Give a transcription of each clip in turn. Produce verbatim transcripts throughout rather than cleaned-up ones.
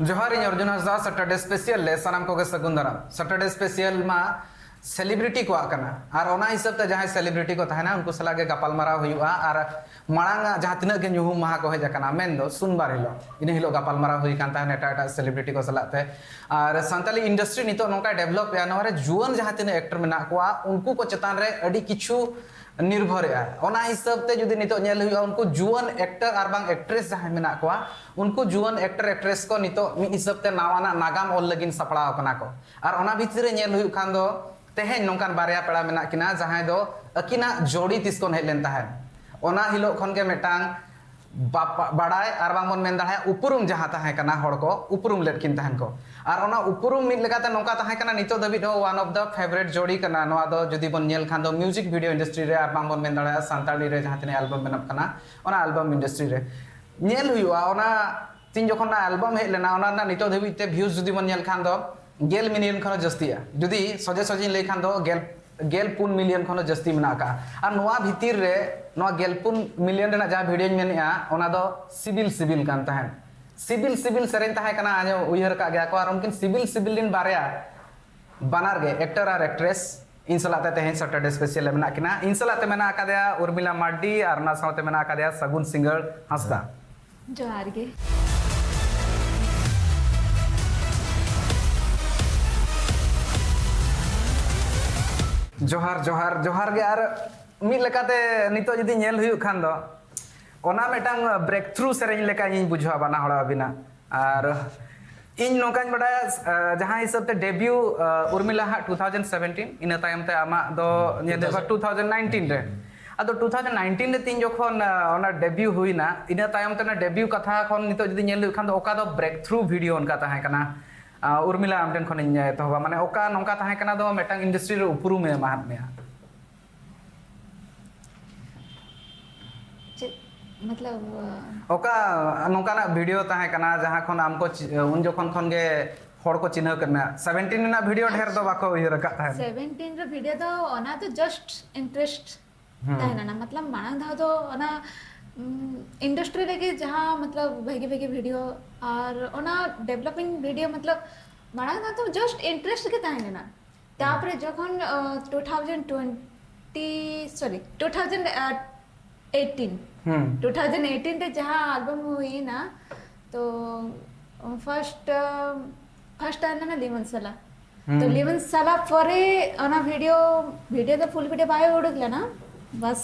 ᱡᱚᱦᱟᱨ, ᱤᱧ ᱚᱨᱡᱩᱱ ᱦᱟᱸᱥᱫᱟ᱾ ᱥᱮᱴᱟᱨᱰᱮ ᱥᱯᱮᱥᱤᱭᱟᱞ ᱨᱮ ᱥᱟᱱᱟᱢ ᱠᱚᱜᱮ ᱥᱟᱹᱜᱩᱱ ᱫᱟᱨᱟᱢ᱾ ᱥᱮᱴᱟᱨᱰᱮ ᱥᱯᱮᱥᱤᱭᱟᱞ ᱢᱟ ᱥᱮᱞᱤᱵᱨᱤᱴᱤ ᱠᱚᱣᱟᱜ ᱠᱟᱱᱟ, ᱟᱨ ᱚᱱᱟ ᱦᱤᱥᱟᱹᱵ ᱛᱮ ᱡᱟᱦᱟᱸᱭ ᱥᱮᱞᱤᱵᱨᱤᱴᱤ ᱠᱚ ᱛᱟᱦᱮᱱᱟ, ᱩᱱᱠᱩ ᱥᱟᱞᱟᱜ ᱜᱮ ᱜᱟᱯᱟᱞᱢᱟᱨᱟᱣ ᱦᱩᱭᱩᱜᱼᱟ᱾ ᱟᱨ ᱢᱟᱲᱟᱝ ᱟᱜ ᱡᱟᱦᱟᱸ ᱛᱤᱱᱟᱹᱜ ᱜᱮ ᱧᱩᱦᱩᱢ ᱢᱟᱦᱟ ᱠᱚ ᱦᱮᱡ ᱟᱠᱟᱱᱟ, ᱢᱮᱱᱫᱚ ᱥᱩᱱᱵᱟᱨ ᱦᱤᱞᱳᱜ, ᱤᱱᱟᱹ ᱦᱤᱞᱳᱜ ᱜᱟᱯᱟᱞᱢᱟᱨᱟᱣ ᱦᱩᱭ ᱠᱟᱱ ᱛᱟᱦᱮᱱ ᱮᱴᱟᱜ ᱮᱴᱟᱜ ᱥᱮᱞᱤᱵᱨᱤᱴᱤ ᱠᱚ ᱥᱟᱞᱟᱜ ᱛᱮ᱾ ᱟᱨ ᱥᱟᱱᱛᱟᱞᱤ ᱤᱱᱰᱟᱥᱴᱨᱤ ᱱᱤᱛᱚᱜ ᱱᱚᱝᱠᱟᱭ ᱰᱮᱵᱷᱞᱚᱯ ᱮᱜᱼᱟ, ᱱᱚᱣᱟ ᱨᱮ ᱡᱩᱣᱟᱹᱱ ᱡᱟᱦᱟᱸ ᱛᱤᱱᱟᱹᱜ ᱮᱠᱴᱚᱨ ᱢᱮᱱᱟᱜ ᱠᱚᱣᱟ, ᱩᱱᱠᱩ ᱠᱚ ᱪᱮᱛᱟᱱ ᱨᱮ ᱟᱹᱰᱤ ᱠᱤᱪᱷᱩ ᱱᱤᱨᱵᱷᱚᱨᱮᱜᱼᱟ᱾ ᱚᱱᱟ ᱦᱤᱥᱟᱹᱵ ᱛᱮ ᱡᱩᱫᱤ ᱱᱤᱛᱚᱜ ᱧᱮᱞ ᱦᱩᱭᱩᱜᱼᱟ, ᱩᱱᱠᱩ ᱡᱩᱣᱟᱹᱱ ᱮᱠᱴᱚᱨ ᱟᱨ ᱵᱟᱝ ᱮᱠᱴᱨᱮᱥ ᱡᱟᱦᱟᱸᱭ ᱢᱮᱱᱟᱜ ᱠᱚᱣᱟ, ᱩᱱᱠᱩ ᱡᱩᱣᱟᱹᱱ ᱮᱠᱴᱚᱨ ᱮᱠᱴᱨᱮᱥ ᱠᱚ ᱱᱤᱛᱚᱜ ᱢᱤᱫ ᱦᱤᱥᱟᱹᱵ ᱛᱮ ᱱᱟᱣᱟᱱᱟᱜ ᱱᱟᱜᱟᱢ ᱚᱞ ᱞᱟᱹᱜᱤᱫ ᱥᱟᱯᱲᱟᱣ ᱠᱟᱱᱟ ᱠᱚ᱾ ᱟᱨ ᱚᱱᱟ ᱵᱷᱤᱛᱨᱤ ᱨᱮ ᱧᱮᱞ ᱦᱩᱭᱩᱜ ᱠᱷᱟᱱ ᱫᱚ, ᱛᱮᱦᱮᱧ ᱱᱚᱝᱠᱟᱱ ᱵᱟᱨᱭᱟ ᱯᱮᱲᱟ ᱢᱮᱱᱟᱜ ᱠᱤᱱᱟ, ᱡᱟᱦᱟᱸᱭ ᱫᱚ ᱟᱹᱠᱤᱱᱟᱜ ᱡᱳᱲᱤ ᱛᱤᱥ ᱠᱷᱚᱱ ᱦᱮᱡ ᱞᱮᱱ ᱛᱟᱦᱮᱸᱫ, ᱚᱱᱟ ᱦᱤᱞᱳᱜ ᱠᱷᱚᱱ ᱜᱮ ᱢᱤᱫᱴᱟᱝ ᱵᱟᱯ-, ᱵᱟᱲᱟᱭ ᱟᱨ ᱵᱟᱝ ᱵᱚᱱ ᱢᱮᱱ ᱫᱟᱲᱮᱭᱟᱜᱼᱟ, ᱩᱯᱨᱩᱢ ᱡᱟᱦᱟᱸ ᱛᱟᱦᱮᱸ ᱠᱟᱱᱟ, ᱦᱚᱲ ᱠᱚ ᱩᱯᱨᱩᱢ ᱞᱮᱫ ᱠᱤᱱ ᱛᱟᱦᱮᱸᱱ ᱠᱚ᱾ ᱟᱨ ᱚᱱᱟ ᱩᱯᱨᱩᱢ ᱢᱤᱫ ᱞᱮᱠᱟᱛᱮ ᱱᱚᱝᱠᱟ ᱛᱟᱦᱮᱸ ᱠᱟᱱᱟ, ᱱᱤᱛᱚᱜ ᱫᱷᱟᱹᱵᱤᱡ ᱦᱚᱸ one of the favourite ᱡᱳᱲᱤ ᱠᱟᱱᱟ᱾ ᱱᱚᱣᱟ ᱫᱚ ᱡᱩᱫᱤ ᱵᱚᱱ ᱧᱮᱞ ᱠᱷᱟᱱ ᱫᱚ, ᱢᱤᱭᱩᱡᱤᱠ ᱵᱷᱤᱰᱤᱭᱳ ᱤᱱᱰᱟᱥᱴᱨᱤ ᱨᱮ ᱟᱨ ᱵᱟᱝ ᱵᱚᱱ ᱢᱮᱱ ᱫᱟᱲᱮᱭᱟᱜᱼᱟ, ᱥᱟᱱᱛᱟᱲᱤ ᱨᱮ ᱡᱟᱦᱟᱸ ᱛᱤᱱᱟᱹᱜ ᱮᱞᱵᱟᱢ ᱵᱮᱱᱟᱜ ᱠᱟᱱᱟ, ᱚᱱᱟ ᱮᱞᱵᱟᱢ ᱤᱱᱰᱟᱥᱴᱨᱤ ᱨᱮ ᱧᱮᱞ ᱦᱩᱭᱩᱜᱼᱟ᱾ ᱚᱱᱟ ᱛᱤᱱ ᱡᱚᱠᱷᱚᱱ ᱚᱱᱟ ᱮᱞᱵᱟᱢ ᱦᱮᱡ ᱞᱮᱱᱟ, ᱚᱱᱟ ᱨᱮᱱᱟᱜ ᱱᱤᱛᱚᱜ ᱫᱷᱟᱹᱵᱤᱡ ᱛᱮ ᱵᱷᱤᱭᱩᱡᱽ ᱡᱩᱫᱤ ᱵᱚᱱ ᱧᱮᱞ ᱠᱷᱟᱱ ᱫᱚ, ᱜᱮᱞ ᱢᱤᱞᱤᱭᱚᱱ ᱠᱷᱚᱱ ᱦᱚᱸ ᱡᱟᱹᱥᱛᱤᱜᱼᱟ᱾ ᱡᱩᱫᱤ ᱥᱚᱡᱷᱮ ᱥᱚᱡᱷᱮᱧ ᱞᱟᱹᱭ ᱠᱷᱟᱱ ᱫᱚ, ᱜᱮᱞ, ᱜᱮᱞ ᱯᱩᱱ ᱢᱤᱞᱤᱭᱚᱱ ᱠᱷᱚᱱ ᱦᱚᱸ ᱡᱟᱹᱥᱛᱤ ᱢᱮᱱᱟᱜ ᱟᱠᱟᱫᱼᱟ᱾ ᱟᱨ ᱱᱚᱣᱟ ᱵᱷᱤᱛᱤᱨ ᱨᱮ, ᱱᱚᱣᱟ ᱜᱮᱞ ᱯᱩᱱ ᱢᱤᱞᱤᱭᱚᱱ ᱨᱮᱱᱟᱜ ᱡᱟᱦᱟᱸ ᱵᱷᱤᱰᱤᱭᱳᱧ ᱢᱮᱱᱮᱫᱼᱟ, ᱚᱱᱟ ᱫᱚ ᱥᱤᱵᱤᱞ ᱥᱤᱵᱤᱞ ᱠᱟᱱ ᱛᱟᱦᱮᱸᱫ᱾ ᱥᱤᱵᱤᱞ ᱥᱤᱵᱤᱞ ᱥᱮᱨᱮᱧ ᱛᱟᱦᱮᱸ ᱠᱟᱱᱟ, ᱟᱸᱡᱚᱢ ᱩᱭᱦᱟᱹᱨ ᱟᱠᱟᱫ ᱜᱮᱭᱟ ᱠᱚ᱾ ᱟᱨ ᱩᱱᱠᱤᱱ ᱥᱤᱵᱤᱞ ᱥᱤᱵᱤᱞ ᱨᱮᱱ ᱵᱟᱨᱭᱟ, ᱵᱟᱱᱟᱨ ᱜᱮ ᱮᱠᱴᱚᱨ ᱟᱨ ᱮᱠᱴᱨᱮᱥ, ᱤᱧ ᱥᱟᱞᱟᱜ ᱛᱮ ᱛᱮᱦᱮᱧ ᱥᱮᱴᱟᱨᱰᱮ ᱥᱯᱮᱥᱤᱭᱟᱞ ᱨᱮ ᱢᱮᱱᱟᱜ ᱠᱤᱱᱟ᱾ ᱤᱧ ᱥᱟᱞᱟᱜ ᱛᱮ ᱢᱮᱱᱟᱜ ᱟᱠᱟᱫᱮᱭᱟ ᱩᱨᱢᱤᱞᱟ ᱢᱟᱨᱰᱤ, ᱟᱨ ᱚᱱᱟ ᱥᱟᱶᱛᱮ ᱢᱮᱱᱟᱜ ᱟᱠᱟᱫᱮᱭᱟ ᱥᱟᱹᱜᱩᱱ ᱥᱤᱸᱜᱟᱹᱲ ᱦᱟᱸᱥᱫᱟ᱾ ᱡᱚᱦᱟᱨ ᱜᱮ᱾ ᱡᱚᱦᱟᱨ, ᱡᱚᱦᱟᱨ, ᱡᱚᱦᱟᱨ ᱜᱮ᱾ ᱟᱨ ᱢᱤᱫ ᱞᱮᱠᱟᱛᱮ ᱱᱤᱛᱚᱜ ᱡᱩᱫᱤ ᱧᱮᱞ ᱦᱩᱭᱩᱜ ᱠᱷᱟᱱ ᱫᱚ, ᱚᱱᱟ ᱢᱤᱫᱴᱟᱝ ᱵᱨᱮᱠ ᱛᱷᱨᱩ ᱥᱮᱨᱮᱧ ᱞᱮᱠᱟ ᱤᱧᱤᱧ ᱵᱩᱡᱷᱟᱹᱣᱟ ᱵᱟᱱᱟ ᱦᱚᱲ ᱟᱹᱵᱤᱱᱟᱜ᱾ ᱟᱨ ᱤᱧ ᱱᱚᱝᱠᱟᱧ ᱵᱟᱰᱟᱭᱟ, ᱟᱸ, ᱡᱟᱦᱟᱸ ᱦᱤᱥᱟᱹᱵ ᱛᱮ ᱰᱮᱵᱤᱭᱩ, ᱟᱸ, ᱩᱨᱢᱤᱞᱟ ᱦᱟᱸᱜ two thousand seventeen, ᱤᱱᱟᱹ ᱛᱟᱭᱚᱢ ᱛᱮ ᱟᱢᱟᱜ ᱫᱚ ᱧᱮᱞ ᱦᱩᱭᱩᱜᱼᱟ two thousand nineteen ᱨᱮ᱾ ᱟᱫᱚ two thousand nineteen ᱨᱮ ᱛᱤᱧ ᱡᱚᱠᱷᱚᱱ, ᱟᱸ, ᱚᱱᱟ ᱰᱮᱵᱤᱭᱩ ᱦᱩᱭᱱᱟ, ᱤᱱᱟᱹ ᱛᱟᱭᱚᱢ ᱛᱮ ᱚᱱᱟ ᱰᱮᱵᱤᱭᱩ ᱠᱟᱛᱷᱟ ᱠᱷᱚᱱ ᱱᱤᱛᱚᱜ ᱡᱩᱫᱤ ᱧᱮᱞ ᱦᱩᱭᱩᱜ ᱠᱷᱟᱱ ᱫᱚ, ᱚᱠᱟ ᱫᱚ ᱵᱨᱮᱠ ᱛᱷᱨᱩ ᱵᱷᱤᱰᱤᱭᱳ ᱚᱱᱠᱟ ᱛᱟᱦᱮᱸ ᱠᱟᱱᱟ? ᱟᱸ, ᱩᱨᱢᱤᱞᱟ, ᱟᱢ ᱴᱷᱮᱱ ᱠᱷᱚᱱᱤᱧ ᱮᱛᱚᱦᱚᱵᱟ, ᱢᱟᱱᱮ ᱚᱠᱟ ᱱᱚᱝᱠᱟ ᱛᱟᱦᱮᱸ ᱠᱟᱱᱟ ᱫᱚ ᱢᱤᱫᱴᱟᱝ ᱤᱱᱰᱟᱥᱴᱨᱤ ᱨᱮ ᱩᱯᱨᱩᱢᱮ ᱮᱢᱟᱦᱟᱫ ᱢᱮᱭᱟ? ᱪᱮᱫ ᱢᱚᱛᱞᱚᱵ, ᱚᱠᱟ ᱱᱚᱝᱠᱟᱱᱟᱜ ᱵᱷᱤᱰᱤᱭᱳ ᱛᱟᱦᱮᱸ ᱠᱟᱱᱟ ᱡᱟᱦᱟᱸ ᱠᱷᱚᱱ ᱟᱢ ᱠᱚ ᱪᱤ-, ᱩᱱ ᱡᱚᱠᱷᱚᱱ ᱠᱷᱚᱱ ᱜᱮ ᱦᱚᱲ ᱠᱚ ᱪᱤᱱᱦᱟᱹᱣ ᱠᱮᱫ ᱢᱮᱭᱟ? ᱥᱮᱵᱷᱮᱱᱴᱤᱱ ᱨᱮᱱᱟᱜ ᱵᱷᱤᱰᱤᱭᱳ ᱰᱷᱮᱨ ᱫᱚ ᱵᱟᱠᱚ ᱩᱭᱦᱟᱹᱨ ᱟᱠᱟᱫ ᱛᱟᱦᱮᱸᱫ᱾ ᱥᱮᱵᱷᱮᱱᱴᱤᱱ ᱨᱮ ᱵᱷᱤᱰᱤᱭᱳ ᱫᱚ ᱚᱱᱟ ᱫᱚ just interest ᱦᱩᱸ᱾ ᱛᱟᱦᱮᱸ ᱞᱮᱱᱟ᱾ ᱢᱚᱛᱞᱚᱵ ᱢᱟᱲᱟᱝ ᱫᱷᱟᱣ ᱫᱚ ᱚᱱᱟ ᱤᱱᱰᱟᱥᱴᱨᱤ ᱨᱮᱜᱮ ᱡᱟᱦᱟᱸ ᱢᱚᱛᱞᱚᱵ ᱵᱷᱟᱜᱮ ᱵᱷᱟᱜᱮ ᱵᱷᱤᱰᱤᱭᱳ ᱟᱨ ᱚᱱᱟ ᱰᱮᱵᱷᱞᱚᱯᱤᱝ ᱵᱷᱤᱰᱤᱭᱳ ᱢᱚᱛᱞᱚᱵ ᱢᱟᱲᱟᱝ ᱫᱚ ᱡᱟᱥᱴ ᱤᱱᱴᱟᱨᱮᱥᱴ ᱜᱮ ᱛᱟᱦᱮᱸ ᱞᱮᱱᱟ᱾ ᱛᱟᱯᱚᱨᱮ ᱡᱚᱠᱷᱚᱱ ᱴᱩ ᱛᱷᱟᱣᱡᱮᱱᱰ ᱴᱩᱭᱮᱱᱴᱤ ᱥᱚᱨᱤ ᱴᱩ ᱛᱷᱟᱣᱡᱮᱱᱰ ᱮᱭᱤᱴᱤᱱ ᱦᱩᱸ ᱴᱩ ᱛᱷᱟᱣᱡᱮᱱᱰ ᱮᱭᱤᱴᱤᱱ ᱨᱮ ᱡᱟᱦᱟᱸ ᱟᱞᱵᱟᱢ ᱦᱩᱭᱮᱱᱟ, ᱛᱚ ᱯᱷᱟᱨᱥᱴ ᱯᱷᱟᱨᱥᱴ ᱛᱟᱦᱮᱸ ᱞᱮᱱᱟ ᱞᱤᱢᱚᱱ ᱥᱟᱞᱟ᱾ ᱛᱚ ᱦᱩᱸ ᱞᱤᱢᱚᱱ ᱥᱟᱞᱟ ᱯᱚᱨᱮ ᱚᱱᱟ ᱵᱷᱤᱰᱤᱭᱳ ᱵᱷᱤᱰᱤᱭᱳ ᱫᱚ ᱯᱷᱩᱞ ᱵᱷᱤᱰᱤᱭᱳ ᱵᱟᱭ ᱩᱰᱩᱠ ᱞᱮᱱᱟ, ᱵᱟᱥ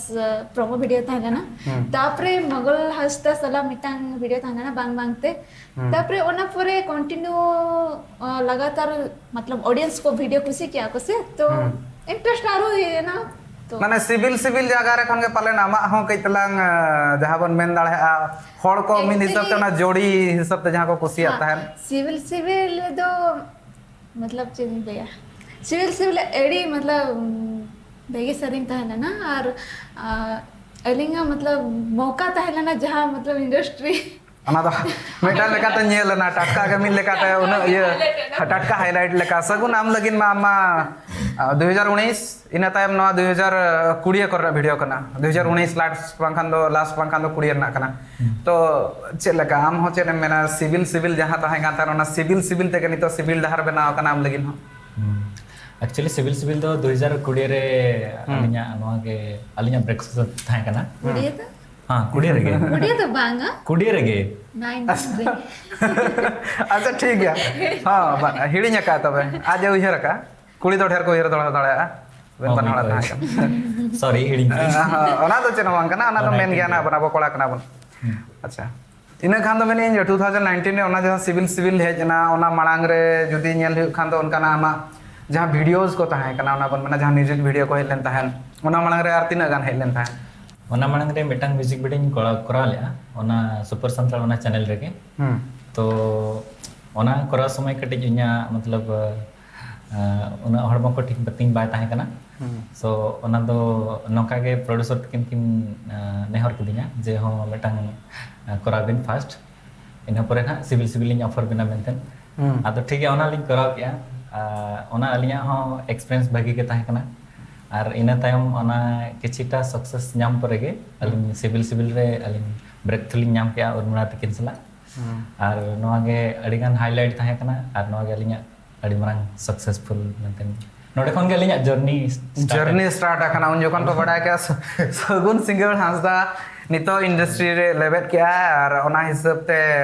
ᱯᱨᱳᱢᱳ ᱵᱷᱤᱰᱤᱭᱳ ᱛᱟᱦᱮᱸ ᱞᱮᱱᱟ᱾ ᱦᱩᱸ ᱛᱟᱯᱚᱨᱮ ᱢᱚᱜᱚᱞ ᱦᱟᱸᱥᱫᱟ ᱥᱟᱞᱟᱜ ᱢᱤᱫᱴᱟᱝ ᱵᱷᱤᱰᱤᱭᱳ ᱛᱟᱦᱮᱸ ᱞᱮᱱᱟ, ᱵᱟᱝ ᱵᱟᱝ ᱛᱮ᱾ ᱦᱩᱸ ᱛᱟᱯᱚᱨᱮ ᱚᱱᱟ ᱯᱚᱨᱮ ᱠᱚᱱᱴᱤᱱᱤᱭᱩ ᱞᱟᱜᱟᱛᱟᱨ ᱢᱚᱛᱞᱚᱵ ᱚᱰᱤᱭᱮᱱᱥ ᱠᱚ ᱵᱷᱤᱰᱤᱭᱳ ᱠᱩᱥᱤ ᱠᱮᱜᱼᱟ ᱠᱚ ᱥᱮ, ᱛᱚ ᱦᱩᱸ ᱤᱱᱴᱟᱨᱮᱥᱴ ᱟᱨᱦᱚᱸ ᱦᱮᱡ ᱮᱱᱟ᱾ ᱛᱚ ᱢᱟᱱᱮ ᱥᱤᱵᱤᱞ ᱥᱤᱵᱤᱞ ᱡᱟᱭᱜᱟ ᱨᱮ ᱠᱷᱚᱱ ᱜᱮ ᱯᱟᱞᱮᱱ ᱟᱢᱟᱜ ᱦᱚᱸ ᱠᱟᱹᱡ ᱛᱟᱞᱟᱝ ᱟᱸ, ᱡᱟᱦᱟᱸ ᱵᱚᱱ ᱢᱮᱱ ᱫᱟᱲᱮᱭᱟᱜᱼᱟ, ᱦᱚᱲ ᱠᱚ ᱢᱤᱫ ᱦᱤᱥᱟᱹᱵ ᱛᱮ Actually- ᱚᱱᱟ ᱡᱳᱲᱤ ᱦᱤᱥᱟᱹᱵ ᱛᱮ ᱡᱟᱦᱟᱸ ᱠᱚ ᱠᱩᱥᱤᱭᱟᱜ ᱛᱟᱦᱮᱸᱫ᱾ ᱥᱤᱵᱤᱞ ᱥᱤᱵᱤᱞ ᱨᱮᱫᱚ ᱢᱚᱛᱞᱚᱵ ᱪᱮᱫ ᱤᱧ ᱞᱟᱹᱭᱟ, ᱥᱤᱵᱤᱞ ᱥᱤᱵᱤᱞ ᱟᱹᱰᱤ ᱢᱚᱛᱞᱚᱵ ᱵᱷᱟᱹᱜᱤ ᱥᱮᱨᱮᱧ ᱛᱟᱦᱮᱸ ᱞᱮᱱᱟ᱾ ᱟᱨ ᱟᱨ ᱟᱹᱞᱤᱧᱟᱜ ᱢᱚᱛᱞᱚᱵ ᱢᱚᱣᱠᱟ ᱛᱟᱦᱮᱸ ᱞᱮᱱᱟ ᱡᱟᱦᱟᱸ ᱢᱚᱛᱞᱚᱵ ᱤᱱᱰᱟᱥᱴᱨᱤ ᱚᱱᱟ ᱫᱚ ᱢᱤᱫᱴᱟᱝ ᱞᱮᱠᱟᱛᱮ ᱧᱮᱞ ᱮᱱᱟ, ᱴᱟᱴᱠᱟ ᱜᱮ ᱢᱤᱫ ᱞᱮᱠᱟᱛᱮ ᱩᱱᱟᱹᱜ ᱤᱭᱟᱹ ᱴᱟᱴᱠᱟ ᱦᱟᱭᱞᱟᱭᱤᱴ ᱞᱮᱠᱟ᱾ ᱥᱟᱹᱜᱩᱱ ᱟᱢ ᱞᱟᱹᱜᱤᱫ ᱢᱟ, ᱟᱢ ᱢᱟ ᱫᱩ ᱦᱟᱡᱟᱨ ᱩᱱᱤᱥ, ᱤᱱᱟᱹ ᱛᱟᱭᱚᱢ ᱱᱚᱣᱟ ᱫᱩ ᱦᱟᱡᱟᱨ ᱠᱩᱲᱤ ᱠᱚᱨᱮᱱᱟᱜ ᱵᱷᱤᱰᱤᱭᱳ ᱠᱟᱱᱟ, ᱫᱩ ᱦᱟᱡᱟᱨ ᱩᱱᱤᱥ ᱞᱟᱥᱴ ᱵᱟᱝᱠᱷᱟᱱ ᱫᱚ ᱞᱟᱥᱴ ᱵᱟᱝᱠᱷᱟᱱ ᱫᱚ ᱠᱩᱲᱤ ᱨᱮᱱᱟᱜ ᱠᱟᱱᱟ᱾ ᱛᱚ ᱪᱮᱫ ᱞᱮᱠᱟ ᱟᱢ ᱦᱚᱸ ᱪᱮᱫ ᱮᱢ ᱢᱮᱱᱟ, ᱥᱤᱵᱤᱞ ᱥᱤᱵᱤᱞ ᱡᱟᱦᱟᱸ ᱛᱟᱦᱮᱸ ᱠᱟᱱ ᱛᱟᱦᱮᱸᱱ, ᱚᱱᱟ ᱥᱤᱵᱤᱞ ᱥᱤᱵᱤᱞ ᱛᱮᱜᱮ ᱱᱤᱛᱚᱜ ᱥᱤᱵᱤᱞ ᱰᱟᱦᱟᱨ ᱵᱮᱱᱟᱣ ᱟᱠᱟᱱᱟ ᱟᱢ ᱞᱟᱹᱜᱤᱫ ᱦᱚᱸ? ᱮᱠᱪᱩᱭᱮᱞᱤ ᱥᱤᱵᱤᱞ ᱥᱤᱵᱤᱞ ᱫᱚ ᱫᱩ ᱦᱟᱡᱟᱨ ᱠᱩᱲᱤ ᱨᱮ ᱦᱩᱸ᱾ ᱟᱹᱞᱤᱧᱟᱜ ᱱᱚᱣᱟ ᱜᱮ ᱟᱹᱞᱤᱧᱟᱜ ᱵᱨᱮᱠᱯᱷᱟᱥᱴ ᱛᱟᱦᱮᱸ ᱠᱟᱱᱟ᱾ ᱠᱩᱲᱤᱭᱟᱹ ᱫᱚ ᱦᱮᱸ, ᱠᱩᱲᱤᱭᱟᱹ ᱨᱮᱜᱮ᱾ ᱠᱩᱲᱤᱭᱟᱹ ᱫᱚ ᱵᱟᱝᱟ, ᱠᱩᱲᱤᱭᱟᱹ ᱨᱮᱜᱮ᱾ ᱱᱟᱭᱤᱱᱴᱤᱱ ᱨᱮ᱾ ᱟᱪᱪᱷᱟ, ᱴᱷᱤᱠ ᱜᱮᱭᱟ᱾ ᱦᱚᱸ, ᱵᱟᱝ, ᱦᱤᱲᱤᱧ ᱟᱠᱟᱫ ᱛᱚᱵᱮ᱾ ᱟᱡ ᱮ ᱩᱭᱦᱟᱹᱨ ᱟᱠᱟᱫ᱾ ᱠᱩᱲᱤ ᱫᱚ ᱰᱷᱮᱨ ᱠᱚ ᱩᱭᱦᱟᱹᱨ ᱫᱚᱦᱚ ᱫᱟᱲᱮᱭᱟᱜᱼᱟ᱾ ᱟᱵᱮᱱ ᱦᱳᱭ, ᱵᱟᱱᱟ ᱦᱚᱲ ᱦᱳᱭ᱾ ᱛᱟᱦᱮᱸ ᱠᱟᱱᱟ᱾ ᱥᱚᱨᱤ, ᱦᱤᱲᱤᱧ ᱠᱮᱫᱟᱹᱧ᱾ ᱦᱚᱸ, ᱚᱱᱟ ᱫᱚ ᱪᱮᱫ ᱦᱚᱸ ᱵᱟᱝ ᱠᱟᱱᱟ, ᱚᱱᱟ ᱫᱚ ᱚᱱᱟ ᱢᱮᱱ ᱜᱮᱭᱟ ᱴᱷᱤᱠ ᱱᱟᱜ, ᱜᱮᱭᱟ᱾ ᱟᱵᱚ ᱠᱚᱲᱟ ᱠᱟᱱᱟ ᱵᱚᱱ᱾ ᱦᱩᱸ᱾ ᱟᱪᱪᱷᱟ, ᱤᱱᱟᱹ ᱠᱷᱟᱱ ᱫᱚ ᱢᱮᱱᱮᱫ ᱟᱹᱧ ᱴᱩ ᱛᱷᱟᱣᱡᱮᱱᱰ ᱱᱟᱭᱤᱱᱴᱤᱱ ᱨᱮ ᱚᱱᱟ ᱡᱟᱦᱟᱸ ᱥᱤᱵᱤᱞ ᱥᱤᱵᱤᱞ ᱦᱮᱡ ᱮᱱᱟ, ᱚᱱᱟ ᱢᱟᱲᱟᱝ ᱨᱮ ᱡᱩᱫᱤ ᱧᱮᱞ ᱦᱩᱭᱩᱜ ᱠᱷᱟᱱ ᱫᱚ ᱚᱱᱠᱟᱱᱟᱜ ᱟᱢᱟᱜ ᱡᱟᱦᱟᱸ ᱵᱷᱤᱰᱤᱭᱳᱥ ᱠᱚ ᱛᱟᱦᱮᱸ ᱠᱟᱱᱟ, ᱚᱱᱟ ᱵᱚᱱ ᱢᱮᱱᱟ ᱡᱟᱦᱟᱸ ᱢᱤᱣᱡᱤᱠ ᱵᱷᱤᱰᱤᱭᱳ ᱠᱚ ᱦᱮᱡ ᱞᱮᱱ ᱛᱟᱦᱮᱸᱫ, ᱚᱱᱟ ᱢᱟᱲᱟᱝ ᱨᱮ ᱟᱨ ᱛᱤᱱᱟᱹᱜ ᱜᱟᱱ ᱦᱮᱡ ᱞᱮᱱ ᱛᱟᱦᱮᱸᱫ? ᱚᱱᱟ ᱢᱟᱲᱟᱝ ᱨᱮ ᱢᱤᱫᱴᱟᱝ ᱢᱤᱣᱡᱤᱠ ᱵᱷᱤᱰᱤᱭᱳᱧ ᱠᱚᱨᱟᱣ, ᱠᱚᱨᱟᱣ ᱞᱮᱫᱼᱟ, ᱚᱱᱟ ᱥᱩᱯᱟᱨ ᱥᱟᱱᱛᱟᱲ ᱚᱱᱟ ᱪᱮᱱᱮᱞ ᱨᱮᱜᱮ᱾ ᱦᱩᱸ᱾ ᱛᱚ ᱚᱱᱟ ᱠᱚᱨᱟᱣ ᱥᱚᱢᱚᱭ ᱠᱟᱹᱴᱤᱡ ᱤᱧᱟᱹᱜ ᱢᱚᱛᱞᱚᱵ, ᱟᱸ, ᱩᱱᱟᱹᱜ ᱦᱚᱲᱢᱚ ᱠᱚ ᱴᱷᱤᱠ ᱵᱟᱹᱛᱤᱧ ᱵᱟᱭ ᱛᱟᱦᱮᱸ ᱠᱟᱱᱟ᱾ ᱦᱩᱸ᱾ ᱥᱚ ᱚᱱᱟ ᱫᱚ ᱱᱚᱝᱠᱟ ᱜᱮ ᱯᱨᱚᱰᱩᱥᱟᱨ ᱛᱟᱹᱠᱤᱱ ᱠᱤᱱ, ᱟᱸ, ᱱᱮᱦᱚᱨ ᱠᱤᱫᱤᱧᱟ ᱡᱮ, "ᱦᱚᱸ, ᱢᱤᱫᱴᱟᱝ, ᱟᱸ, ᱠᱚᱨᱟᱣ ᱵᱤᱱ ᱯᱷᱟᱥᱴ, ᱤᱱᱟᱹ ᱯᱚᱨᱮ ᱱᱟᱦᱟᱜ ᱥᱤᱵᱤᱞ ᱥᱤᱵᱤᱞ ᱞᱤᱧ ᱚᱯᱷᱟᱨ ᱵᱤᱱᱟ" ᱢᱮᱱᱛᱮ᱾ ᱦᱩᱸ᱾ ᱟᱫᱚ ᱴᱷᱤᱠ ᱜᱮᱭᱟ, ᱚᱱᱟ ᱞᱤᱧ ᱠᱚᱨᱟᱣ ᱠᱮᱜᱼᱟ᱾ ᱟᱨ ᱚᱱᱟ ᱟᱹᱞᱤᱧᱟᱜ ᱦᱚᱸ ᱮᱠᱥᱯᱤᱨᱤᱭᱮᱱᱥ ᱵᱷᱟᱹᱜᱤ ᱜᱮ ᱛᱟᱦᱮᱸ ᱠᱟᱱᱟ᱾ ᱟᱨ ᱤᱱᱟᱹ ᱛᱟᱭᱚᱢ ᱚᱱᱟ ᱠᱤᱪᱷᱤᱴᱟ ᱥᱟᱠᱥᱮᱥ ᱧᱟᱢ ᱯᱚᱨᱮ ᱜᱮ ᱟᱹᱞᱤᱧ ᱥᱤᱵᱤᱞ ᱥᱤᱵᱤᱞ ᱨᱮ ᱟᱹᱞᱤᱧ ᱵᱨᱮᱠ ᱛᱷᱨᱩ ᱞᱤᱧ ᱧᱟᱢ ᱠᱮᱜᱼᱟ ᱩᱨᱢᱤᱞᱟ ᱛᱟᱹᱠᱤᱱ ᱥᱟᱞᱟᱜ᱾ ᱟᱨ ᱱᱚᱣᱟ ᱜᱮ ᱟᱹᱰᱤ ᱜᱟᱱ ᱦᱟᱭᱞᱟᱭᱤᱴ ᱛᱟᱦᱮᱸ ᱠᱟᱱᱟ ᱟᱨ ᱱᱚᱣᱟ ᱜᱮ ᱟᱹᱞᱤᱧᱟᱜ ᱟᱹᱰᱤ ᱢᱟᱨᱟᱝ ᱥᱟᱠᱥᱮᱥᱯᱷᱩᱞ ᱢᱮᱱᱛᱮ ᱱᱚᱰᱮ ᱠᱷᱚᱱ ᱜᱮ ᱟᱹᱞᱤᱧᱟᱜ ᱡᱟᱨᱱᱤ ᱡᱟᱨᱱᱤ ᱥᱴᱟᱨᱴ ᱟᱠᱟᱱᱟ᱾ ᱩᱱ ᱡᱚᱠᱷᱚᱱ ᱠᱚ ᱵᱟᱲᱟᱭ ᱠᱮᱜᱼᱟ ᱥᱟᱹᱜᱩᱱ ᱥᱤᱸᱜᱟᱹᱲ ᱦᱟᱸᱥᱫᱟ ᱱᱤᱛᱚᱜ ᱤᱱᱰᱟᱥᱴᱨᱤ ᱨᱮ ᱞᱮᱵᱮᱫ ᱠᱮᱜᱼᱟ, ᱟᱨ ᱚᱱᱟ ᱦᱤᱥᱟᱹᱵ ᱛᱮ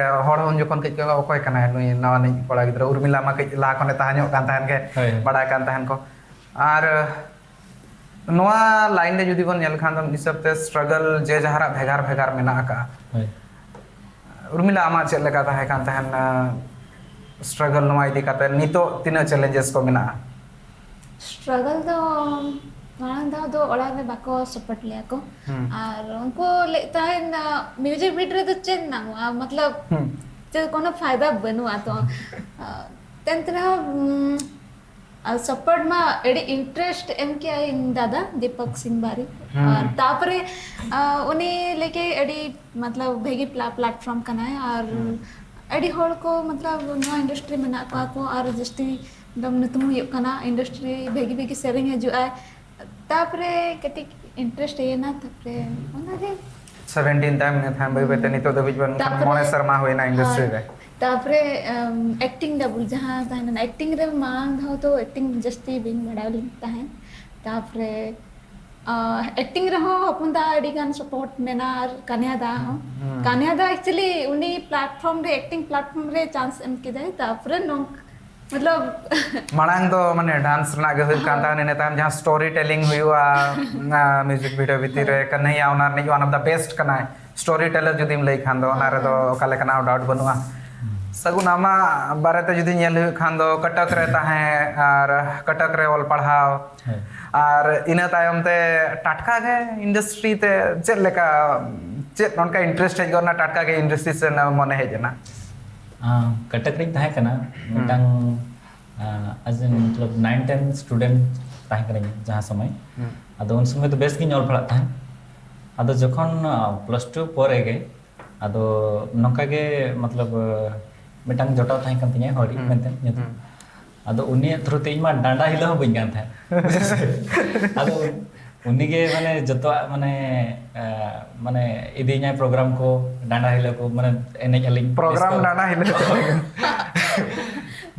ᱦᱚᱲ ᱦᱚᱸ ᱩᱱ ᱡᱚᱠᱷᱚᱱ ᱠᱟᱹᱡ ᱠᱚ, ᱚᱠᱚᱭ ᱠᱟᱱᱟᱭ ᱱᱩᱭ ᱱᱟᱣᱟᱱᱤᱡ ᱠᱚᱲᱟ ᱜᱤᱫᱽᱨᱟᱹ? ᱩᱨᱢᱤᱞᱟ ᱢᱟ ᱠᱟᱹᱡ ᱞᱟᱦᱟ ᱠᱷᱚᱱᱮ ᱛᱟᱦᱮᱸ ᱧᱚᱜ ᱠᱟᱱ ᱛᱟᱦᱮᱱ ᱜᱮ, ᱵᱟᱲᱟᱭ ᱠᱟᱱ ᱛᱟᱦᱮᱱ ᱠᱚ᱾ ᱟᱨ ᱱᱚᱣᱟ ᱞᱟᱭᱤᱱ ᱨᱮ ᱡᱩᱫᱤ ᱵᱚᱱ ᱧᱮᱞ ᱠᱷᱟᱱ ᱫᱚ, ᱢᱤᱫ ᱦᱤᱥᱟᱹᱵ ᱛᱮ ᱥᱴᱨᱟᱜᱚᱞ ᱡᱮ ᱡᱟᱦᱟᱨᱟᱜ ᱵᱷᱮᱜᱟᱨ ᱵᱷᱮᱜᱟᱨ ᱢᱮᱱᱟᱜ ᱟᱠᱟᱫᱼᱟ᱾ ᱩᱨᱢᱤᱞᱟ, ᱟᱢᱟᱜ ᱪᱮᱫ ᱞᱮᱠᱟ ᱛᱟᱦᱮᱸ ᱠᱟᱱ ᱛᱟᱦᱮᱱ ᱥᱴᱨᱟᱜᱚᱞ ᱱᱚᱣᱟ ᱤᱫᱤ ᱠᱟᱛᱮ? ᱱᱤᱛᱚᱜ ᱛᱤᱱᱟᱹᱜ ᱪᱮᱞᱮᱧᱡᱮᱥ ᱠᱚ ᱢᱮᱱᱟᱜᱼᱟ? ᱥᱴᱨᱟᱜᱚᱞ ᱫᱚ ᱢᱟᱲᱟᱝ ᱫᱷᱟᱣ ᱫᱚ ᱚᱲᱟᱜ ᱨᱮ ᱵᱟᱠᱚ ᱥᱟᱯᱳᱨᱴ ᱞᱮᱭᱟ ᱠᱚ᱾ ᱟᱨ ᱩᱱᱠᱩ ᱞᱟᱹᱭᱮᱫ ᱛᱟᱦᱮᱱ ᱢᱤᱣᱡᱤᱠ ᱵᱷᱤᱰ ᱨᱮᱫᱚ ᱪᱮᱫ ᱧᱟᱢᱚᱜᱼᱟ, ᱢᱚᱛᱞᱚᱵ ᱪᱮᱫ ᱠᱳᱱᱳ ᱯᱷᱟᱭᱫᱟ ᱵᱟᱹᱱᱩᱜᱼᱟ᱾ ᱛᱚ ᱮᱱᱛᱮ ᱨᱮᱦᱚᱸ ᱟᱨ ᱥᱟᱯᱳᱨᱴ ᱢᱟ ᱟᱹᱰᱤ ᱤᱱᱴᱟᱨᱮᱥᱴ ᱮᱢ ᱠᱮᱜᱼᱟᱭ ᱤᱧ ᱫᱟᱫᱟ ᱫᱤᱯᱚᱠ ᱥᱤᱝ ᱵᱟᱨᱤ᱾ ᱟᱨ ᱛᱟᱯᱚᱨᱮ ᱟᱨ ᱩᱱᱤ ᱞᱟᱹᱭ ᱠᱮᱜᱼᱟᱭ ᱟᱹᱰᱤ ᱢᱚᱛᱞᱚᱵ ᱵᱷᱟᱹᱜᱤ ᱯᱞᱟᱴᱯᱷᱚᱨᱢ ᱠᱟᱱᱟᱭ ᱟᱨ ᱟᱹᱰᱤ ᱦᱚᱲ ᱠᱚ ᱢᱚᱛᱞᱚᱵ ᱱᱚᱣᱟ ᱤᱱᱰᱟᱥᱴᱨᱤ ᱢᱮᱱᱟᱜ ᱠᱚᱣᱟ ᱠᱚ ᱟᱨ ᱡᱟᱹᱥᱛᱤ ᱫᱚᱢ ᱧᱩᱛᱩᱢ ᱦᱩᱭᱩᱜ ᱠᱟᱱᱟ ᱤᱱᱰᱟᱥᱴᱨᱤ ᱵᱷᱟᱹᱜᱤ ᱵᱷᱟᱹᱜᱤ ᱥᱮᱨᱮᱧ ᱦᱤᱡᱩᱜᱼᱟ᱾ ᱛᱟᱯᱚᱨᱮ ᱠᱟᱹᱴᱤᱡ ᱤᱱᱴᱟᱨᱮᱥᱴ ᱦᱩᱭᱮᱱᱟ, ᱛᱟᱯᱚᱨᱮ ᱚᱱᱟᱜᱮ᱾ ᱥᱮᱵᱷᱮᱱᱴᱤᱱ ᱛᱟᱭᱚᱢ ᱤᱱᱟᱹ ᱠᱷᱟᱱ ᱵᱟᱹᱭ ᱵᱟᱹᱭᱛᱮ ᱱᱤᱛᱚᱜ ᱫᱷᱟᱹᱵᱤᱡ ᱵᱚᱱ ᱢᱮᱱᱠᱷᱟᱱ ᱛᱟᱯᱚᱨᱮ ᱢᱚᱬᱮ ᱥᱮᱨᱢᱟ ᱦᱩᱭᱱᱟ ᱤᱱᱰᱟᱥᱴᱨᱤ ᱦᱳᱭ᱾ ᱨᱮ᱾ ᱛᱟᱯᱚᱨᱮ ᱮᱠᱴᱤᱝ ᱰᱟᱵᱩᱞ ᱡᱟᱦᱟᱸ ᱛᱟᱦᱮᱸ ᱞᱮᱱᱟ, ᱮᱠᱴᱤᱝ ᱨᱮ ᱢᱟᱲᱟᱝ ᱫᱷᱟᱣ ᱫᱚ ᱮᱠᱴᱤᱝ ᱡᱟᱹᱥᱛᱤ ᱵᱟᱹᱧ ᱵᱟᱲᱟᱭ ᱞᱮᱫ ᱛᱟᱦᱮᱸᱫ᱾ ᱛᱟᱯᱚᱨᱮ ᱮᱠᱴᱤᱝ ᱨᱮᱦᱚᱸ ᱦᱚᱯᱚᱱ ᱫᱟ ᱟᱹᱰᱤ ᱜᱟᱱ ᱥᱟᱯᱳᱨᱴ ᱢᱮᱱᱟ ᱟᱨ ᱠᱟᱱᱭᱟ ᱫᱟ ᱦᱚᱸ᱾ ᱠᱟᱱᱭᱟ ᱫᱟ ᱮᱠᱪᱩᱭᱮᱞᱤ ᱩᱱᱤ ᱯᱞᱟᱴᱯᱷᱚᱨᱢ ᱨᱮ, ᱮᱠᱴᱤᱝ ᱯᱞᱟᱴᱯᱷᱚᱨᱢ ᱨᱮ ᱪᱟᱱᱥ ᱮᱢ ᱠᱮᱫᱟᱭ, ᱛᱟᱯᱚᱨᱮ ᱱᱚᱝᱠᱟ ᱢᱚᱛᱞᱚᱵ ᱢᱟᱲᱟᱝ ᱫᱚ ᱢᱟᱱᱮ ᱰᱟᱱᱥ ᱨᱮᱱᱟᱜ ᱜᱮ ᱦᱩᱭᱩᱜ ᱠᱟᱱ ᱛᱟᱦᱮᱸᱫ, ᱤᱱᱟᱹ ᱛᱟᱭᱚᱢ ᱡᱟᱦᱟᱸ ᱥᱴᱳᱨᱤ ᱴᱮᱞᱤᱝ ᱦᱩᱭᱩᱜᱼᱟ ᱢᱤᱣᱡᱤᱠ ᱵᱷᱤᱰᱤᱭᱳ ᱵᱷᱤᱛᱤᱨ ᱨᱮ, ᱠᱟᱹᱱᱦᱟᱹᱭᱟ ᱚᱱᱟ ᱨᱤᱱᱤᱡ one of the best ᱠᱟᱱᱟᱭ, ᱥᱴᱳᱨᱤ ᱴᱮᱞᱟᱨ ᱡᱩᱫᱤᱢ ᱞᱟᱹᱭ ᱠᱷᱟᱱ ᱫᱚ ᱚᱱᱟ ᱨᱮᱫᱚ ᱚᱠᱟ ᱞᱮᱠᱟᱱᱟᱜ ᱰᱟᱣᱩᱴ ᱵᱟᱹᱱᱩᱜᱼᱟ᱾ ᱥᱟᱹᱜᱩᱱ, ᱟᱢᱟᱜ ᱵᱟᱨᱮᱛᱮ ᱡᱩᱫᱤ ᱧᱮᱞ ᱦᱩᱭᱩᱜ ᱠᱷᱟᱱ ᱫᱚ ᱠᱚᱴᱚᱠ ᱨᱮ ᱛᱟᱦᱮᱸ ᱟᱨ ᱠᱚᱴᱚᱠ ᱨᱮ ᱚᱞ ᱯᱟᱲᱦᱟᱣ, ᱟᱨ ᱤᱱᱟᱹ ᱛᱟᱭᱚᱢ ᱛᱮ ᱴᱟᱴᱠᱟ ᱜᱮ ᱤᱱᱰᱟᱥᱴᱨᱤ ᱛᱮ ᱪᱮᱫ ᱞᱮᱠᱟ, ᱪᱮᱫ ᱚᱱᱠᱟ ᱤᱱᱴᱟᱨᱮᱥᱴ ᱦᱮᱡ ᱜᱚᱫ ᱮᱱᱟ, ᱴᱟᱴᱠᱟ ᱜᱮ ᱤᱱᱰᱟᱥᱴᱨᱤ ᱥᱮᱫ ᱢᱚᱱᱮ ᱦᱮᱡ ᱮᱱᱟ? ᱠᱚᱴᱚᱠ ᱨᱤᱧ ᱛᱟᱦᱮᱸ ᱠᱟᱱᱟ ᱢᱤᱫᱴᱟᱝ ᱟᱡ ᱢᱚᱛᱞᱚᱵ ᱱᱟᱭᱤᱱ ᱴᱮᱱ ᱥᱴᱩᱰᱮᱱᱴ ᱛᱟᱦᱮᱸ ᱠᱟᱱᱟᱧ ᱡᱟᱦᱟᱸ ᱥᱚᱢᱚᱭ᱾ ᱟᱫᱚ ᱩᱱ ᱥᱚᱢᱚᱭ ᱫᱚ ᱵᱮᱥ ᱜᱤᱧ ᱚᱞ ᱯᱟᱲᱦᱟᱜ ᱛᱟᱦᱮᱸᱫ᱾ ᱟᱫᱚ ᱡᱚᱠᱷᱚᱱ ᱯᱞᱟᱥ ᱴᱩ ᱯᱚᱨᱮ ᱜᱮ ᱟᱫᱚ ᱱᱚᱝᱠᱟ ᱜᱮ ᱢᱚᱛᱞᱚᱵ ᱢᱤᱫᱴᱟᱝ ᱡᱚᱴᱟᱣ ᱛᱟᱦᱮᱸ ᱠᱟᱱ ᱛᱤᱧᱟᱹ ᱦᱚᱨᱤ ᱢᱮᱱᱛᱮ ᱧᱩᱛᱩᱢ᱾ ᱟᱫᱚ ᱩᱱᱤᱭᱟᱜ ᱛᱷᱨᱩ ᱛᱮ ᱤᱧ ᱢᱟ ᱰᱟᱸᱰᱟ ᱦᱤᱞᱟᱹ ᱦᱚᱸ ᱵᱟᱹᱧ ᱜᱟᱱ ᱛᱟᱦᱮᱸᱫ᱾ ᱟᱫᱚ ᱩᱱᱤᱜᱮ ᱢᱟᱱᱮ ᱡᱚᱛᱚᱣᱟᱜ ᱢᱟᱱᱮ ᱢᱟᱱᱮ ᱤᱫᱤᱭᱤᱧᱟᱭ ᱯᱨᱳᱜᱨᱟᱢ ᱠᱚ, ᱰᱟᱸᱰᱟ ᱦᱤᱞᱟᱹ ᱠᱚ, ᱢᱟᱱᱮ ᱮᱱᱮᱡ ᱟᱹᱞᱤᱧ᱾ Programme disco. ᱰᱟᱸᱰᱟ ᱦᱤᱞᱟᱹ᱾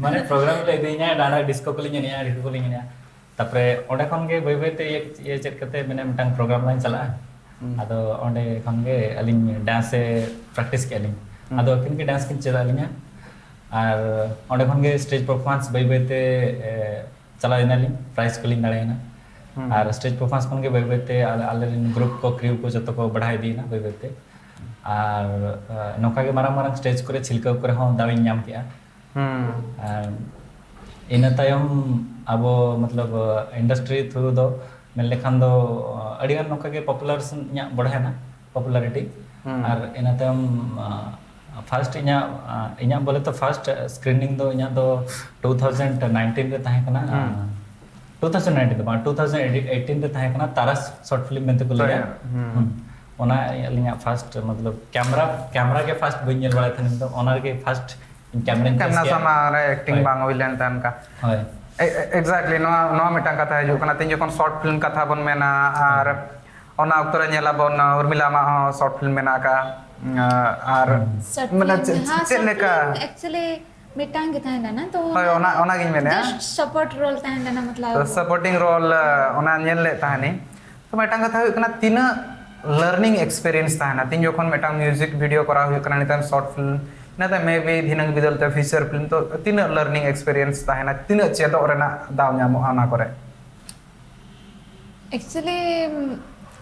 ᱢᱟᱱᱮ ᱯᱨᱳᱜᱨᱟᱢ ᱞᱮ ᱤᱫᱤᱭᱤᱧᱟ, ᱰᱟᱸᱰᱟ ᱰᱤᱥᱠᱳ ᱠᱚᱞᱤᱧ ᱮᱱᱮᱡᱼᱟ, ᱰᱤᱥᱠᱳ ᱠᱚᱞᱤᱧ ᱮᱱᱮᱡᱼᱟ᱾ ᱛᱟᱯᱚᱨᱮ ᱚᱸᱰᱮ ᱠᱷᱚᱱ ᱜᱮ ᱵᱟᱹᱭ ᱵᱟᱹᱭ ᱛᱮ ᱤᱭᱟᱹ, ᱤᱭᱟᱹ ᱪᱮᱫ ᱠᱟᱛᱮ ᱢᱟᱱᱮ ᱢᱤᱫᱴᱟᱝ ᱯᱨᱳᱜᱨᱟᱢ ᱞᱤᱧ ᱪᱟᱞᱟᱜᱼᱟ᱾ ᱟᱫᱚ ᱚᱸᱰᱮ ᱠᱷᱚᱱ ᱜᱮ ᱟᱹᱞᱤᱧ ᱰᱟᱱᱥ ᱮ ᱯᱨᱮᱠᱴᱤᱥ ᱠᱮᱫᱼᱟ ᱞᱤᱧ᱾ ᱟᱫᱚ ᱟᱹᱠᱤᱱ ᱜᱮ ᱰᱟᱱᱥ ᱠᱤᱱ ᱪᱮᱫ ᱟᱹᱞᱤᱧᱟ᱾ ᱟᱨ ᱚᱸᱰᱮ ᱠᱷᱚᱱ ᱜᱮ ᱥᱴᱮᱡᱽ ᱯᱟᱨᱯᱷᱚᱨᱢᱮᱱᱥ ᱵᱟᱹᱭ ᱵᱟᱹᱭ ᱛᱮ ᱪᱟᱞᱟᱣ ᱮᱱᱟᱞᱤᱧ, ᱯᱨᱟᱭᱤᱡᱽ ᱠᱚᱞᱤᱧ ᱫᱟᱲᱮᱭᱮᱱᱟ᱾ ᱟᱨ ᱥᱴᱮᱡᱽ ᱯᱟᱨᱯᱷᱚᱨᱢᱮᱱᱥ ᱠᱷᱚᱱ ᱜᱮ ᱵᱟᱹᱭ ᱵᱟᱹᱭ ᱛᱮ ᱟᱞᱮ, ᱟᱞᱮ ᱨᱮᱱ ᱜᱨᱩᱯ ᱠᱚ, ᱠᱨᱤᱭᱩ ᱠᱚ ᱡᱚᱛᱚ ᱠᱚ ᱵᱟᱲᱦᱟᱣ ᱤᱫᱤᱭᱮᱱᱟ ᱵᱟᱹᱭ ᱵᱟᱹᱭ ᱛᱮ᱾ ᱟᱨ ᱱᱚᱝᱠᱟ ᱜᱮ ᱢᱟᱨᱟᱝ ᱢᱟᱨᱟᱝ ᱥᱴᱮᱡᱽ ᱠᱚᱨᱮ ᱪᱷᱤᱞᱠᱟᱹᱣ ᱠᱚᱨᱮ ᱦᱚᱸ ᱫᱟᱣ ᱤᱧ ᱧᱟᱢ ᱠᱮᱫᱼᱟ᱾ ᱟᱨ ᱤᱱᱟᱹ ᱛᱟᱭᱚᱢ ᱟᱵᱚ ᱢᱚᱛᱞᱚᱵ ᱤᱱᱰᱟᱥᱴᱨᱤ ᱛᱷᱨᱩ ᱫᱚ ᱢᱮᱱ ᱞᱮᱠᱷᱟᱱ ᱫᱚ ᱟᱹᱰᱤᱜᱟᱱ ᱱᱚᱝᱠᱟ ᱜᱮ ᱯᱚᱯᱩᱞᱟᱨ ᱤᱧᱟᱹᱜ ᱵᱟᱲᱦᱟᱣᱮᱱᱟ, ᱯᱚᱯᱩᱞᱟᱨᱤᱴᱤ᱾ ᱟᱨ ᱤᱱᱟᱹ ᱛᱟᱭᱚᱢ ᱯᱷᱟᱥᱴ ᱤᱧᱟᱹᱜ ᱤᱧᱟᱹᱜ ᱵᱚᱞᱮ ᱛᱚ ᱯᱷᱟᱥᱴ ᱥᱠᱨᱤᱱᱤᱝ ᱫᱚ ᱤᱧᱟᱹᱜ ᱫᱚ ᱴᱩ ᱛᱷᱟᱣᱡᱮᱱᱰ ᱱᱟᱭᱤᱱᱴᱤᱱ ᱨᱮ ᱛᱟᱦᱮᱸ ᱠᱟᱱᱟ᱾ ᱴᱩ ᱛᱷᱟᱣᱡᱮᱱᱰ ᱱᱟᱭᱤᱱᱴᱤᱱ ᱫᱚ ᱵᱟᱝ, ᱴᱩ ᱛᱷᱟᱣᱡᱮᱱᱰ ᱮᱭᱤᱴᱤᱱ ᱨᱮ ᱛᱟᱦᱮᱸ ᱠᱟᱱᱟ, ᱛᱟᱨᱟᱥ ᱥᱚᱨᱴ ᱯᱷᱤᱞᱢ ᱢᱮᱱᱛᱮ ᱠᱚ ᱞᱟᱹᱭᱟ᱾ ᱦᱩᱸ᱾ ᱚᱱᱟ ᱟᱹᱞᱤᱧᱟᱜ ᱯᱷᱟᱥᱴ ᱢᱚᱛᱞᱚᱵ ᱠᱮᱢᱨᱟ, ᱠᱮᱢᱨᱟ ᱜᱮ ᱯᱷᱟᱥᱴ ᱵᱟᱹᱧ ᱧᱮᱞ ᱵᱟᱲᱟᱭ ᱛᱟᱦᱮᱸᱫ, ᱱᱤᱛᱚᱜ ᱚᱱᱟ ᱨᱮᱜᱮ ᱯᱷᱟᱥᱴ ᱠᱮᱢᱨᱟᱧ ᱠᱮᱢᱨᱟ ᱥᱟᱢᱟᱝ ᱨᱮ ᱮᱠᱴᱤᱝ ᱵᱟᱝ ᱦᱩᱭ ᱞᱮᱱ ᱛᱟᱦᱮᱸ ᱚᱱᱠᱟ᱾ ᱦᱳᱭ᱾ ᱮᱠᱡᱮᱠᱴᱞᱤ, ᱱᱚᱣᱟ, ᱱᱚᱣᱟ ᱢᱤᱫᱴᱟᱝ ᱠᱟᱛᱷᱟ ᱦᱤᱡᱩᱜ ᱠᱟᱱᱟ᱾ ᱛᱤᱦᱤᱧ ᱡᱚᱠᱷᱚᱱ ᱥᱚᱨᱴ ᱯᱷᱤᱞᱢ ᱠᱟᱛᱷᱟ ᱵᱚᱱ ᱢᱮᱱᱟ, ᱟᱨ ᱚᱱᱟ ᱚᱠᱛᱚ ᱨᱮ ᱧᱮᱞ ᱟᱵᱚᱱ, ᱩᱨᱢᱤᱞᱟ ᱟᱢᱟᱜ ᱦᱚᱸ ᱥᱚᱨᱴ ᱯᱷᱤᱞᱢ ᱢᱮᱱᱟᱜ ᱟᱠᱟᱫᱼᱟ᱾ ᱟᱨ ᱦᱩᱸ᱾ ᱥᱚᱨᱴ ᱢᱟᱱᱮ ᱯᱷᱤᱞᱢ ᱪᱮᱫ, ᱡᱟᱦᱟᱸ ᱪᱮᱫ ᱥᱚᱨᱴ ᱞᱮᱠᱟ? ᱯᱷᱤᱞᱢ ᱮᱠᱪᱩᱭᱮᱞᱤ ᱢᱤᱫᱴᱟᱝ ᱜᱮ ᱛᱟᱦᱮᱸ ᱞᱮᱱᱟ ᱛᱚ᱾ ᱦᱳᱭ, ᱚᱱᱟ, ᱚᱱᱟᱜᱤᱧ ᱢᱮᱱᱮᱫᱼᱟ᱾ ᱡᱟᱥᱴ ᱥᱟᱯᱳᱨᱴ ᱨᱳᱞ ᱛᱟᱦᱮᱸ ᱞᱮᱱᱟ, ᱢᱚᱛᱞᱚᱵ᱾ ᱥᱟᱯᱳᱨᱴᱤᱝ ᱨᱳᱞ, ᱚᱱᱟ ᱧᱮᱞ ᱞᱮᱫ ᱛᱟᱦᱮᱱᱤᱧ᱾ ᱛᱚ, ᱢᱤᱫᱴᱟᱝ ᱠᱟᱛᱷᱟ ᱦᱩᱭᱩᱜ ᱠᱟᱱᱟ, ᱛᱤᱱᱟᱹᱜ ᱞᱟᱨᱱᱤᱝ ᱮᱠᱥᱯᱮᱨᱤᱭᱮᱱᱥ ᱛᱟᱦᱮᱱᱟ? ᱛᱤᱦᱤᱧ ᱡᱚᱠᱷᱚᱱ ᱢᱤᱫᱴᱟᱝ ᱢᱤᱣᱡᱤᱠ ᱵᱷᱤᱰᱤᱭᱳ ᱠᱚᱨᱟᱣ ᱦᱩᱭᱩᱜ ᱠᱟᱱᱟ, ᱱᱤᱛᱚᱝ ᱥᱚᱨᱴ ᱯᱷᱤᱞᱢ, ᱤᱱᱟᱹᱛᱮ ᱢᱮ ᱵᱤ ᱫᱷᱤᱱᱟᱹᱝ ᱵᱤᱫᱟᱹᱞ ᱛᱮ ᱯᱷᱤᱪᱟᱨ ᱯᱷᱤᱞᱢ, ᱛᱚ ᱛᱤᱱᱟᱹᱜ ᱞᱟᱨᱱᱤᱝ ᱮᱠᱥᱯᱮᱨᱤᱭᱮᱱᱥ ᱛᱟᱦᱮᱱᱟ? ᱛᱤᱱᱟᱹᱜ ᱪᱮᱫᱚᱜ ᱨᱮᱱᱟᱜ ᱫᱟᱣ ᱧᱟᱢᱚᱜᱼᱟ ᱚᱱᱟ ᱠᱚᱨᱮ? ᱮᱠᱪᱩᱭᱮᱞᱤ,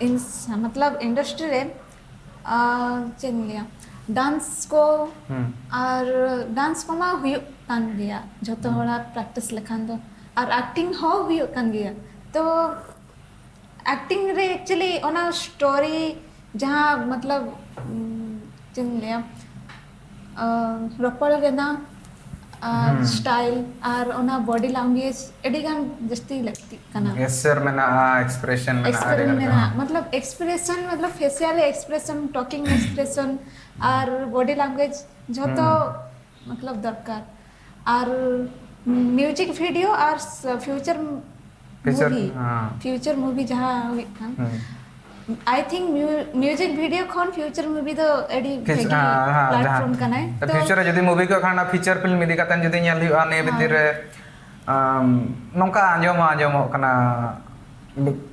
ᱤᱱ-, ᱢᱚᱛᱞᱚᱵ, ᱤᱱᱰᱟᱥᱴᱨᱤ ᱨᱮ, ᱟᱨ ᱪᱮᱫ ᱤᱧ ᱞᱟᱹᱭᱟ, ᱰᱟᱱᱥ ᱠᱚ ᱦᱩᱸ᱾ ᱟᱨ ᱰᱟᱱᱥ ᱠᱚᱢᱟ ᱦᱩᱭᱩᱜ ᱠᱟᱱ ᱜᱮᱭᱟ, ᱡᱷᱚᱛᱚ ᱦᱩᱸ᱾ ᱦᱚᱲᱟᱜ ᱯᱨᱮᱠᱴᱤᱥ ᱞᱮᱠᱷᱟᱱ ᱫᱚ, ᱟᱨ ᱮᱠᱴᱤᱝ ᱦᱚᱸ ᱦᱩᱭᱩᱜ ᱠᱟᱱ ᱜᱮᱭᱟ᱾ ᱛᱚ ᱮᱠᱴᱤᱝ ᱨᱮ ᱮᱠᱪᱩᱭᱮᱞᱤ ᱚᱱᱟ ᱥᱴᱳᱨᱤ ᱡᱟᱦᱟᱸ, ᱢᱚᱛᱞᱚᱵ, ᱩᱢ, ᱪᱮᱫ ᱤᱧ ᱞᱟᱹᱭᱟ, ᱟᱸ, ᱨᱚᱯᱚᱲ ᱨᱮᱱᱟᱜ ᱟᱨ ᱦᱩᱸ᱾ ᱥᱴᱟᱭᱤᱞ ᱟᱨ ᱚᱱᱟ ᱵᱚᱰᱤ ᱞᱟᱝᱜᱩᱭᱮᱡᱽ ᱟᱹᱰᱤ ᱜᱟᱱ ᱡᱟᱹᱥᱛᱤ ᱞᱟᱹᱠᱛᱤᱜ ᱠᱟᱱᱟ᱾ ᱜᱮᱥᱪᱟᱨ ᱢᱮᱱᱟᱜᱼᱟ, ᱮᱠᱥᱯᱨᱮᱥᱚᱱ ᱢᱮᱱᱟᱜᱼᱟ, ᱟᱹᱰᱤ ᱮᱠᱥᱯᱨᱮᱥᱚᱱ ᱜᱟᱱ ᱢᱮᱱᱟᱜᱼᱟ, ᱢᱮᱱᱟᱜᱼᱟ᱾ ᱢᱚᱛᱞᱚᱵ, ᱮᱠᱥᱯᱨᱮᱥᱚᱱ, ᱢᱚᱛᱞᱚᱵ, ᱯᱷᱮᱥᱤᱭᱟᱞ ᱮᱠᱥᱯᱨᱮᱥᱚᱱ, ᱴᱚᱠᱤᱝ ᱮᱠᱥᱯᱨᱮᱥᱚᱱ ᱟᱨ ᱵᱚᱰᱤ ᱞᱟᱝᱜᱩᱭᱮᱡᱽ ᱡᱷᱚᱛᱚ, ᱦᱩᱸ᱾ ᱢᱚᱛᱞᱚᱵ, ᱫᱚᱨᱠᱟᱨ᱾ ᱟᱨ ᱢᱤᱭᱩᱡᱤᱠ ᱵᱷᱤᱰᱤᱭᱳ ᱟᱨ ᱯᱷᱤᱭᱩᱪᱟᱨ ᱯᱷᱤᱭᱩᱪᱟᱨ ᱢᱩᱵᱷᱤ ᱯᱷᱤᱭᱩᱪᱟᱨ ᱢᱩᱵᱷᱤ ᱡᱟᱦᱟᱸ ᱦᱩᱭᱩᱜ ᱠᱟᱱ, I think music video ᱠᱷᱚᱱ ᱯᱷᱤᱭᱩᱪᱟᱨ ᱢᱩᱵᱷᱤ ᱫᱚ ᱟᱹᱰᱤ ᱵᱷᱟᱹᱜᱤ ᱯᱞᱟᱴᱯᱷᱚᱨᱢ ᱠᱟᱱᱟᱭ᱾ ᱛᱚ ᱯᱷᱤᱭᱩᱪᱟᱨ ᱨᱮ ᱡᱩᱫᱤ ᱢᱩᱵᱷᱤ ᱠᱚ ᱠᱷᱟᱱ ᱯᱷᱤᱭᱩᱪᱟᱨ ᱯᱷᱤᱞᱢ ᱤᱫᱤ ᱠᱟᱛᱮ ᱡᱩᱫᱤ ᱧᱮᱞ ᱦᱩᱭᱩᱜᱼᱟ ᱱᱤᱭᱟᱹ ᱵᱷᱤᱛᱤᱨ ᱨᱮ ᱟᱢ, ᱱᱚᱝᱠᱟ ᱟᱸᱡᱚᱢ ᱦᱚᱸ ᱟᱸᱡᱚᱢᱚᱜ ᱠᱟᱱᱟ,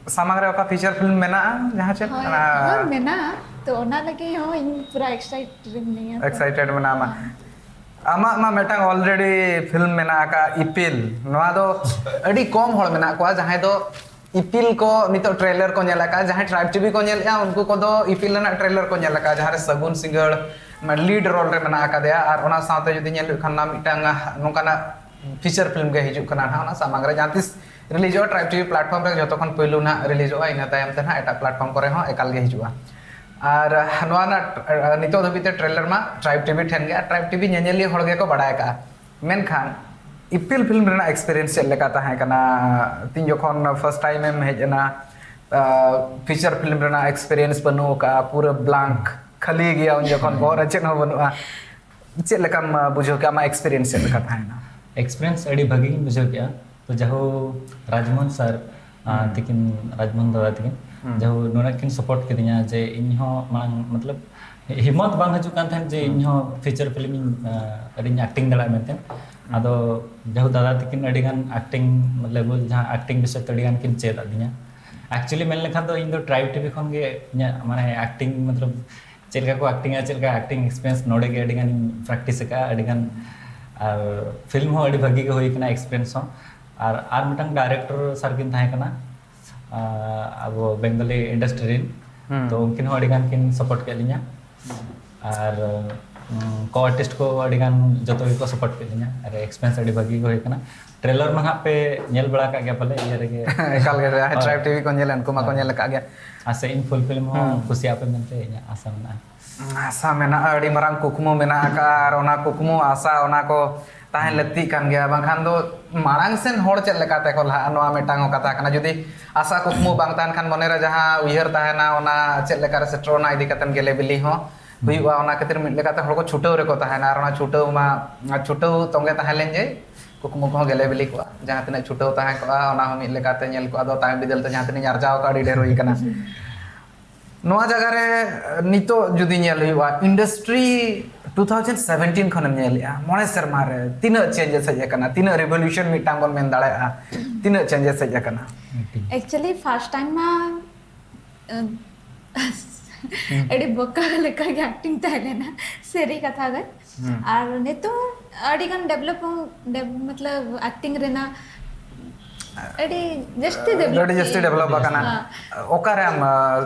ᱥᱟᱢᱟᱝ ᱨᱮ ᱚᱠᱟ ᱯᱷᱤᱭᱩᱪᱟᱨ ᱯᱷᱤᱞᱢ ᱢᱮᱱᱟᱜᱼᱟ ᱡᱟᱦᱟᱸ ᱪᱮᱫ ᱦᱳᱭ, ᱚᱱᱟ ᱦᱳᱭ, ᱢᱮᱱᱟᱜᱼᱟ᱾ ᱛᱚ ᱚᱱᱟ ᱞᱟᱹᱜᱤᱫ ᱦᱚᱸ ᱤᱧ ᱯᱩᱨᱟ ᱮᱠᱥᱟᱭᱴᱮᱰ ᱢᱤᱱᱟᱹᱧᱟ ᱛᱚ᱾ ᱮᱠᱥᱟᱭᱴᱮᱰ ᱢᱮᱱᱟᱢᱟ᱾ ᱟᱢᱟᱜ ᱢᱟ ᱢᱤᱫᱴᱟᱝ ᱚᱞᱨᱮᱰᱤ ᱯᱷᱤᱞᱢ ᱢᱮᱱᱟᱜ ᱟᱠᱟᱫ ᱤᱯᱤᱞ, ᱱᱚᱣᱟ ᱫᱚ ᱟᱹᱰᱤ ᱠᱚᱢ ᱦᱚᱲ ᱢᱮᱱᱟᱜ ᱠᱚᱣᱟ ᱡᱟᱦᱟᱸᱭ ᱫᱚ ᱤᱯᱤᱞ ᱠᱚ ᱱᱤᱛᱚᱜ ᱴᱨᱮᱞᱟᱨ ᱠᱚ ᱧᱮᱞ ᱟᱠᱟᱫᱼᱟ᱾ ᱡᱟᱦᱟᱸᱭ ᱴᱨᱟᱭᱤᱵᱽ ᱴᱤᱵᱷᱤ ᱠᱚ ᱧᱮᱞᱮᱫᱼᱟ ᱩᱱᱠᱩ ᱠᱚᱫᱚ ᱤᱯᱤᱞ ᱨᱮᱱᱟᱜ ᱴᱨᱮᱞᱟᱨ ᱠᱚ ᱧᱮᱞ ᱟᱠᱟᱫᱼᱟ, ᱡᱟᱦᱟᱸ ᱨᱮ ᱥᱟᱹᱜᱩᱱ ᱥᱤᱸᱜᱟᱹᱲ ᱞᱤᱰ ᱨᱳᱞ ᱨᱮ ᱢᱮᱱᱟᱜ ᱟᱠᱟᱫᱮᱭᱟ᱾ ᱟᱨ ᱚᱱᱟ ᱥᱟᱶᱛᱮ ᱡᱩᱫᱤ ᱧᱮᱞ ᱦᱩᱭᱩᱜ ᱠᱷᱟᱱ ᱢᱟ ᱢᱤᱫᱴᱟᱝ ᱱᱚᱝᱠᱟᱱᱟᱜ ᱯᱷᱤᱪᱟᱨ ᱯᱷᱤᱞᱢ ᱜᱮ ᱦᱤᱡᱩᱜ ᱠᱟᱱᱟ ᱱᱟᱦᱟᱜ, ᱚᱱᱟ ᱥᱟᱢᱟᱝ ᱨᱮ ᱡᱟᱦᱟᱸ ᱛᱤᱥ ᱨᱤᱞᱤᱡᱚᱜᱼᱟ ᱴᱨᱟᱭᱤᱵᱽ ᱴᱤᱵᱷᱤ ᱯᱞᱟᱴᱯᱷᱚᱨᱢ ᱨᱮ ᱡᱚᱛᱚ ᱠᱷᱚᱱ ᱯᱳᱭᱞᱳ ᱱᱟᱦᱟᱜ ᱨᱤᱞᱤᱡᱚᱜᱼᱟ, ᱤᱱᱟᱹ ᱛᱟᱭᱚᱢ ᱛᱮ ᱱᱟᱦᱟᱜ ᱮᱴᱟᱜ ᱯᱞᱟᱴᱯᱷᱚᱨᱢ ᱠᱚᱨᱮ ᱦᱚᱸ ᱮᱠᱟᱞ ᱜᱮ ᱦᱤᱡᱩᱜᱼᱟ᱾ ᱟᱨ ᱱᱚᱣᱟ ᱨᱮᱱᱟᱜ ᱱᱤᱛᱚᱜ ᱫᱷᱟᱹᱵᱤᱡ ᱛᱮ ᱴᱨᱮᱞᱟᱨ ᱢᱟ ᱴᱨᱟᱭᱤᱵᱽ ᱴᱤᱵᱷᱤ ᱴᱷᱮᱱ ᱜᱮ, ᱟᱨ ᱴᱨᱟᱭᱤᱵᱽ ᱴᱤᱵᱷᱤ ᱧᱮᱧᱮᱞᱤᱭᱟᱹ ᱦᱚᱲ ᱜᱮᱠᱚ ᱵᱟᱲᱟᱭ ᱟᱠᱟᱫᱼᱟ᱾ ᱢᱮᱱᱠᱷᱟᱱ ᱤᱯᱤᱞ ᱯᱷᱤᱞᱢ ᱨᱮᱱᱟᱜ ᱮᱠᱥᱯᱤᱨᱤᱭᱮᱱᱥ ᱪᱮᱫ ᱞᱮᱠᱟ ᱛᱟᱦᱮᱸ ᱠᱟᱱᱟ? ᱛᱤᱱ ᱡᱚᱠᱷᱚᱱ ᱯᱷᱟᱨᱥᱴ ᱴᱟᱭᱤᱢ ᱮᱢ ᱦᱮᱡ ᱮᱱᱟ, ᱯᱷᱤᱪᱟᱨ ᱯᱷᱤᱞᱢ ᱨᱮᱱᱟᱜ ᱮᱠᱥᱯᱤᱨᱤᱭᱮᱱᱥ ᱵᱟᱹᱱᱩᱜ ᱟᱠᱟᱫᱼᱟ, ᱯᱩᱨᱟᱹ ᱵᱞᱟᱝᱠ, ᱠᱷᱟᱹᱞᱤ ᱜᱮᱭᱟ, ᱩᱱ ᱡᱚᱠᱷᱚᱱ ᱵᱚᱦᱚᱜ ᱨᱮ ᱪᱮᱫ ᱦᱚᱸ ᱵᱟᱹᱱᱩᱜᱼᱟ᱾ ᱪᱮᱫ ᱞᱮᱠᱟᱢ ᱵᱩᱡᱷᱟᱹᱣ ᱠᱮᱫᱼᱟ? ᱟᱢᱟᱜ ᱮᱠᱥᱯᱤᱨᱤᱭᱮᱱᱥ ᱪᱮᱫ ᱞᱮᱠᱟ ᱛᱟᱦᱮᱸ ᱠᱟᱱᱟ? ᱮᱠᱥᱯᱤᱨᱤᱭᱮᱱᱥ ᱟᱹᱰᱤ ᱵᱷᱟᱹᱜᱤ ᱜᱤᱧ ᱵᱩᱡᱷᱟᱹᱣ ᱠᱮᱫᱼᱟ᱾ ᱛᱚ ᱡᱟᱦᱳ ᱨᱟᱡᱽᱢᱳᱦᱚᱱ ᱥᱟᱨ ᱛᱤᱠᱤᱱ, ᱨᱟᱡᱽᱢᱳᱦᱚᱱ ᱫᱟᱫᱟ ᱛᱤᱠᱤᱱ ᱡᱟᱦᱳ ᱱᱩᱱᱟᱹᱜ ᱠᱤᱱ ᱥᱟᱯᱳᱨᱴ ᱠᱤᱫᱤᱧᱟ ᱡᱮ ᱤᱧ ᱦᱚᱸ ᱢᱟᱲᱟᱝ ᱢᱚᱛᱞᱚᱵ ᱦᱤᱢᱢᱚᱛ ᱵᱟᱝ ᱦᱤᱡᱩᱜ ᱠᱟᱱ ᱛᱟᱦᱮᱸᱫ ᱡᱮ ᱤᱧ ᱦᱚᱸ ᱯᱷᱤᱪᱟᱨ ᱯᱷᱤᱞᱢ ᱤᱧ ᱟᱹᱰᱤᱧ ᱮᱠᱴᱤᱝ ᱫᱟᱲᱮᱭᱟᱜᱼᱟ ᱢᱮᱱᱛᱮ᱾ ᱟᱫᱚ ᱡᱟᱦᱳ ᱫᱟᱫᱟ ᱛᱤᱠᱤᱱ ᱟᱹᱰᱤ ᱜᱟᱱ ᱮᱠᱴᱤᱝ ᱞᱮᱵᱮᱞ ᱡᱟᱦᱟᱸ ᱮᱠᱴᱤᱝ ᱵᱤᱥᱚᱭ ᱛᱮ ᱟᱹᱰᱤ ᱜᱟᱱ ᱠᱤᱱ ᱪᱮᱫ ᱟᱹᱫᱤᱧᱟ᱾ ᱮᱠᱪᱩᱭᱮᱞᱤ ᱢᱮᱱ ᱞᱮᱠᱷᱟᱱ ᱫᱚ ᱤᱧ ᱫᱚ ᱴᱨᱟᱭᱤᱵᱽ ᱴᱤᱵᱷᱤ ᱠᱷᱚᱱ ᱜᱮ ᱤᱧᱟᱹᱜ ᱢᱟᱱᱮ ᱮᱠᱴᱤᱝ ᱢᱚᱛᱞᱚᱵ ᱪᱮᱫ ᱞᱮᱠᱟ ᱠᱚ ᱮᱠᱴᱤᱝᱟ, ᱪᱮᱫ ᱞᱮᱠᱟ ᱮᱠᱴᱤᱝ ᱮᱠᱥᱯᱤᱨᱤᱭᱮᱱᱥ, ᱱᱚᱰᱮ ᱜᱮ ᱟᱹᱰᱤ ᱜᱟᱱᱤᱧ ᱯᱨᱮᱠᱴᱤᱥ ᱟᱠᱟᱫᱼᱟ ᱟᱹᱰᱤ ᱜᱟᱱ᱾ ᱟᱨ ᱯᱷᱤᱞᱢ ᱦᱚᱸ ᱟᱹᱰᱤ ᱵᱷᱟᱹᱜᱤ ᱜᱮ ᱦᱩᱭ ᱠᱟᱱᱟ, ᱮᱠᱥᱯᱤᱨᱤᱭᱮᱱᱥ ᱦᱚᱸ᱾ ᱟᱨ ᱟᱨ ᱢᱤᱫᱴᱟᱝ ᱰᱟᱭᱨᱮᱠᱴᱚᱨ ᱥᱟᱨ ᱠᱤᱱ ᱛᱟᱦᱮᱸ ᱠᱟᱱᱟ, ᱟᱵᱚ ᱵᱮᱝᱜᱚᱞᱤ ᱤᱱᱰᱟᱥᱴᱨᱤ ᱨᱮᱱ᱾ ᱛᱚ ᱩᱱᱠᱤᱱ ᱦᱚᱸ ᱟᱹᱰᱤ ᱜᱟᱱ ᱠᱤᱱ ᱥᱟᱯᱳᱨᱴ ᱠᱮᱫ ᱞᱤᱧᱟ᱾ ᱟᱨ ᱠᱳ ᱟᱨᱴᱤᱥᱴ ᱠᱚ ᱟᱹᱰᱤ ᱜᱟᱱ ᱡᱚᱛᱚ ᱜᱮᱠᱚ ᱥᱟᱯᱳᱨᱴ ᱠᱮᱫ ᱞᱤᱧᱟ᱾ ᱟᱨ ᱮᱠᱥᱯᱤᱨᱤᱭᱮᱱᱥ ᱟᱹᱰᱤ ᱵᱷᱟᱹᱜᱤ ᱜᱮ ᱦᱩᱭ ᱠᱟᱱᱟ᱾ ᱴᱨᱮᱞᱟᱨ ᱢᱟ ᱦᱟᱸᱜ ᱯᱮ ᱧᱮᱞ ᱵᱟᱲᱟ ᱟᱠᱟᱫ ᱜᱮᱭᱟ ᱯᱟᱞᱮ ᱤᱭᱟᱹ ᱨᱮᱜᱮ᱾ ᱮᱠᱟᱞ ᱜᱮ, ᱡᱟᱦᱟᱸᱭ ᱴᱨᱟᱭᱤᱵᱽ ᱴᱤᱵᱷᱤ ᱠᱚ ᱧᱮᱞᱟ ᱩᱱᱠᱩ ᱢᱟᱠᱚ ᱧᱮᱞ ᱟᱠᱟᱫ ᱜᱮᱭᱟ᱾ ᱟᱥᱮ ᱤᱧ ᱯᱷᱩᱞ ᱯᱷᱤᱞᱢ ᱦᱚᱸ ᱠᱩᱥᱤᱭᱟᱜ ᱯᱮ ᱢᱮᱱᱛᱮ ᱤᱧᱟᱹᱜ ᱟᱥᱟ ᱢᱮᱱᱟᱜᱼᱟ᱾ ᱟᱥᱟ ᱢᱮᱱᱟᱜᱼᱟ, ᱟᱹᱰᱤ ᱢᱟᱨᱟᱝ ᱠᱩᱠᱢᱩ ᱢᱮᱱᱟᱜ ᱟᱠᱟᱫᱼᱟ, ᱟᱨ ᱚᱱᱟ ᱠᱩᱠᱢᱩ ᱟᱥᱟ ᱚᱱᱟ ᱠᱚ ᱛᱟᱦᱮᱸ ᱞᱟᱹᱠᱛᱤᱜ ᱠᱟᱱ ᱜᱮᱭᱟ, ᱵᱟᱝᱠᱷᱟᱱ ᱫᱚ ᱢᱟᱲᱟᱝ ᱥᱮᱱ ᱦᱚᱲ ᱪᱮᱫ ᱞᱮᱠᱟ ᱛᱮᱠᱚ ᱞᱟᱦᱟᱜᱼᱟ, ᱱᱚᱣᱟ ᱢᱤᱫᱴᱟᱝ ᱦᱚᱸ ᱠᱟᱛᱷᱟ ᱠᱟᱱᱟ᱾ ᱡᱩᱫᱤ ᱟᱥᱟ ᱠᱩᱠᱢᱩ ᱵᱟᱝ ᱛᱟᱦᱮᱱ ᱠᱷᱟᱱ ᱢᱚᱱᱮᱨᱮ ᱡᱟᱦᱟᱸ ᱩᱭᱦᱟᱹᱨ ᱛᱟᱦᱮᱱᱟ ᱚᱱᱟ ᱪᱮᱫ ᱞᱮᱠᱟᱨᱮ ᱥᱮᱴᱮᱨᱚᱜᱼᱟ ᱚᱱᱟ ᱤᱫᱤ ᱠᱟᱛᱮᱫ ᱜᱮᱞᱮ ᱵᱤᱞᱤ ᱦᱚᱸ ᱦᱩᱭᱩᱜᱼᱟ᱾ ᱚᱱᱟ ᱠᱷᱟᱹᱛᱤᱨ ᱢᱤᱫ ᱞᱮᱠᱟᱛᱮ ᱦᱚᱲ ᱠᱚ ᱪᱷᱩᱴᱟᱹᱣ ᱨᱮᱠᱚ ᱛᱟᱦᱮᱱᱟ, ᱟᱨ ᱚᱱᱟ ᱪᱷᱩᱴᱟᱹᱣ ᱢᱟ ᱪᱷᱩᱴᱟᱹᱣ ᱛᱚᱸᱜᱮ ᱛᱟᱦᱮᱸ ᱞᱮᱱ ᱡᱮ ᱠᱩᱠᱢᱩ ᱠᱚᱦᱚᱸ ᱜᱮᱞᱮ ᱵᱤᱞᱤ ᱠᱚᱜᱼᱟ, ᱡᱟᱦᱟᱸ ᱛᱤᱱᱟᱹᱜ ᱪᱷᱩᱴᱟᱹᱣ ᱛᱟᱦᱮᱸ ᱠᱚᱜᱼᱟ ᱚᱱᱟ ᱦᱚᱸ ᱢᱤᱫ ᱞᱮᱠᱟᱛᱮ ᱧᱮᱞ ᱠᱚᱜᱼᱟ, ᱟᱫᱚ ᱛᱟᱭᱚᱢ ᱵᱤᱫᱟᱹᱞ ᱛᱮ ᱡᱟᱦᱟᱸ ᱛᱤᱱᱟᱹᱜ ᱤᱧ ᱟᱨᱡᱟᱣ ᱠᱟᱜᱼᱟ ᱟᱹᱰᱤ ᱰᱷᱮᱨ ᱦᱩᱭ ᱠᱟᱱᱟ᱾ ᱱᱚᱣᱟ ᱡᱟᱭᱜᱟ ᱨᱮ ᱱᱤᱛᱚᱜ ᱡᱩᱫᱤ ᱧᱮᱞ ᱦᱩᱭᱩᱜᱼᱟ, ᱤᱱᱰᱟᱥᱴᱨᱤ ᱴᱩ ᱛᱷᱟᱣᱡᱮᱱᱰ ᱥᱮᱵᱷᱮᱱᱴᱤᱱ ᱠᱷᱚᱱᱮᱢ ᱧᱮᱞᱮᱜᱼᱟ, ᱢᱚᱬᱮ ᱥᱮᱨᱢᱟ ᱨᱮ ᱛᱤᱱᱟᱹᱜ ᱪᱮᱧᱡᱮᱥ ᱦᱮᱡ ᱟᱠᱟᱱᱟ, ᱛᱤᱱᱟᱹᱜ ᱨᱤᱵᱷᱚᱞᱩᱥᱚᱱ ᱢᱤᱫᱴᱟᱝ ᱵᱚᱱ ᱢᱮᱱ ᱫᱟᱲᱮᱭᱟᱜᱼᱟ, ᱛᱤᱱᱟᱹᱜ ᱪᱮᱧᱡᱮᱥ ᱦᱮᱡ ᱟᱠᱟᱱᱟ? ᱮᱠᱪᱩᱭᱮᱞᱤ ᱯᱷᱟᱥᱴ ᱴᱟᱭᱤᱢ ᱢᱟ ᱟᱹᱰᱤ ᱵᱚᱠᱟ ᱞᱮᱠᱟ ᱜᱮ ᱮᱠᱴᱤᱝ ᱛᱟᱦᱮᱸ ᱞᱮᱱᱟ, ᱥᱟᱹᱨᱤ ᱠᱟᱛᱷᱟ ᱜᱮ᱾ ᱟᱨ ᱱᱤᱛᱚᱜ ᱟᱹᱰᱤ ᱜᱟᱱ ᱰᱮᱵᱷᱞᱚᱯ ᱢᱚᱛᱞᱚᱵ ᱮᱠᱴᱤᱝ ᱨᱮᱱᱟᱜ ᱟᱹᱰᱤ ᱡᱟᱹᱥᱛᱤ ᱰᱮᱵᱷᱞᱚᱯ ᱟᱹᱰᱤ ᱡᱟᱹᱥᱛᱤ ᱰᱮᱵᱷᱞᱚᱯ ᱟᱠᱟᱱᱟ᱾ ᱚᱠᱟᱨᱮ ᱟᱢ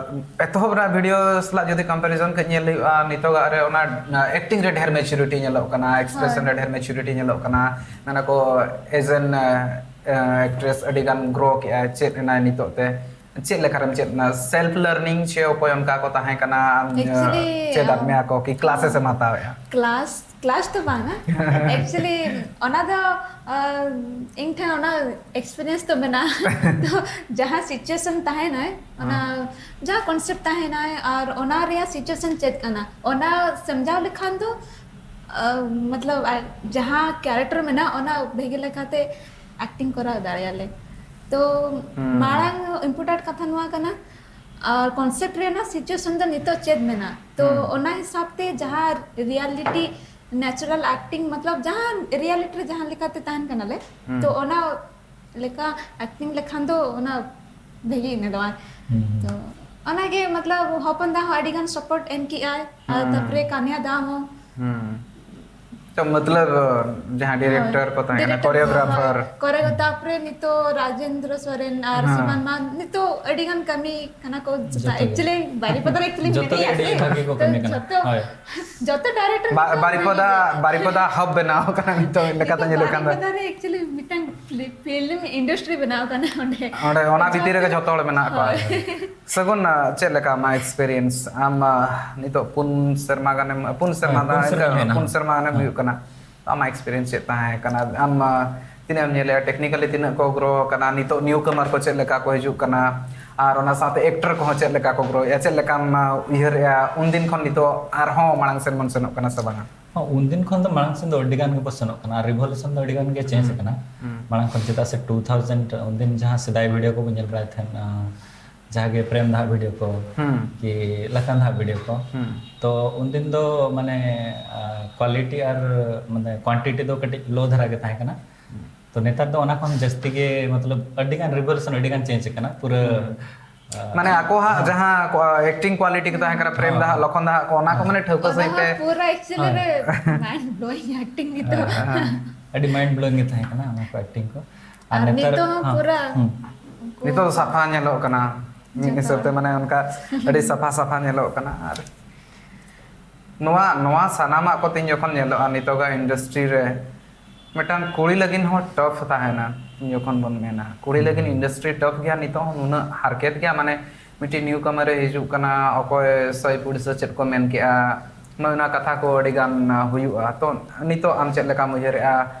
ᱮᱛᱚᱦᱚᱵ ᱨᱮᱱᱟᱜ ᱵᱷᱤᱰᱤᱭᱳ ᱥᱟᱞᱟᱜ ᱡᱩᱫᱤ ᱠᱚᱢᱯᱮᱨᱤᱡᱚᱱ ᱠᱟᱹᱡ ᱧᱮᱞ ᱦᱩᱭᱩᱜᱼᱟ, ᱱᱤᱛᱚᱜᱟᱜ ᱨᱮ ᱚᱱᱟ ᱮᱠᱴᱤᱝ ᱨᱮ ᱰᱷᱮᱨ ᱢᱮᱪᱩᱨᱤᱴᱤ ᱧᱮᱞᱚᱜ ᱠᱟᱱᱟ, ᱮᱠᱥᱯᱨᱮᱥᱚᱱ ᱨᱮ ᱰᱷᱮᱨ ᱢᱮᱪᱩᱨᱤᱴᱤ ᱧᱮᱞᱚᱜ ᱠᱟᱱᱟ, ᱢᱮᱱᱟ ᱠᱚ ᱮᱡ ᱮᱱ ᱮᱠᱴᱨᱮᱥ ᱟᱹᱰᱤ ᱜᱟᱱ ᱜᱨᱳ ᱠᱮᱜᱼᱟᱭ, ᱪᱮᱫ ᱮᱱᱟᱭ ᱱᱤᱛᱚᱜ ᱛᱮ, ᱪᱮᱫ ᱞᱮᱠᱟᱨᱮᱢ ᱪᱮᱫ ᱮᱱᱟ? ᱥᱮᱞᱯ ᱞᱟᱨᱱᱤᱝ ᱪᱮ ᱚᱠᱚᱭ ᱚᱱᱠᱟ ᱠᱚ ᱛᱟᱦᱮᱸ ᱠᱟᱱᱟ, ᱟᱢ, Actually, ᱪᱮᱫ ᱟᱫ ᱢᱮᱭᱟ ᱠᱚ ᱠᱤ ᱠᱞᱟᱥᱮᱥ ᱮᱢ ᱦᱟᱛᱟᱣᱮᱜᱼᱟ? ᱠᱞᱟᱥ ᱠᱞᱟᱥ ᱫᱚ ᱵᱟᱝᱟ, ᱮᱠᱪᱩᱭᱮᱞᱤ ᱚᱱᱟ ᱫᱚ ᱤᱧ ᱴᱷᱮᱱ ᱚᱱᱟ ᱮᱠᱥᱯᱤᱨᱤᱭᱮᱱᱥ ᱫᱚ ᱢᱮᱱᱟᱜᱼᱟ᱾ ᱛᱚ ᱡᱟᱦᱟᱸ ᱥᱤᱪᱩᱭᱮᱥᱚᱱ ᱛᱟᱦᱮᱱᱟᱭ, ᱚᱱᱟ ᱡᱟᱦᱟᱸ ᱠᱚᱱᱥᱮᱯᱴ ᱛᱟᱦᱮᱱᱟᱭ ᱟᱨ ᱚᱱᱟ ᱨᱮᱭᱟᱜ ᱥᱤᱪᱩᱭᱮᱥᱚᱱ ᱪᱮᱫ ᱠᱟᱱᱟ, ᱚᱱᱟ ᱥᱟᱢᱡᱷᱟᱣ ᱞᱮᱠᱷᱟᱱ ᱫᱚ ᱢᱚᱛᱞᱚᱵ ᱡᱟᱦᱟᱸ ᱠᱮᱨᱮᱠᱴᱟᱨ ᱢᱮᱱᱟᱜᱼᱟ, ᱚᱱᱟ ᱵᱷᱟᱹᱜᱤ ᱞᱮᱠᱟᱛᱮ ᱮᱠᱴᱤᱝ ᱠᱚᱨᱟᱣ ᱫᱟᱲᱮᱭᱟᱜᱼᱟ ᱞᱮ᱾ ᱛᱚ ᱢᱟᱲᱟᱝ ᱤᱢᱯᱚᱨᱴᱮᱱᱴ ᱠᱟᱛᱷᱟ ᱱᱚᱣᱟ ᱠᱟᱱᱟ, ᱟᱨ ᱠᱚᱱᱥᱮᱯᱴ ᱨᱮᱱᱟᱜ ᱥᱤᱪᱩᱭᱮᱥᱚᱱ ᱫᱚ ᱱᱤᱛᱚᱜ ᱪᱮᱫ ᱢᱮᱱᱟᱜᱼᱟ, ᱛᱚ ᱚᱱᱟ ᱦᱤᱥᱟᱹᱵ ᱛᱮ ᱡᱟᱦᱟᱸ ᱨᱤᱭᱟᱞᱤᱴᱤ, ᱱᱮᱪᱟᱨᱟᱞ ᱮᱠᱴᱤᱝ, ᱢᱚᱛᱞᱚᱵ ᱡᱟᱦᱟᱸ ᱨᱤᱭᱟᱞᱤᱴᱤ ᱨᱮ ᱡᱟᱦᱟᱸ ᱞᱮᱠᱟᱛᱮ ᱛᱟᱦᱮᱱ ᱠᱟᱱᱟᱞᱮ, ᱛᱚ ᱚᱱᱟ ᱞᱮᱠᱟ ᱮᱠᱴᱤᱝ ᱞᱮᱠᱷᱟᱱ ᱫᱚ ᱚᱱᱟ ᱵᱷᱟᱹᱜᱤ ᱧᱮᱞᱚᱜᱼᱟ᱾ ᱛᱚ ᱚᱱᱟᱜᱮ ᱢᱚᱛᱞᱚᱵ ᱦᱚᱯᱚᱱ ᱫᱟ ᱦᱚᱸ ᱟᱹᱰᱤ ᱜᱟᱱ ᱥᱟᱯᱳᱨᱴ ᱮᱢ ᱠᱮᱜᱼᱟᱭ, ᱟᱨ ᱛᱟᱨᱯᱚᱨᱮ ᱠᱟᱱᱭᱟ ᱫᱟ ᱦᱚᱸ᱾ ᱛᱚ ᱢᱚᱛᱞᱚᱵ ᱡᱟᱦᱟᱸ ᱰᱤᱨᱮᱠᱴᱚᱨ ᱠᱚ ᱛᱟᱦᱮᱸ ᱠᱟᱱᱟ, ᱠᱳᱨᱤᱭᱳᱜᱨᱟᱯᱷᱟᱨ, ᱠᱚᱨᱮ ᱛᱟᱨᱯᱚᱨᱮ ᱱᱤᱛᱚᱜ ᱨᱟᱡᱮᱱᱫᱨᱚ ᱥᱚᱨᱮᱱ ᱟᱨ ᱥᱤᱢᱟᱱ ᱢᱟ ᱱᱤᱛᱚᱜ ᱟᱹᱰᱤ ᱜᱟᱱ ᱠᱟᱹᱢᱤ ᱠᱟᱱᱟ ᱠᱚ᱾ ᱮᱠᱪᱩᱭᱮᱞᱤ ᱵᱟᱨᱤᱯᱟᱫᱟ ᱨᱮ ᱮᱠᱪᱩᱭᱮᱞᱤ ᱡᱚᱛᱚ ᱜᱮ ᱟᱹᱰᱤ ᱵᱷᱟᱜᱮ ᱠᱚ ᱠᱟᱹᱢᱤ ᱠᱟᱱᱟ᱾ ᱡᱚᱛᱚ ᱦᱳᱭ᱾ ᱡᱚᱛᱚ ᱰᱟᱭᱨᱮᱠᱴᱚᱨ ᱵᱟᱨᱤᱯᱚᱫᱟ ᱵᱟᱨᱤᱯᱚᱫᱟ ᱦᱟᱵ ᱵᱮᱱᱟᱣ ᱠᱟᱱᱟ ᱱᱤᱛᱚᱜ ᱞᱮᱠᱟᱛᱮ ᱧᱮᱞᱚᱜ ᱠᱟᱱ ᱫᱚ᱾ ᱵᱟᱨᱤᱯᱟᱫᱟ ᱨᱮ ᱮᱠᱪᱩᱭᱮᱞᱤ ᱢᱤᱫᱴᱟᱝ ᱯᱷᱤᱞᱢ ᱤᱱᱰᱟᱥᱴᱨᱤ ᱵᱮᱱᱟᱣ ᱠᱟᱱᱟ ᱚᱸᱰᱮ᱾ ᱚᱸᱰᱮ ᱚᱱᱟ ᱵᱷᱤᱛᱤᱨ ᱨᱮᱜᱮ ᱡᱚᱛᱚ ᱦᱚᱲ ᱢᱮᱱᱟᱜ ᱠᱚᱣᱟ᱾ ᱥᱟᱹᱜᱩᱱ, ᱪᱮᱫ ᱞᱮᱠᱟ ᱟᱢᱟᱜ ᱮᱠᱥᱯᱮᱨᱤᱭᱮᱱᱥ? ᱟᱢ ᱱᱤᱛᱚᱜ ᱯᱩᱱ ᱥᱮᱨᱢᱟ ᱜᱟᱱᱮᱢ ᱯᱩᱱ ᱥᱮᱨᱢᱟ ᱫᱚ ᱯᱩᱱ ᱥᱮᱨᱢᱟ ᱦᱩᱭᱱᱟ᱾ ᱯᱩᱱ ᱥᱮᱨᱢᱟ ᱜᱟᱱᱮᱢ ᱦᱩᱭᱩᱜ ᱠᱟᱱᱟ᱾ ᱟᱢᱟᱜ ᱮᱠᱥᱯᱮᱨᱤᱭᱮᱱᱥ ᱪᱮᱫ ᱛᱟᱦᱮᱸ ᱠᱟᱱᱟ? ᱟᱢ ᱛᱤᱱᱟᱹᱜ ᱮᱢ ᱧᱮᱞᱮᱜᱼᱟ, ᱴᱮᱠᱱᱤᱠᱟᱞᱤ ᱛᱤᱱᱟᱹᱜ ᱠᱚ ᱜᱨᱳ ᱟᱠᱟᱱᱟ, ᱱᱤᱛᱚᱜ ᱱᱤᱭᱩ ᱠᱟᱢᱟᱨ ᱠᱚ ᱪᱮᱫ ᱞᱮᱠᱟ ᱠᱚ ᱦᱤᱡᱩᱜ ᱠᱟᱱᱟ, ᱟᱨ ᱚᱱᱟ ᱥᱟᱶᱛᱮ ᱮᱠᱴᱚᱨ ᱠᱚᱦᱚᱸ ᱪᱮᱫ ᱞᱮᱠᱟ ᱠᱚ ᱜᱨᱳᱭᱮᱜᱼᱟ, ᱪᱮᱫ ᱞᱮᱠᱟᱢ ᱩᱭᱦᱟᱹᱨᱮᱜᱼᱟ ᱩᱱᱫᱤᱱ ᱠᱷᱚᱱ ᱱᱤᱛᱚᱜ ᱟᱨᱦᱚᱸ ᱢᱟᱲᱟᱝ ᱥᱮᱱ ᱵᱚᱱ ᱥᱮᱱᱚᱜ ᱠᱟᱱᱟ ᱥᱮ ᱵᱟᱝᱟ? ᱩᱱᱫᱤᱱ ᱠᱷᱚᱱ ᱫᱚ ᱢᱟᱲᱟᱝ ᱥᱮᱱ ᱫᱚ ᱟᱹᱰᱤ ᱜᱟᱱ ᱜᱮᱠᱚ ᱥᱮᱱᱚᱜ ᱠᱟᱱᱟ, ᱟᱨ ᱨᱤᱵᱷᱚᱞᱩᱥᱚᱱ ᱫᱚ ᱟᱹᱰᱤ ᱜᱟᱱ ᱜᱮ ᱪᱮᱧᱡᱽ ᱟᱠᱟᱱᱟ᱾ ᱢᱟᱲᱟᱝ ᱠᱷᱚᱱ, ᱪᱮᱫᱟᱜ ᱥᱮ ᱴᱩ ᱛᱷᱟᱣᱡᱮᱱᱰ ᱩᱱᱫᱤᱱ ᱡᱟᱦᱟᱸ ᱥᱮᱫᱟᱭ ᱵᱷᱤᱰᱤᱭᱳ ᱠᱚᱵᱚᱱ ᱧᱮᱞ ᱵᱟᱲᱟᱭᱮᱫ ᱛᱟᱦᱮᱸᱫ, ᱟᱸ, ᱡᱟᱦᱟᱸ ᱜᱮ ᱯᱨᱮᱢ ᱫᱟᱜ ᱵᱷᱤᱰᱤᱭᱳ ᱠᱚ, ᱦᱩᱸ᱾ ᱠᱤ ᱞᱟᱠᱷᱟᱱ ᱫᱟᱜ ᱵᱷᱤᱰᱤᱭᱳ ᱠᱚ, ᱦᱩᱸ᱾ ᱛᱚ ᱩᱱᱫᱤᱱ ᱫᱚ ᱢᱟᱱᱮ, ᱟᱸ, ᱠᱣᱟᱞᱤᱴᱤ ᱟᱨ ᱢᱟᱱᱮ ᱠᱣᱟᱱᱴᱤᱴᱤ ᱫᱚ ᱠᱟᱹᱴᱤᱡ ᱞᱳ ᱫᱷᱟᱨᱟ ᱜᱮ ᱛᱟᱦᱮᱸ ᱠᱟᱱᱟ᱾ ᱛᱚ ᱱᱮᱛᱟᱨ ᱫᱚ ᱚᱱᱟ ᱠᱷᱚᱱ ᱡᱟᱹᱥᱛᱤ ᱜᱮ, ᱢᱚᱛᱞᱚᱵ, ᱟᱹᱰᱤ ᱜᱟᱱ ᱨᱤᱵᱷᱚᱞᱩᱥᱚᱱ, ᱟᱹᱰᱤ ᱜᱟᱱ ᱪᱮᱧᱡᱽ ᱟᱠᱟᱱᱟ ᱯᱩᱨᱟᱹ᱾ ᱦᱩᱸ᱾ ᱟᱸ, ᱢᱟᱱᱮ ᱟᱠᱚᱣᱟᱜ ᱦᱮᱸ᱾ ᱡᱟᱦᱟᱸ ᱠᱚ, ᱮᱠᱴᱤᱝ ᱠᱣᱟᱞᱤᱴᱤ ᱠᱚ ᱛᱟᱦᱮᱸ ᱠᱟᱱᱟ, ᱯᱨᱮᱢ ᱦᱮᱸ᱾ ᱫᱟᱜ, ᱞᱚᱠᱷᱚᱱ ᱫᱟᱜ ᱠᱚ, ᱚᱱᱟ ᱠᱚ ᱦᱮᱸ᱾ ᱢᱟᱱᱮ ᱴᱷᱟᱹᱣᱠᱟᱹ ᱚᱱᱟ ᱥᱟᱺᱦᱤᱡ ᱦᱚᱸ ᱛᱮ᱾ ᱯᱩᱨᱟᱹ ᱮᱠᱪᱩᱭᱮᱞᱤ ᱨᱮ ᱢᱟᱭᱤᱱᱰ ᱵᱞᱳᱭᱤᱝ ᱮᱠᱴᱤᱝ ᱱᱤᱛᱚᱜ᱾ ᱦᱮᱸ, ᱦᱮᱸ᱾ ᱟᱹᱰᱤ ᱢᱟᱭᱤᱱᱰ ᱵᱞᱳᱭᱤᱝ ᱜᱮ ᱛᱟᱦᱮᱸ ᱠᱟᱱᱟ ᱚᱱᱟ ᱠᱚ ᱮᱠᱴᱤᱝ ᱠᱚ᱾ ᱟᱨ ᱟᱨ ᱱᱮᱛᱟᱨ, ᱱᱤᱛᱚᱜ ᱦᱚᱸ ᱦᱮᱸ, ᱯᱩᱨᱟᱹ ᱦᱩᱸ᱾ ᱩᱱᱠᱩ ᱱᱤᱛᱚᱜ ᱫᱚ ᱥᱟᱯᱷᱟ ᱧᱮᱞᱚᱜ ᱠᱟᱱᱟ, ᱢᱤᱫ ᱡᱚᱛᱚ ᱦᱤᱥᱟᱹᱵ ᱛᱮ ᱦᱚᱲ᱾ ᱢᱟᱱᱮ ᱚᱱᱠᱟ ᱟᱹᱰᱤ ᱥᱟᱯᱷᱟ ᱥᱟᱯᱷᱟ ᱧᱮᱞᱚᱜ ᱠᱟᱱᱟ᱾ ᱟᱨ ᱱᱚᱣᱟ, ᱱᱚᱣᱟ ᱥᱟᱱᱟᱢᱟᱜ ᱠᱚ ᱛᱤᱧ ᱡᱚᱠᱷᱚᱱ ᱧᱮᱞᱚᱜᱼᱟ ᱱᱤᱛᱚᱜᱟᱜ ᱤᱱᱰᱟᱥᱴᱨᱤ ᱨᱮ, ᱢᱤᱫᱴᱟᱝ ᱠᱩᱲᱤ ᱞᱟᱹᱜᱤᱫ ᱦᱚᱸ ᱴᱟᱯ ᱛᱟᱦᱮᱱᱟ᱾ ᱡᱚᱠᱷᱚᱱ ᱵᱚᱱ ᱢᱮᱱᱟ ᱠᱩᱲᱤ ᱞᱟᱹᱜᱤᱫ ᱤᱱᱰᱟᱥᱴᱨᱤ ᱴᱟᱯ ᱜᱮᱭᱟ, ᱱᱤᱛᱚᱜ ᱦᱚᱸ ᱱᱩᱱᱟᱹᱜ ᱦᱟᱨᱠᱮᱛ ᱜᱮᱭᱟ, ᱢᱟᱱᱮ ᱢᱤᱫᱴᱤᱡ ᱱᱤᱭᱩ ᱠᱟᱢᱟᱨ ᱮ ᱦᱤᱡᱩᱜ ᱠᱟᱱᱟ, ᱚᱠᱚᱭ ᱥᱟᱹᱭ ᱯᱩᱲᱤ ᱥᱮ ᱪᱮᱫ ᱠᱚ ᱢᱮᱱ ᱠᱮᱜᱼᱟ, ᱱᱚᱜᱼᱚ ᱱᱚᱣᱟ ᱠᱟᱛᱷᱟ ᱠᱚ ᱟᱹᱰᱤ ᱜᱟᱱ ᱦᱩᱭᱩᱜᱼᱟ᱾ ᱛᱚ ᱱᱤᱛᱚᱜ ᱟᱢ ᱪᱮᱫ ᱞᱮᱠᱟᱢ ᱩᱭᱦᱟᱹᱨᱮᱜᱼᱟ?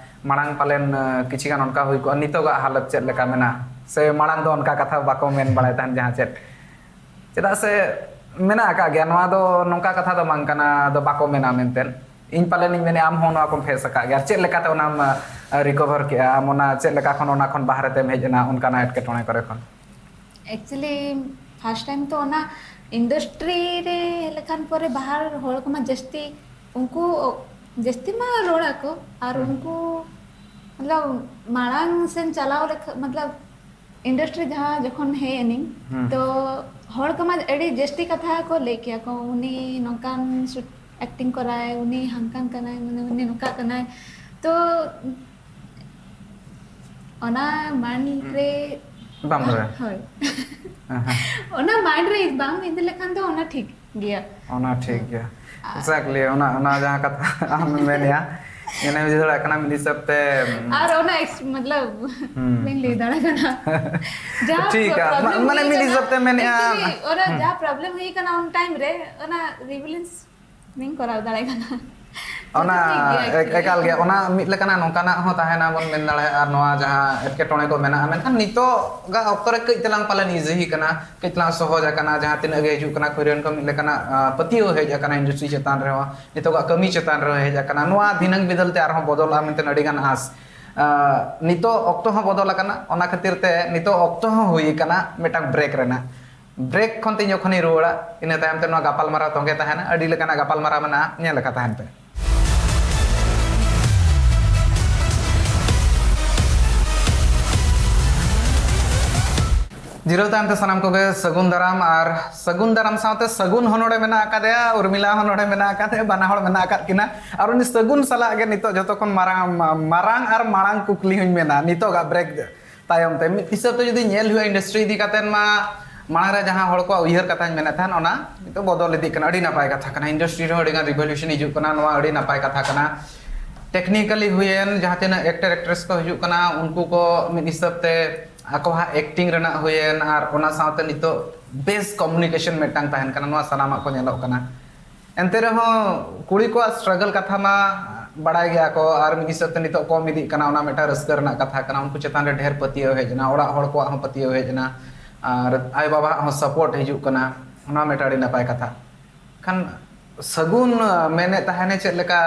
ᱢᱟᱲᱟᱝ ᱯᱟᱞᱮᱱ, ᱟᱸ, ᱠᱤᱪᱷᱤ ᱜᱟᱱ ᱚᱱᱠᱟ ᱦᱩᱭ ᱠᱚᱜᱼᱟ, ᱱᱤᱛᱚᱜᱟᱜ ᱦᱟᱞᱚᱛ ᱪᱮᱫ ᱞᱮᱠᱟ ᱢᱮᱱᱟᱜᱼᱟ? ᱥᱮ ᱢᱟᱲᱟᱝ ᱫᱚ ᱚᱱᱠᱟ ᱠᱟᱛᱷᱟ ᱵᱟᱠᱚ ᱢᱮᱱ ᱵᱟᱲᱟᱭ ᱛᱟᱦᱮᱱ ᱡᱟᱦᱟᱸ ᱪᱮᱫ? ᱪᱮᱫᱟᱜ ᱥᱮ ᱢᱮᱱᱟᱜ ᱟᱠᱟᱫ ᱜᱮᱭᱟ, ᱱᱚᱣᱟ ᱫᱚ ᱱᱚᱝᱠᱟ ᱠᱟᱛᱷᱟ ᱫᱚ ᱵᱟᱝ ᱠᱟᱱᱟ, ᱟᱫᱚ ᱵᱟᱠᱚ ᱢᱮᱱᱟ ᱢᱮᱱᱛᱮ᱾ ᱤᱧ ᱯᱟᱞᱮᱱᱤᱧ ᱢᱮᱱᱮᱫᱼᱟ, ᱟᱢ ᱦᱚᱸ ᱱᱚᱣᱟ ᱠᱚᱢ ᱯᱷᱮᱥ ᱟᱠᱟᱫ ᱜᱮᱭᱟ᱾ ᱪᱮᱫ ᱞᱮᱠᱟᱛᱮ ᱚᱱᱟᱢ, ᱟᱸ, ᱨᱤᱠᱚᱵᱷᱟᱨ ᱠᱮᱜᱼᱟ? ᱟᱢ ᱚᱱᱟ ᱪᱮᱫ ᱞᱮᱠᱟ ᱠᱷᱚᱱ, ᱚᱱᱟ ᱠᱷᱚᱱ ᱵᱟᱦᱨᱮ ᱛᱮᱢ ᱦᱮᱡ ᱮᱱᱟ ᱚᱱᱠᱟᱱᱟᱜ ᱮᱴᱠᱮᱴᱚᱬᱮ ᱠᱚᱨᱮ ᱠᱷᱚᱱ? ᱮᱠᱪᱩᱭᱮᱞᱤ, ᱯᱷᱟᱥᱴ ᱴᱟᱭᱤᱢ ᱛᱚ ᱚᱱᱟ ᱤᱱᱰᱟᱥᱴᱨᱤ ᱨᱮ ᱦᱮᱡ ᱞᱮᱠᱷᱟᱱ ᱯᱚᱨᱮ ᱵᱟᱦᱟᱨ ᱦᱚᱲ ᱠᱚᱢᱟ ᱡᱟᱹᱥᱛᱤ ᱩᱱᱠᱩ ᱡᱟᱹᱥᱛᱤ ᱢᱟ ᱨᱚᱲ ᱟᱠᱚ, ᱟᱨ ᱦᱩᱸ᱾ ᱩᱱᱠᱩ, ᱢᱚᱛᱞᱚᱵ, ᱢᱟᱲᱟᱝ ᱥᱮᱱ ᱪᱟᱞᱟᱣ ᱞᱮᱠᱷᱟᱱ, ᱢᱚᱛᱞᱚᱵ, ᱤᱱᱰᱟᱥᱴᱨᱤ ᱡᱟᱦᱟᱸ ᱡᱚᱠᱷᱚᱱ ᱦᱮᱡ ᱮᱱᱤᱧ, ᱦᱩᱸ᱾ ᱛᱚ ᱦᱚᱲ ᱠᱚᱢᱟ ᱟᱹᱰᱤ ᱡᱟᱹᱥᱛᱤ ᱠᱟᱛᱷᱟ ᱠᱚ ᱞᱟᱹᱭ ᱠᱮᱭᱟ ᱠᱚ, "ᱩᱱᱤ ᱱᱚᱝᱠᱟᱱ ᱥᱩᱴ ᱮᱠᱴᱤᱝ ᱠᱚᱨᱟᱭ, ᱩᱱᱤ ᱦᱟᱝᱠᱟᱱ ᱠᱟᱱᱟᱭ, ᱢᱟᱱᱮ ᱩᱱᱤ ᱱᱚᱝᱠᱟ ᱠᱟᱱᱟᱭ᱾" ᱛᱚ ᱚᱱᱟ ᱢᱟᱭᱤᱱᱰ ᱦᱩᱸ᱾ ᱨᱮ ᱵᱟᱢ ᱫᱚᱦᱚᱭᱟ? ᱦᱳᱭ᱾ ᱦᱮᱸ, ᱦᱮᱸ᱾ ᱚᱱᱟ ᱢᱟᱭᱤᱱᱰ ᱨᱮ ᱵᱟᱢ ᱤᱫᱤ ᱞᱮᱠᱷᱟᱱ ᱫᱚ ᱚᱱᱟ ᱴᱷᱤᱠ ᱜᱮᱭᱟ᱾ ᱚᱱᱟ ᱴᱷᱤᱠ ᱜᱮᱭᱟ᱾ ᱟᱨ ᱮᱠᱡᱮᱠᱴᱞᱤ, ᱚᱱᱟ, ᱚᱱᱟ ᱡᱟᱦᱟᱸ ᱠᱟᱛᱷᱟ ᱟᱢᱮᱢ ᱢᱮᱱᱮᱜᱼᱟ, ᱧᱮᱞᱮᱢ ᱵᱩᱡᱷᱟᱹᱣ ᱫᱟᱲᱮᱭᱟᱜ ᱠᱟᱱᱟ ᱢᱤᱫ ᱦᱤᱥᱟᱹᱵ ᱛᱮ, ᱟᱨ ᱚᱱᱟ ᱮᱠᱥ-, ᱢᱚᱛᱞᱚᱵ, ᱦᱩᱸ, ᱵᱟᱹᱧ ᱞᱟᱹᱭ ᱦᱩᱸ᱾ ᱫᱟᱲᱮᱭᱟᱜ ᱠᱟᱱᱟ᱾ ᱡᱟᱦᱟᱸ ᱴᱷᱤᱠ ᱜᱮᱭᱟ, ᱯᱨᱚᱵᱞᱮᱢ ᱢᱟ-, ᱢᱟᱱᱮ ᱦᱩᱭ ᱢᱤᱫ ᱠᱟᱱᱟ, ᱦᱤᱥᱟᱹᱵ ᱛᱮ ᱢᱮᱱᱮᱜᱼᱟ, ᱮᱠᱪᱩᱭᱮᱞᱤ, ᱚᱱᱟ ᱦᱩᱸ᱾ ᱡᱟᱦᱟᱸ ᱯᱨᱚᱵᱞᱮᱢ ᱦᱩᱭ ᱠᱟᱱᱟ ᱩᱱ ᱴᱟᱭᱤᱢ ᱨᱮ, ᱚᱱᱟ ᱨᱤᱵᱷᱮᱞᱮᱱᱥ ᱵᱟᱹᱧ ᱠᱚᱨᱟᱣ ᱫᱟᱲᱮᱭᱟᱜ ᱠᱟᱱᱟ᱾ ᱚᱱᱟ ᱴᱷᱤᱠ ᱜᱮᱭᱟ, ᱮᱠ- actually᱾ ᱮᱠᱟᱞ ᱜᱮ, ᱚᱱᱟ ᱢᱤᱫ ᱞᱮᱠᱟᱱᱟᱜ ᱱᱚᱝᱠᱟᱱᱟᱜ ᱦᱚᱸ ᱛᱟᱦᱮᱱᱟ ᱵᱚᱱ ᱢᱮᱱ ᱫᱟᱲᱮᱭᱟᱜᱼᱟ᱾ ᱟᱨ ᱱᱚᱣᱟ ᱡᱟᱦᱟᱸ ᱮᱴᱠᱮᱴᱚᱬᱮ ᱠᱚ ᱢᱮᱱᱟᱜᱼᱟ, ᱢᱮᱱᱠᱷᱟᱱ ᱱᱤᱛᱚᱜᱟᱜ ᱚᱠᱛᱚ ᱨᱮ ᱠᱟᱹᱡ ᱛᱮᱞᱟᱝ ᱯᱟᱞᱮᱱ ᱤᱡᱤ ᱟᱠᱟᱱᱟ, ᱠᱟᱹᱡ ᱛᱮᱞᱟᱝ ᱥᱚᱦᱚᱡ ᱟᱠᱟᱱᱟ᱾ ᱡᱟᱦᱟᱸ ᱛᱤᱱᱟᱹᱜ ᱜᱮ ᱦᱤᱡᱩᱜ ᱠᱟᱱᱟ ᱠᱷᱚᱭᱨᱟᱱ ᱠᱚ, ᱢᱤᱫ ᱞᱮᱠᱟᱱᱟᱜ ᱟᱸ, ᱯᱟᱹᱛᱭᱟᱹᱣ ᱦᱮᱡ ᱟᱠᱟᱱᱟ ᱤᱱᱰᱟᱥᱴᱨᱤ ᱪᱮᱛᱟᱱ ᱨᱮᱦᱚᱸ, ᱱᱤᱛᱚᱜᱟᱜ ᱠᱟᱹᱢᱤ ᱪᱮᱛᱟᱱ ᱨᱮᱦᱚᱸ ᱦᱮᱡ ᱟᱠᱟᱱᱟ᱾ ᱱᱚᱣᱟ ᱫᱷᱤᱱᱟᱹᱝ ᱵᱤᱫᱟᱹᱞ ᱛᱮ ᱟᱨᱦᱚᱸ ᱵᱚᱫᱚᱞᱚᱜᱼᱟ ᱢᱮᱱᱛᱮ ᱟᱹᱰᱤ ᱜᱟᱱ ᱟᱸᱥ᱾ ᱟᱸ, ᱱᱤᱛᱚᱜ ᱚᱠᱛᱚ ᱦᱚᱸ ᱵᱚᱫᱚᱞ ᱟᱠᱟᱱᱟ, ᱚᱱᱟ ᱠᱷᱟᱹᱛᱤᱨ ᱛᱮ ᱱᱤᱛᱚᱜ ᱚᱠᱛᱚ ᱦᱚᱸ ᱦᱩᱭ ᱟᱠᱟᱱᱟ ᱢᱤᱫᱴᱟᱝ ᱵᱨᱮᱠ ᱨᱮᱱᱟᱜ᱾ ᱵᱨᱮᱠ ᱠᱷᱚᱱ ᱛᱮ ᱤᱧ ᱡᱚᱠᱷᱚᱱᱤᱧ ᱨᱩᱣᱟᱹᱲᱟ, ᱤᱱᱟᱹ ᱛᱟᱭᱚᱢ ᱛᱮ ᱱᱚᱣᱟ ᱜᱟᱯᱟᱞᱢᱟᱨᱟᱣ ᱛᱚᱸᱜᱮ ᱛᱟᱦᱮᱱᱟ, ᱟᱹᱰᱤ ᱞᱮᱠᱟᱱᱟᱜ ᱜᱟᱯᱟᱞᱢᱟᱨᱟᱣ ᱢᱮᱱᱟᱜᱼᱟ, ᱧᱮᱞ ᱟᱠᱟ ᱛᱟᱦᱮᱱ ᱯᱮ᱾ ᱡᱤᱨᱟᱹᱣ ᱛᱟᱭᱚᱢ ᱛᱮ ᱥᱟᱱᱟᱢ ᱠᱚᱜᱮ ᱥᱟᱹᱜᱩᱱ ᱫᱟᱨᱟᱢ, ᱟᱨ ᱥᱟᱹᱜᱩᱱ ᱫᱟᱨᱟᱢ ᱥᱟᱶᱛᱮ ᱥᱟᱹᱜᱩᱱ ᱦᱚᱸ ᱱᱚᱰᱮ ᱢᱮᱱᱟᱜ ᱟᱠᱟᱫᱮᱭᱟ, ᱩᱨᱢᱤᱞᱟ ᱦᱚᱸ ᱱᱚᱰᱮ ᱢᱮᱱᱟᱜ ᱟᱠᱟᱫᱮᱭᱟ, ᱵᱟᱱᱟ ᱦᱚᱲ ᱢᱮᱱᱟᱜ ᱟᱠᱟᱫ ᱠᱤᱱᱟ᱾ ᱟᱨ ᱩᱱᱤ ᱥᱟᱹᱜᱩᱱ ᱥᱟᱞᱟᱜ ᱜᱮ ᱱᱤᱛᱚᱜ ᱡᱚᱛᱚ ᱠᱷᱚᱱ ᱢᱟᱨᱟᱝ, ᱢᱟᱨᱟᱝ ᱟᱨ ᱢᱟᱲᱟᱝ ᱠᱩᱠᱞᱤ ᱦᱚᱸᱧ ᱢᱮᱱᱟ ᱱᱤᱛᱚᱜᱟᱜ ᱵᱨᱮᱠ ᱛᱟᱭᱚᱢ ᱛᱮ᱾ ᱢᱤᱫ ᱦᱤᱥᱟᱹᱵ ᱛᱮ ᱡᱩᱫᱤ ᱧᱮᱞ ᱦᱩᱭᱩᱜᱼᱟ ᱤᱱᱰᱟᱥᱴᱨᱤ ᱤᱫᱤ ᱠᱟᱛᱮᱫ ᱢᱟ, ᱢᱟᱲᱟᱝ ᱨᱮ ᱡᱟᱦᱟᱸ ᱦᱚᱲ ᱠᱚᱣᱟᱜ ᱩᱭᱦᱟᱹᱨ ᱠᱟᱛᱷᱟᱧ ᱢᱮᱱᱮᱫ ᱛᱟᱦᱮᱱ, ᱚᱱᱟ ᱱᱤᱛᱚᱜ ᱵᱚᱫᱚᱞ ᱤᱫᱤᱜ ᱠᱟᱱᱟ, ᱟᱹᱰᱤ ᱱᱟᱯᱟᱭ ᱠᱟᱛᱷᱟ ᱠᱟᱱᱟ᱾ ᱤᱱᱰᱟᱥᱴᱨᱤ ᱨᱮᱦᱚᱸ ᱟᱹᱰᱤ ᱜᱟᱱ ᱨᱤᱵᱷᱚᱞᱩᱥᱚᱱ ᱦᱤᱡᱩᱜ ᱠᱟᱱᱟ, ᱱᱚᱣᱟ ᱟᱹᱰᱤ ᱱᱟᱯᱟᱭ ᱠᱟᱛᱷᱟ ᱠᱟᱱᱟ᱾ ᱴᱮᱠᱱᱤᱠᱟᱞᱤ ᱦᱩᱭᱮᱱ, ᱡᱟᱦᱟᱸ ᱛᱤᱱᱟᱹᱜ ᱮᱠᱴᱟᱨ ᱮᱠᱴᱨᱮᱥ ᱠᱚ ᱦᱤᱡᱩᱜ ᱠᱟᱱᱟ, ᱩᱱᱠᱩ ᱠᱚ ᱢᱤᱫ ᱦᱤᱥᱟᱹᱵ ᱛᱮ ᱟᱠᱚᱣᱟᱜ ᱮᱠᱴᱤᱝ ᱨᱮᱱᱟᱜ ᱦᱩᱭᱮᱱ, ᱟᱨ ᱚᱱᱟ ᱥᱟᱶᱛᱮ ᱱᱤᱛᱚᱜ ᱵᱮᱥ ᱠᱚᱢᱤᱭᱩᱱᱤᱠᱮᱥᱚᱱ ᱢᱤᱫᱴᱟᱝ ᱛᱟᱦᱮᱱ ᱠᱟᱱᱟ, ᱱᱚᱣᱟ ᱥᱟᱱᱟᱢᱟᱜ ᱠᱚ ᱧᱮᱞᱚᱜ ᱠᱟᱱᱟ᱾ ᱮᱱᱛᱮ ᱨᱮᱦᱚᱸ ᱠᱩᱲᱤ ᱠᱚᱣᱟᱜ ᱥᱴᱨᱟᱜᱚᱞ ᱠᱟᱛᱷᱟ ᱢᱟ ᱵᱟᱲᱟᱭ ᱜᱮᱭᱟ ᱠᱚ, ᱟᱨ ᱢᱤᱫ ᱦᱤᱥᱟᱹᱵ ᱛᱮ ᱱᱤᱛᱚᱜ ᱠᱚᱢ ᱤᱫᱤᱜ ᱠᱟᱱᱟ, ᱚᱱᱟ ᱢᱤᱫᱴᱟᱝ ᱨᱟᱹᱥᱠᱟᱹ ᱨᱮᱱᱟᱜ ᱠᱟᱛᱷᱟ ᱠᱟᱱᱟ᱾ ᱩᱱᱠᱩ ᱪᱮᱛᱟᱱ ᱨᱮ ᱰᱷᱮᱨ ᱯᱟᱹᱛᱭᱟᱹᱣ ᱦᱮᱡ ᱮᱱᱟ, ᱚᱲᱟᱜ ᱦᱚᱲ ᱠᱚᱣᱟᱜ ᱦᱚᱸ ᱯᱟᱹᱛᱭᱟᱹᱣ ᱦᱮᱡ ᱮᱱᱟ, ᱟᱨ ᱟᱭᱳᱼᱵᱟᱵᱟᱣᱟᱜ ᱦᱚᱸ ᱥᱟᱯᱳᱨᱴ ᱦᱤᱡᱩᱜ ᱠᱟᱱᱟ, ᱚᱱᱟ ᱢᱤᱫᱴᱟᱝ ᱟᱹᱰᱤ ᱱᱟᱯᱟᱭ ᱠᱟᱛᱷᱟ᱾ ᱠᱷᱟᱱ ᱥᱟᱹᱜᱩᱱ ᱢᱮᱱᱮᱫ ᱛᱟᱦᱮᱱᱮ ᱪᱮᱫ ᱞᱮᱠᱟ,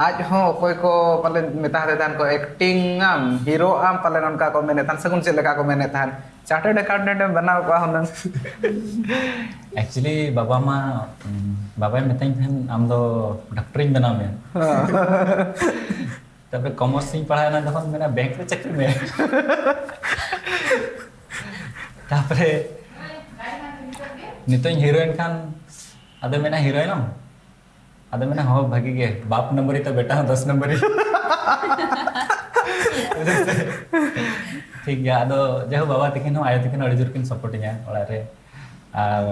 ᱟᱡ ᱦᱚᱸ ᱚᱠᱚᱭ ᱠᱚ ᱯᱟᱞᱮ ᱢᱮᱛᱟ ᱦᱟᱫᱮ ᱛᱟᱦᱮᱱ ᱠᱚ, ᱮᱠᱴᱤᱝ ᱟᱢ, ᱦᱤᱨᱳ ᱟᱢ, ᱯᱟᱞᱮ ᱱᱚᱝᱠᱟ ᱠᱚ ᱢᱮᱱᱮᱫ ᱛᱟᱦᱮᱱ᱾ ᱥᱟᱹᱜᱩᱱ ᱪᱮᱫ ᱞᱮᱠᱟ ᱠᱚ ᱢᱮᱱᱮᱫ ᱛᱟᱦᱮᱱ? ᱪᱟᱨᱴᱟᱨᱰ ᱮᱠᱟᱣᱩᱱᱴᱮᱱᱴ ᱮᱢ ᱵᱮᱱᱟᱣ ᱠᱚᱜᱼᱟ ᱦᱩᱱᱟᱹᱝ᱾ ᱮᱠᱪᱩᱭᱮᱞᱤ ᱵᱟᱵᱟ ᱢᱟ, ᱩᱢ, ᱵᱟᱵᱟᱭ ᱢᱮᱛᱟᱹᱧ ᱛᱟᱦᱮᱱ, "ᱟᱢ ᱫᱚ ᱰᱟᱠᱛᱟᱨᱤᱧ ᱵᱮᱱᱟᱣ ᱢᱮᱭᱟ᱾" ᱛᱟᱨᱯᱚᱨᱮ ᱠᱚᱢᱟᱨᱥ ᱤᱧ ᱯᱟᱲᱦᱟᱣ ᱮᱱᱟ ᱡᱚᱠᱷᱚᱱ, ᱢᱮᱱᱟ, "ᱵᱮᱝᱠ ᱨᱮ ᱪᱟᱹᱠᱨᱤ ᱢᱮ᱾" ᱛᱟᱨᱯᱚᱨᱮ ᱱᱤᱛᱚᱜ ᱤᱧ ᱦᱤᱨᱳᱭᱮᱱ ᱠᱷᱟᱱ, ᱟᱫᱚ ᱢᱮᱱᱟ, "ᱦᱤᱨᱳᱭᱮᱱᱟᱢ?" ᱟᱫᱚ ᱢᱮᱱᱟ, "ᱦᱚᱸ, ᱵᱷᱟᱜᱤ ᱜᱮ, ᱵᱟᱯ ᱱᱚᱢᱵᱚᱨᱤ ᱛᱚ ᱵᱮᱴᱟ ᱦᱚᱸ ᱫᱚᱥ ᱱᱚᱢᱵᱚᱨᱤ᱾" ᱴᱷᱤᱠ ᱜᱮᱭᱟ᱾ ᱟᱫᱚ ᱡᱟᱭᱦᱳᱠ, ᱵᱟᱵᱟ ᱛᱟᱹᱠᱤᱱ ᱦᱚᱸ, ᱟᱭᱳ ᱛᱟᱹᱠᱤᱱ ᱦᱚᱸ ᱟᱹᱰᱤ ᱡᱳᱨ ᱠᱤᱱ ᱥᱟᱯᱳᱨᱴ ᱤᱧᱟ ᱚᱲᱟᱜ ᱨᱮ᱾ ᱟᱨ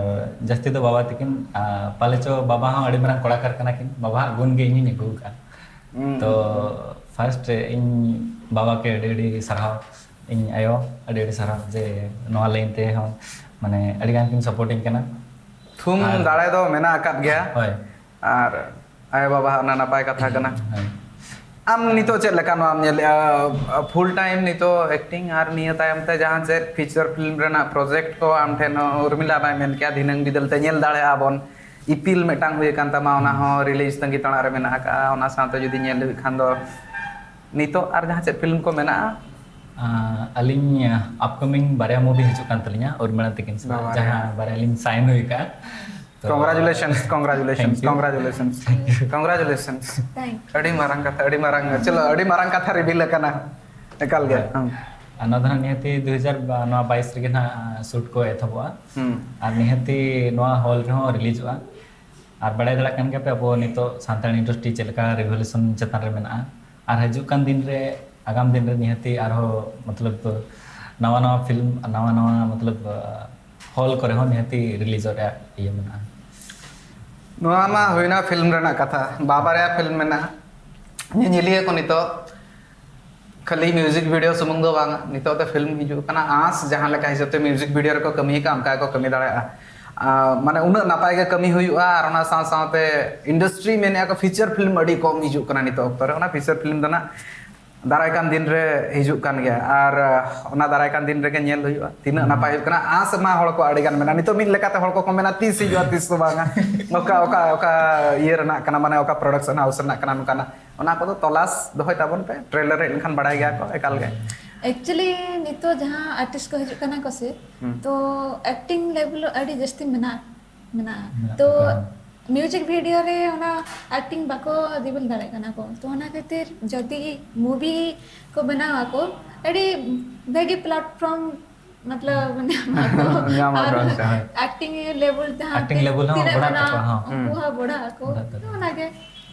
ᱡᱟᱹᱥᱛᱤ ᱫᱚ ᱵᱟᱵᱟ ᱛᱟᱹᱠᱤᱱ, ᱟᱨ ᱯᱟᱞᱮ ᱪᱚ ᱵᱟᱵᱟ ᱦᱚᱸ ᱟᱹᱰᱤ ᱢᱟᱨᱟᱝ ᱠᱚᱲᱟ ᱠᱟᱨ ᱠᱟᱱᱟ ᱠᱤᱱ, ᱵᱟᱵᱟᱣᱟᱜ ᱜᱩᱱ ᱜᱮ ᱤᱧᱤᱧ ᱟᱹᱜᱩ ᱟᱠᱟᱫᱼᱟ᱾ ᱛᱚ ᱯᱷᱟᱨᱥᱴ ᱨᱮ ᱤᱧ ᱵᱟᱵᱟ ᱜᱮ ᱟᱹᱰᱤ ᱟᱹᱰᱤ ᱥᱟᱨᱦᱟᱣ, ᱤᱧ ᱟᱭᱳ ᱟᱹᱰᱤ ᱟᱹᱰᱤ ᱥᱟᱨᱦᱟᱣ ᱡᱮ ᱱᱚᱣᱟ ᱞᱟᱭᱤᱱ ᱛᱮ ᱦᱚᱸ ᱢᱟᱱᱮ ᱟᱹᱰᱤ ᱜᱟᱱ ᱠᱤᱱ ᱥᱟᱯᱳᱨᱴ ᱤᱧ ᱠᱟᱱᱟ᱾ ᱛᱷᱩᱢ ᱟᱨ ᱫᱟᱲᱮ ᱫᱚ ᱢᱮᱱᱟᱜ ᱟᱠᱟᱫ ᱜᱮᱭᱟ᱾ ᱦᱳᱭ᱾ ᱟᱨ ᱟᱭᱳ ᱵᱟᱵᱟ ᱚᱱᱟ ᱱᱟᱯᱟᱭ ᱠᱟᱛᱷᱟ ᱠᱟᱱᱟ᱾ ᱦᱳᱭ᱾ ᱟᱢ ᱱᱤᱛᱚᱜ ᱪᱮᱫ ᱞᱮᱠᱟ ᱱᱚᱣᱟᱢ ᱧᱮᱞᱮᱜᱼᱟ? ᱯᱷᱩᱞ ᱴᱟᱭᱤᱢ ᱱᱤᱛᱚᱜ ᱮᱠᱴᱤᱝ ᱟᱨ ᱱᱤᱭᱟᱹ ᱛᱟᱭᱚᱢ ᱛᱮ ᱡᱟᱦᱟᱸ ᱪᱮᱫ ᱯᱷᱤᱪᱟᱨ ᱯᱷᱤᱞᱢ ᱨᱮᱱᱟᱜ ᱯᱨᱚᱡᱮᱠᱴ ᱠᱚ ᱟᱢ ᱴᱷᱮᱱ ᱦᱚᱸ ᱩᱨᱢᱤᱞᱟ ᱵᱟᱭ ᱢᱮᱱ ᱠᱮᱭᱟ, ᱫᱷᱤᱱᱟᱹᱝ ᱵᱤᱫᱟᱹᱞ ᱛᱮ ᱧᱮᱞ ᱫᱟᱲᱮᱭᱟᱜᱼᱟ ᱵᱚᱱ᱾ ᱤᱯᱤᱞ ᱢᱤᱫᱴᱟᱝ ᱦᱩᱭ ᱟᱠᱟᱱ ᱛᱟᱢᱟ, ᱚᱱᱟ ᱦᱚᱸ ᱨᱤᱞᱤᱡᱽ ᱛᱟᱺᱜᱤ ᱛᱟᱲᱟᱜ ᱨᱮ ᱢᱮᱱᱟᱜ ᱟᱠᱟᱫᱼᱟ᱾ ᱚᱱᱟ ᱥᱟᱶᱛᱮ ᱡᱩᱫᱤ ᱧᱮᱞ ᱦᱩᱭᱩᱜ ᱠᱷᱟᱱ ᱫᱚ ᱱᱤᱛᱚᱜ ᱟᱨ ᱡᱟᱦᱟᱸ ᱪᱮᱫ ᱯᱷᱤᱞᱢ ᱠᱚ ᱢᱮᱱᱟᱜᱼᱟ? ᱟᱸ, ᱟᱹᱞᱤᱧ ᱟᱯᱠᱟᱢᱤᱝ ᱵᱟᱨᱭᱟ ᱢᱩᱵᱷᱤ ᱦᱤᱡᱩᱜ ᱠᱟᱱ ᱛᱟᱹᱞᱤᱧᱟ ᱩᱨᱢᱤᱞᱟ ᱛᱟᱹᱠᱤᱱ ᱥᱟᱞᱟᱜ, ᱵᱟᱵᱟ ᱨᱮ᱾ ᱡᱟᱦᱟᱸ ᱵᱟᱨᱭᱟ ᱞᱤᱧ ᱥᱟᱭᱤᱱ ᱦᱩᱭ ᱟᱠᱟᱫᱼᱟ᱾ ᱛᱚ, Congratulations, congratulations, Thank you. Congratulations, Congratulations. Thank ᱟᱹᱰᱤ ᱢᱟᱨᱟᱝ ᱠᱟᱛᱷᱟ, ᱟᱹᱰᱤ ᱢᱟᱨᱟᱝ, ᱪᱚᱞᱚ, ᱟᱹᱰᱤ ᱢᱟᱨᱟᱝ ᱠᱟᱛᱷᱟ ᱨᱤᱵᱤᱞ ᱟᱠᱟᱱᱟ ᱮᱠᱟᱞ ᱜᱮ᱾ ᱦᱳᱭ᱾ ᱟᱨ ᱱᱚᱣᱟ ᱫᱚ ᱦᱟᱸᱜ ᱱᱤᱦᱟᱹᱛᱤ ᱫᱩ ᱦᱟᱡᱟᱨ ᱱᱚᱣᱟ ᱵᱟᱭᱤᱥ ᱨᱮᱜᱮ ᱱᱟᱦᱟᱜ ᱥᱩᱴ ᱠᱚ ᱮᱛᱚᱦᱚᱵᱚᱜᱼᱟ᱾ ᱦᱩᱸ᱾ ᱟᱨ ᱱᱤᱦᱟᱹᱛᱤ ᱱᱚᱣᱟ ᱦᱚᱞ ᱨᱮᱦᱚᱸ ᱨᱤᱞᱤᱡᱚᱜᱼᱟ᱾ ᱟᱨ ᱵᱟᱲᱟᱭ ᱫᱟᱲᱮᱭᱟᱜ ᱠᱟᱱ ᱜᱮᱭᱟᱯᱮ, ᱟᱵᱚ ᱱᱤᱛᱚᱜ ᱥᱟᱱᱛᱟᱲ ᱤᱱᱰᱟᱥᱴᱨᱤ ᱪᱮᱫ ᱞᱮᱠᱟ ᱨᱤᱵᱷᱚᱞᱩᱥᱚᱱ ᱪᱮᱛᱟᱱ ᱨᱮ ᱢᱮᱱᱟᱜᱼᱟ᱾ ᱟᱨ ᱦᱤᱡᱩᱜ ᱠᱟᱱ ᱫᱤᱱ ᱨᱮ, ᱟᱜᱟᱢ ᱫᱤᱱ ᱨᱮ ᱱᱤᱦᱟᱹᱛᱤ ᱟᱨᱦᱚᱸ ᱢᱚᱛᱞᱚᱵ ᱱᱟᱣᱟ ᱱᱟᱣᱟ ᱯᱷᱤᱞᱢ, ᱱᱟᱣᱟ ᱱᱟᱣᱟ ᱢᱚᱛᱞᱚᱵ ᱦᱚᱞ ᱠᱚᱨᱮ ᱦᱚᱸ ᱱᱤᱦᱟᱹᱛᱤ ᱨᱤᱞᱤᱡᱚᱜ ᱨᱮᱭᱟᱜ ᱤᱭᱟᱹ ᱢᱮᱱᱟᱜᱼᱟ᱾ ᱱᱚᱣᱟ ᱢᱟ ᱦᱩᱭᱱᱟ ᱯᱷᱤᱞᱢ ᱨᱮᱱᱟᱜ ᱠᱟᱛᱷᱟ, ᱵᱟᱨᱭᱟ ᱯᱷᱤᱞᱢ ᱢᱮᱱᱟᱜᱼᱟ᱾ ᱧᱮᱧᱮᱞᱤᱭᱟᱹ ᱠᱚ ᱱᱤᱛᱚᱜ ᱠᱷᱟᱹᱞᱤ ᱢᱤᱣᱡᱤᱠ ᱵᱷᱤᱰᱤᱭᱳ ᱥᱩᱢᱩᱝ ᱫᱚ ᱵᱟᱝ, ᱱᱤᱛᱚᱜ ᱫᱚ ᱯᱷᱤᱞᱢ ᱦᱤᱡᱩᱜ ᱠᱟᱱᱟ, ᱟᱸᱥ ᱡᱟᱦᱟᱸ ᱞᱮᱠᱟ ᱦᱤᱥᱟᱹᱵ ᱛᱮ ᱢᱤᱣᱡᱤᱠ ᱵᱷᱤᱰᱤᱭᱳ ᱨᱮᱠᱚ ᱠᱟᱹᱢᱤ ᱟᱠᱟᱫ, ᱚᱱᱠᱟ ᱜᱮᱠᱚ ᱠᱟᱹᱢᱤ ᱫᱟᱲᱮᱭᱟᱜᱼᱟ᱾ ᱟᱨ ᱢᱟᱱᱮ ᱩᱱᱟᱹᱜ ᱱᱟᱯᱟᱭ ᱜᱮ ᱠᱟᱹᱢᱤ ᱦᱩᱭᱩᱜᱼᱟ᱾ ᱟᱨ ᱚᱱᱟ ᱥᱟᱶ ᱥᱟᱶᱛᱮ ᱤᱱᱰᱟᱥᱴᱨᱤ ᱢᱮᱱᱮᱫᱼᱟ ᱠᱚ ᱯᱷᱤᱪᱟᱨ ᱯᱷᱤᱞᱢ ᱟᱹᱰᱤ ᱠᱚᱢ ᱦᱤᱡᱩᱜ ᱠᱟᱱᱟ ᱱᱤᱛᱚᱜ ᱚᱠᱛᱚ ᱨᱮ᱾ ᱚᱱᱟ ᱯᱷᱤᱪᱟᱨ ᱯᱷᱤᱞᱢ ᱫᱚ ᱱᱟᱜ ᱫᱟᱨᱟᱭ ᱠᱟᱱ ᱫᱤᱱ ᱨᱮ ᱦᱤᱡᱩᱜ ᱠᱟᱱ ᱜᱮᱭᱟ᱾ ᱟᱨ ᱚᱱᱟ ᱫᱟᱨᱟᱭ ᱠᱟᱱ ᱫᱤᱱ ᱨᱮᱜᱮ ᱧᱮᱞ ᱦᱩᱭᱩᱜᱼᱟ ᱛᱤᱱᱟᱹᱜ ᱱᱟᱯᱟᱭ ᱦᱩᱭᱩᱜ ᱠᱟᱱᱟ᱾ ᱟᱸᱥ ᱢᱟ ᱦᱚᱲ ᱠᱚ ᱟᱹᱰᱤ ᱜᱟᱱ ᱢᱮᱱᱟᱜᱼᱟ᱾ ᱱᱤᱛᱚᱜ ᱢᱤᱫ ᱞᱮᱠᱟᱛᱮ ᱦᱚᱲ ᱠᱚᱠᱚ ᱢᱮᱱᱟ, "ᱛᱤᱥ ᱦᱤᱡᱩᱜᱼᱟ, ᱛᱤᱥ ᱫᱚ ᱵᱟᱝᱟ?" ᱚᱠᱟ ᱚᱠᱟ ᱚᱠᱟ ᱤᱭᱟᱹ ᱨᱮᱱᱟᱜ ᱠᱟᱱᱟ, ᱢᱟᱱᱮ ᱚᱠᱟ ᱯᱨᱚᱰᱟᱠᱥᱚᱱ ᱦᱟᱣᱩᱥ ᱨᱮᱱᱟᱜ ᱠᱟᱱᱟ, ᱱᱚᱝᱠᱟᱱᱟᱜ᱾ ᱚᱱᱟ ᱠᱚᱫᱚ ᱛᱚᱞᱟᱥ ᱫᱚᱦᱚᱭ ᱛᱟᱵᱚᱱ ᱯᱮ, ᱴᱨᱮᱞᱟᱨ ᱦᱮᱡ ᱞᱮᱱᱠᱷᱟᱱ ᱵᱟᱲᱟᱭ ᱜᱮᱭᱟ ᱠᱚ ᱮᱠᱟᱞ ᱜᱮ᱾ ᱮᱠᱪᱩᱭᱮᱞᱤ ᱱᱤᱛᱚᱜ ᱡᱟᱦᱟᱸ ᱟᱨᱴᱤᱥᱴ ᱠᱚ ᱦᱤᱡᱩᱜ ᱠᱟᱱᱟ ᱠᱚ ᱥᱮ, ᱦᱩᱸ᱾ ᱛᱚ ᱮᱠᱴᱤᱝ ᱞᱮᱵᱮᱞ ᱟᱹᱰᱤ ᱡᱟᱹᱥᱛᱤ ᱢᱮᱱᱟᱜ ᱢᱮᱱᱟᱜᱼᱟ᱾ ᱢᱮᱱᱟᱜ ᱛᱚ ᱛᱟᱠᱚᱣᱟ᱾ ᱢᱤᱣᱡᱤᱠ ᱵᱷᱤᱰᱤᱭᱳ ᱨᱮ ᱚᱱᱟ ᱮᱠᱴᱤᱝ ᱵᱟᱠᱚ ᱨᱤᱵᱤᱞ ᱫᱟᱲᱮᱭᱟᱜ ᱠᱟᱱᱟ ᱠᱚ᱾ ᱛᱚ ᱚᱱᱟ ᱠᱷᱟᱹᱛᱤᱨ ᱡᱩᱫᱤ ᱢᱩᱵᱷᱤ ᱠᱚ ᱵᱮᱱᱟᱣ ᱟᱠᱚ, ᱟᱹᱰᱤ ᱵᱷᱟᱹᱜᱤ ᱯᱞᱟᱴᱯᱷᱚᱨᱢ ᱢᱚᱛᱞᱚᱵ ᱧᱟᱢ ᱟᱠᱚ᱾ ᱧᱟᱢ ᱟᱠᱚ, ᱟᱨ ᱦᱳᱭ᱾ ᱮᱠᱴᱤᱝ ᱞᱮᱵᱮᱞ ᱡᱟᱦᱟᱸ ᱮᱠᱴᱤᱝ ᱞᱮᱵᱮᱞ ᱦᱚᱸ ᱛᱤᱱᱟᱹᱜ ᱵᱟᱲᱦᱟᱜ ᱢᱮᱱᱟᱜᱼᱟ, ᱛᱟᱠᱚᱣᱟ, ᱦᱚᱸ᱾ ᱩᱱᱠᱩ ᱦᱩᱸ᱾ ᱦᱚᱸ ᱵᱟᱲᱦᱟᱜ ᱟᱠᱚ᱾ ᱵᱟᱲᱦᱟᱜ ᱛᱚ ᱛᱟᱠᱚᱣᱟ᱾ ᱚᱱᱟᱜᱮ᱾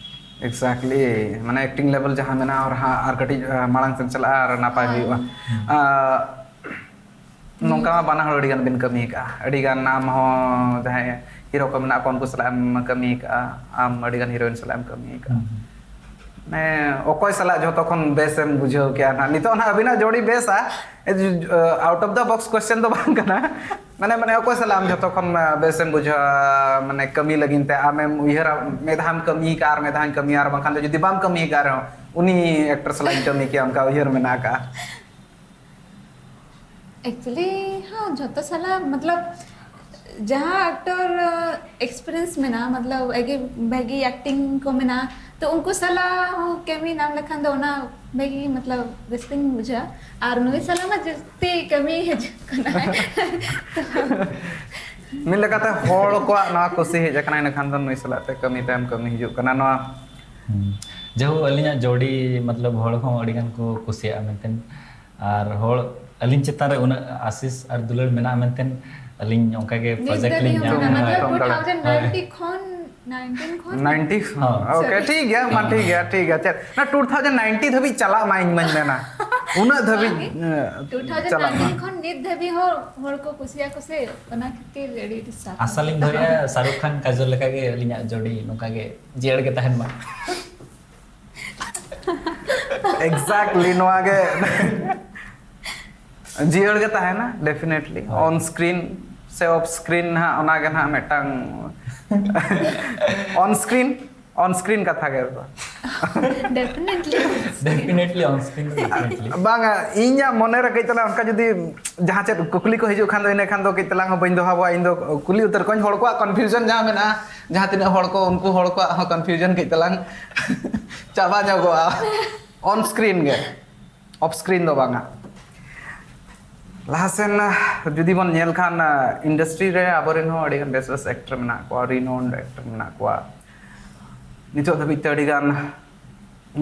ᱮᱠᱡᱮᱠᱴᱞᱤ, ᱢᱟᱱᱮ ᱮᱠᱴᱤᱝ ᱞᱮᱵᱮᱞ ᱡᱟᱦᱟᱸ ᱢᱮᱱᱟᱜᱼᱟ, ᱚᱱᱟ ᱦᱚᱸ ᱟᱨ ᱠᱟᱹᱴᱤᱡ ᱟᱸ, ᱢᱟᱲᱟᱝ ᱥᱮᱫ ᱪᱟᱞᱟᱜᱼᱟ ᱟᱨ ᱱᱟᱯᱟᱭ ᱦᱳᱭ᱾ ᱦᱩᱭᱩᱜᱼᱟ᱾ ᱟᱸ, ᱱᱚᱝᱠᱟ ᱢᱟ ᱵᱟᱱᱟ ᱦᱚᱲ ᱟᱹᱰᱤ ᱜᱟᱱ ᱵᱤᱱ ᱠᱟᱹᱢᱤ ᱟᱠᱟᱫᱼᱟ, ᱟᱹᱰᱤ ᱜᱟᱱ ᱟᱢ ᱦᱚᱸ ᱡᱟᱦᱟᱸᱭ ᱦᱤᱨᱳ ᱠᱚ ᱢᱮᱱᱟᱜ ᱠᱚᱣᱟ ᱩᱱᱠᱩ ᱥᱟᱞᱟᱜ ᱮᱢ ᱠᱟᱹᱢᱤ ᱟᱠᱟᱫᱼᱟ, ᱟᱢ ᱟᱹᱰᱤ ᱜᱟᱱ ᱦᱤᱨᱳᱭᱤᱱ ᱥᱟᱞᱟᱜ ᱮᱢ ᱠᱟᱹᱢᱤ ᱟᱠᱟᱫᱼᱟ᱾ ᱦᱩᱸ᱾ ᱢᱟᱱᱮ ᱚᱠᱚᱭ ᱥᱟᱞᱟᱜ ᱡᱷᱚᱛᱚ ᱠᱷᱚᱱ ᱵᱮᱥ ᱮᱢ ᱵᱩᱡᱷᱟᱹᱣ ᱠᱮᱜᱼᱟ ᱱᱟᱦᱟᱜ? ᱱᱤᱛᱚᱜ ᱱᱟᱦᱟᱜ ᱟᱹᱵᱤᱱᱟᱜ ᱡᱳᱲᱤ ᱵᱮᱥᱟ, out of the box question ᱫᱚ ᱵᱟᱝ ᱠᱟᱱᱟ᱾ ᱢᱟᱱᱮ ᱢᱟᱱᱮ ᱚᱠᱚᱭ ᱥᱟᱞᱟᱜ ᱟᱢ ᱡᱷᱚᱛᱚ ᱠᱷᱚᱱ ᱵᱮᱥᱮᱢ ᱵᱩᱡᱷᱟᱹᱣᱟ? ᱢᱟᱱᱮ ᱠᱟᱹᱢᱤ ᱞᱟᱹᱜᱤᱫ ᱛᱮ ᱟᱢᱮᱢ ᱩᱭᱦᱟᱹᱨᱟ, ᱢᱤᱫ ᱫᱷᱟᱣᱮᱢ ᱠᱟᱹᱢᱤ ᱠᱟᱜᱼᱟ ᱟᱨ ᱢᱤᱫ ᱫᱷᱟᱣᱤᱧ ᱠᱟᱹᱢᱤᱭᱟ, ᱟᱨ ᱵᱟᱝᱠᱷᱟᱱ ᱫᱚ ᱡᱩᱫᱤ ᱵᱟᱢ ᱠᱟᱹᱢᱤ ᱠᱟᱜ ᱨᱮᱦᱚᱸ ᱩᱱᱤ ᱮᱠᱴᱚᱨ ᱥᱟᱞᱟᱜ ᱤᱧ ᱠᱟᱹᱢᱤ ᱠᱮᱭᱟ, ᱚᱱᱠᱟ ᱩᱭᱦᱟᱹᱨ ᱢᱮᱱᱟᱜ ᱟᱠᱟᱫᱼᱟ? ᱮᱠᱪᱩᱭᱮᱞᱤ ᱦᱚᱸ, ᱡᱷᱚᱛᱚ ᱥᱟᱞᱟᱜ ᱢᱚᱛᱞᱚᱵ ᱡᱟᱦᱟᱸ ᱮᱠᱴᱚᱨ ᱮᱠᱥᱯᱤᱨᱤᱭᱮᱱᱥ ᱢᱮᱱᱟᱜᱼᱟ, ᱢᱚᱛᱞᱚᱵ ᱟᱹᱰᱤ ᱵᱷᱟᱹᱜᱤ ᱮᱠᱴᱤᱝ ᱠᱚ ᱢᱮᱱᱟᱜᱼᱟ, ᱛᱚ ᱩᱱᱠᱩ ᱥᱟᱞᱟᱜ ᱦᱚᱸ ᱠᱟᱹᱢᱤ ᱧᱟᱢ ᱞᱮᱠᱷᱟᱱ ᱫᱚ ᱚᱱᱟ ᱵᱷᱟᱹᱜᱤ ᱢᱚᱛᱞᱚᱵ ᱨᱟᱹᱥᱠᱟᱹᱧ ᱵᱩᱡᱷᱟᱹᱣᱟ᱾ ᱟᱨ ᱱᱩᱭ ᱥᱟᱞᱟᱜ ᱢᱟ ᱡᱟᱹᱥᱛᱤ ᱠᱟᱹᱢᱤ ᱦᱤᱡᱩᱜ ᱠᱟᱱᱟ᱾ ᱢᱤᱫ ᱞᱮᱠᱟᱛᱮ ᱦᱚᱲ ᱠᱚᱣᱟᱜ ᱱᱚᱣᱟ ᱠᱩᱥᱤ ᱦᱮᱡ ᱟᱠᱟᱱᱟ, ᱤᱱᱟᱹᱠᱷᱟᱱ ᱫᱚ ᱱᱩᱭ ᱥᱟᱞᱟᱜ ᱛᱮ ᱠᱟᱹᱢᱤ ᱛᱟᱭᱚᱢ ᱠᱟᱹᱢᱤ ᱦᱤᱡᱩᱜ ᱠᱟᱱᱟ᱾ ᱱᱚᱣᱟ ᱦᱩᱸ᱾ ᱡᱟᱭᱦᱳᱠ, ᱟᱹᱞᱤᱧᱟᱜ ᱡᱳᱰᱤ ᱢᱚᱛᱞᱚᱵ ᱦᱚᱲ ᱦᱚᱸ ᱟᱹᱰᱤ ᱜᱟᱱ ᱠᱚ ᱠᱩᱥᱤᱭᱟᱜᱼᱟ ᱢᱮᱱᱛᱮ, ᱟᱨ ᱦᱚᱲ ᱟᱹᱞᱤᱧ ᱪᱮᱛᱟᱱ ᱨᱮ ᱩᱱᱟᱹᱜ ᱟᱥᱤᱥ ᱟᱨ ᱫᱩᱞᱟᱹᱲ ᱢᱮᱱᱟᱜᱼᱟ ᱢᱮᱱᱛᱮ ᱟᱹᱞᱤᱧ ᱚᱱᱠᱟ ᱜᱮ ᱱᱤᱛ ᱯᱨᱚᱡᱮᱠᱴ ᱫᱷᱟᱹᱵᱤᱡ ᱞᱤᱧ ᱦᱚᱸ ᱧᱟᱢ ᱢᱮᱱᱟᱜᱼᱟ, ᱢᱟ᱾ ᱢᱚᱛᱞᱚᱵ ᱦᱳᱭ, ᱴᱩ ᱦᱳᱭ᱾ ᱛᱷᱟᱣᱡᱮᱱᱰ ᱱᱟᱭᱤᱱᱴᱤᱱ ᱠᱷᱚᱱ, ᱱᱟᱭᱤᱱᱴᱤᱱ ᱠᱷᱚᱱ ᱱᱟᱭᱤᱱᱴᱤ? Okay, Sorry. ᱴᱷᱤᱠ ᱜᱮᱭᱟ ᱢᱟ, ᱴᱷᱤᱠ ᱜᱮᱭᱟ, ᱴᱷᱤᱠ ᱜᱮᱭᱟ᱾ ᱪᱮᱫ ᱱᱟ ᱴᱩ ᱛᱷᱟᱣᱡᱮᱱᱰ ᱱᱟᱭᱤᱱᱴᱤ ᱫᱷᱟᱹᱵᱤᱡ ᱪᱟᱞᱟᱜ ᱢᱟ, ᱤᱧ ᱢᱟᱧ ᱢᱮᱱᱟ ᱩᱱᱟᱹᱜ ᱫᱷᱟᱹᱵᱤᱡ᱾ ᱵᱟᱝᱜᱮ᱾ ᱮ, ᱴᱩ ᱛᱷᱟᱣᱡᱮᱱᱰ ᱪᱟᱞᱟᱜ ᱢᱟ᱾ ᱱᱟᱭᱤᱱᱴᱤᱱ ᱠᱷᱚᱱ ᱱᱤᱛ ᱫᱷᱟᱹᱵᱤᱡ ᱦᱚᱸ ᱦᱚᱲ ᱠᱚ ᱠᱩᱥᱤᱭᱟᱠᱚ ᱥᱮ, ᱚᱱᱟ ᱠᱷᱟᱹᱛᱤᱨ ᱟᱹᱰᱤ ᱟᱹᱰᱤ ᱥᱟᱨᱦᱟᱣ᱾ ᱟᱥᱟ ᱞᱤᱧ ᱫᱚᱦᱚᱭᱟ ᱥᱟᱨᱩᱠ ᱠᱷᱟᱱ ᱠᱟᱡᱚᱞ ᱞᱮᱠᱟᱜᱮ ᱟᱹᱞᱤᱧᱟᱜ ᱡᱳᱰᱤ ᱱᱚᱝᱠᱟ ᱜᱮ ᱡᱤᱭᱟᱹᱲ ᱜᱮ ᱛᱟᱦᱮᱱ ᱢᱟ᱾ ᱮᱠᱡᱮᱠᱴᱞᱤ, ᱱᱚᱣᱟ ᱜᱮ ᱡᱤᱭᱟᱹᱲ ᱜᱮ ᱛᱟᱦᱮᱱᱟ ᱰᱮᱯᱷᱤᱱᱮᱴᱞᱤ᱾ ᱦᱳᱭ᱾ ᱚᱱ ᱥᱠᱨᱤᱱ ᱥᱮ ᱚᱯᱷ ᱥᱠᱨᱤᱱ ᱱᱟᱦᱟᱜ, ᱚᱱᱟ ᱜᱮ ᱱᱟᱦᱟᱜ ᱢᱤᱫᱴᱟᱝ ᱚᱱ ᱥᱠᱨᱤᱱ, ᱚᱱ ᱥᱠᱨᱤᱱ ᱠᱟᱛᱷᱟ ᱜᱮ᱾ ᱰᱮᱯᱷᱤᱱᱮᱴᱞᱤ᱾ ᱰᱮᱯᱷᱤᱱᱮᱴᱞᱤ ᱚᱱ ᱥᱠᱨᱤᱱ ᱫᱚ ᱰᱮᱯᱷᱤᱱᱮᱴᱞᱤ᱾ ᱵᱟᱝᱟ, ᱤᱧᱟᱹᱜ ᱢᱚᱱᱮ ᱨᱮ ᱠᱟᱹᱡ ᱛᱟᱞᱟᱝ ᱚᱱᱠᱟ ᱡᱩᱫᱤ ᱡᱟᱦᱟᱸ ᱪᱮᱫ ᱠᱩᱠᱞᱤ ᱠᱚ ᱦᱤᱡᱩᱜ ᱠᱷᱟᱱ ᱫᱚ, ᱤᱱᱟᱹ ᱠᱷᱟᱱ ᱫᱚ ᱠᱟᱹᱡ ᱛᱟᱞᱟᱝ ᱦᱚᱸ ᱵᱟᱹᱧ ᱫᱚᱦᱚ ᱠᱚᱣᱟ, ᱤᱧ ᱫᱚ ᱠᱩᱞᱤ ᱩᱛᱟᱹᱨ ᱠᱚᱣᱟᱧ᱾ ᱦᱚᱲ ᱠᱚᱣᱟᱜ ᱠᱚᱱᱯᱷᱤᱭᱩᱡᱚᱱ ᱡᱟᱦᱟᱸ ᱢᱮᱱᱟᱜᱼᱟ, ᱡᱟᱦᱟᱸ ᱛᱤᱱᱟᱹᱜ ᱦᱚᱲ ᱠᱚ, ᱩᱱᱠᱩ ᱦᱚᱲ ᱠᱚᱣᱟᱜ ᱦᱚᱸ ᱠᱚᱱᱯᱷᱤᱭᱩᱡᱚᱱ ᱠᱟᱹᱡ ᱛᱟᱞᱟᱝ ᱪᱟᱵᱟ ᱧᱚᱜᱚᱜᱼᱟ᱾ ᱚᱱ ᱥᱠᱨᱤᱱ ᱜᱮ, ᱚᱯᱷ ᱥᱠᱨᱤᱱ ᱫᱚ ᱵᱟᱝᱟ᱾ ᱞᱟᱦᱟᱥᱮᱱ ᱡᱩᱫᱤ ᱵᱚᱱ ᱧᱮᱞ ᱠᱷᱟᱱ, ᱤᱱᱰᱟᱥᱴᱨᱤ ᱨᱮ ᱟᱵᱚᱨᱮᱱ ᱦᱚᱸ ᱟᱹᱰᱤᱜᱟᱱ ᱵᱮᱥ ᱵᱮᱥ ᱮᱠᱴᱚᱨ ᱢᱮᱱᱟᱜ ᱠᱚᱣᱟ, ᱨᱤᱱᱳᱱᱰ ᱮᱠᱴᱚᱨ ᱢᱮᱱᱟᱜ ᱠᱚᱣᱟ᱾ ᱱᱤᱛᱚᱜ ᱫᱷᱟᱹᱵᱤᱡ ᱛᱮ ᱟᱹᱰᱤᱜᱟᱱ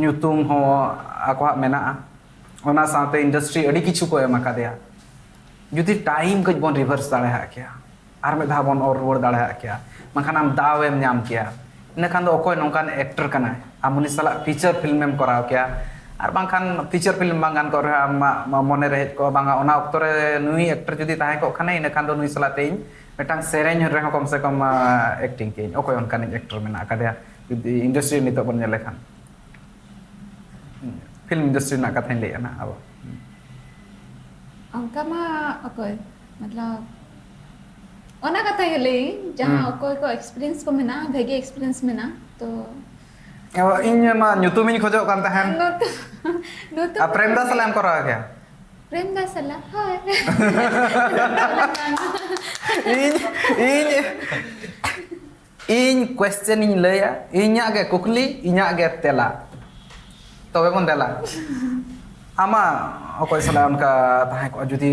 ᱧᱩᱛᱩᱢ ᱦᱚᱸ ᱟᱠᱚᱣᱟᱜ ᱢᱮᱱᱟᱜᱼᱟ᱾ ᱚᱱᱟ ᱥᱟᱶᱛᱮ ᱤᱱᱰᱟᱥᱴᱨᱤ ᱟᱹᱰᱤ ᱠᱤᱪᱷᱩ ᱠᱚ ᱮᱢ ᱟᱠᱟᱫᱮᱭᱟ᱾ ᱡᱩᱫᱤ ᱴᱟᱭᱤᱢ ᱠᱟᱹᱡ ᱵᱚᱱ ᱨᱤᱵᱷᱟᱨᱥ ᱫᱟᱲᱮᱭᱟᱜ ᱠᱮᱭᱟ, ᱟᱨ ᱢᱤᱫ ᱫᱷᱟᱣ ᱵᱚᱱ ᱚᱨ ᱨᱩᱣᱟᱹᱲ ᱫᱟᱲᱮᱭᱟᱜ ᱠᱮᱭᱟ, ᱵᱟᱝᱠᱷᱟᱱ ᱟᱢ ᱫᱟᱣ ᱮᱢ ᱧᱟᱢ ᱠᱮᱭᱟ, ᱤᱱᱟᱹᱠᱷᱟᱱ ᱫᱚ ᱚᱠᱚᱭ ᱱᱚᱝᱠᱟᱱ ᱮᱠᱴᱚᱨ ᱠᱟᱱᱟᱭ, ᱟᱢ ᱩᱱᱤ ᱥᱟᱞᱟᱜ ᱯᱷᱤᱪᱟᱨ ᱯᱷᱤᱞᱢ ᱮᱢ ᱠᱚᱨᱟᱣ ᱠᱮᱭᱟ, ᱟᱨ ᱵᱟᱝᱠᱷᱟᱱ ᱯᱷᱤᱪᱟᱨ ᱯᱷᱤᱞᱢ ᱵᱟᱝ ᱜᱟᱱ ᱠᱚᱜ ᱨᱮᱦᱚᱸ ᱟᱢᱟᱜ ᱢᱚᱱᱮ ᱨᱮ ᱦᱮᱡ ᱠᱚᱜᱼᱟ, ᱵᱟᱝᱟ ᱚᱱᱟ ᱚᱠᱛᱚ ᱨᱮ ᱱᱩᱭ ᱮᱠᱴᱚᱨ ᱡᱩᱫᱤ ᱛᱟᱦᱮᱸ ᱠᱚᱜ ᱠᱷᱟᱱᱮ, ᱤᱱᱟᱹᱠᱷᱟᱱ ᱫᱚ ᱱᱩᱭ ᱥᱟᱞᱟᱜ ᱛᱮ ᱤᱧ ᱢᱤᱫᱴᱟᱝ ᱥᱮᱨᱮᱧ ᱨᱮᱦᱚᱸ ᱠᱚᱢ ᱥᱮ ᱠᱚᱢ ᱮᱠᱴᱤᱝ ᱠᱮᱭᱟᱹᱧ, ᱚᱠᱚᱭ ᱚᱱᱠᱟᱱᱤᱡ ᱮᱠᱴᱚᱨ ᱢᱮᱱᱟᱜ ᱟᱠᱟᱫᱮᱭᱟ ᱡᱩᱫᱤ ᱤᱱᱰᱟᱥᱴᱨᱤ ᱱᱤᱛᱚᱜ ᱵᱚᱱ ᱧᱮᱞ ᱞᱮᱠᱷᱟᱱ᱾ ᱯᱷᱤᱞᱢ ᱤᱱᱰᱟᱥᱴᱨᱤ ᱨᱮᱱᱟᱜ ᱠᱟᱛᱷᱟᱧ ᱞᱟᱹᱭᱮᱫᱼᱟ ᱱᱟᱜ ᱟᱵᱚ᱾ ᱚᱱᱠᱟ ᱢᱟ ᱚᱠᱚᱭ, ᱢᱚᱛᱞᱚᱵ, ᱚᱱᱟ ᱠᱟᱛᱷᱟ ᱜᱮ ᱞᱟᱹᱭᱟᱹᱧ, ᱡᱟᱦᱟᱸ ᱚᱠᱚᱭ ᱠᱚ ᱮᱠᱥᱯᱤᱨᱤᱭᱮᱱᱥ ᱠᱚ ᱢᱮᱱᱟᱜᱼᱟ, ᱵᱷᱟᱜᱮ ᱮᱠᱥᱯᱤᱨᱤᱭᱮᱱᱥ ᱢᱮᱱᱟᱜᱼᱟ, ᱛᱚ ᱚ, ᱤᱧ ᱢᱟ ᱧᱩᱛᱩᱢᱤᱧ ᱠᱷᱚᱡᱚᱜ ᱠᱟᱱ ᱛᱟᱦᱮᱱ᱾ ᱱᱚᱛᱩ ᱱᱚᱛᱩ ᱟᱨ ᱯᱨᱮᱢᱫᱟ ᱥᱟᱞᱟᱜ ᱮᱢ ᱠᱚᱨᱟᱣ ᱠᱮᱭᱟ? ᱯᱨᱮᱢᱫᱟ ᱥᱟᱞᱟᱜ, ᱦᱳᱭ᱾ ᱤᱧ ᱤᱧ ᱤᱧ ᱠᱚᱭᱥᱪᱮᱱ ᱤᱧ ᱞᱟᱹᱭᱟ, ᱤᱧᱟᱹᱜ ᱜᱮ ᱠᱩᱠᱞᱤ, ᱤᱧᱟᱹᱜ ᱜᱮ ᱛᱮᱞᱟ, ᱛᱚᱵᱮ ᱵᱚᱱ ᱫᱮᱞᱟ᱾ ᱟᱢᱟᱜ ᱚᱠᱚᱭ ᱥᱟᱞᱟᱜ ᱚᱱᱠᱟ ᱛᱟᱦᱮᱸ ᱠᱚᱜᱼᱟ ᱡᱩᱫᱤ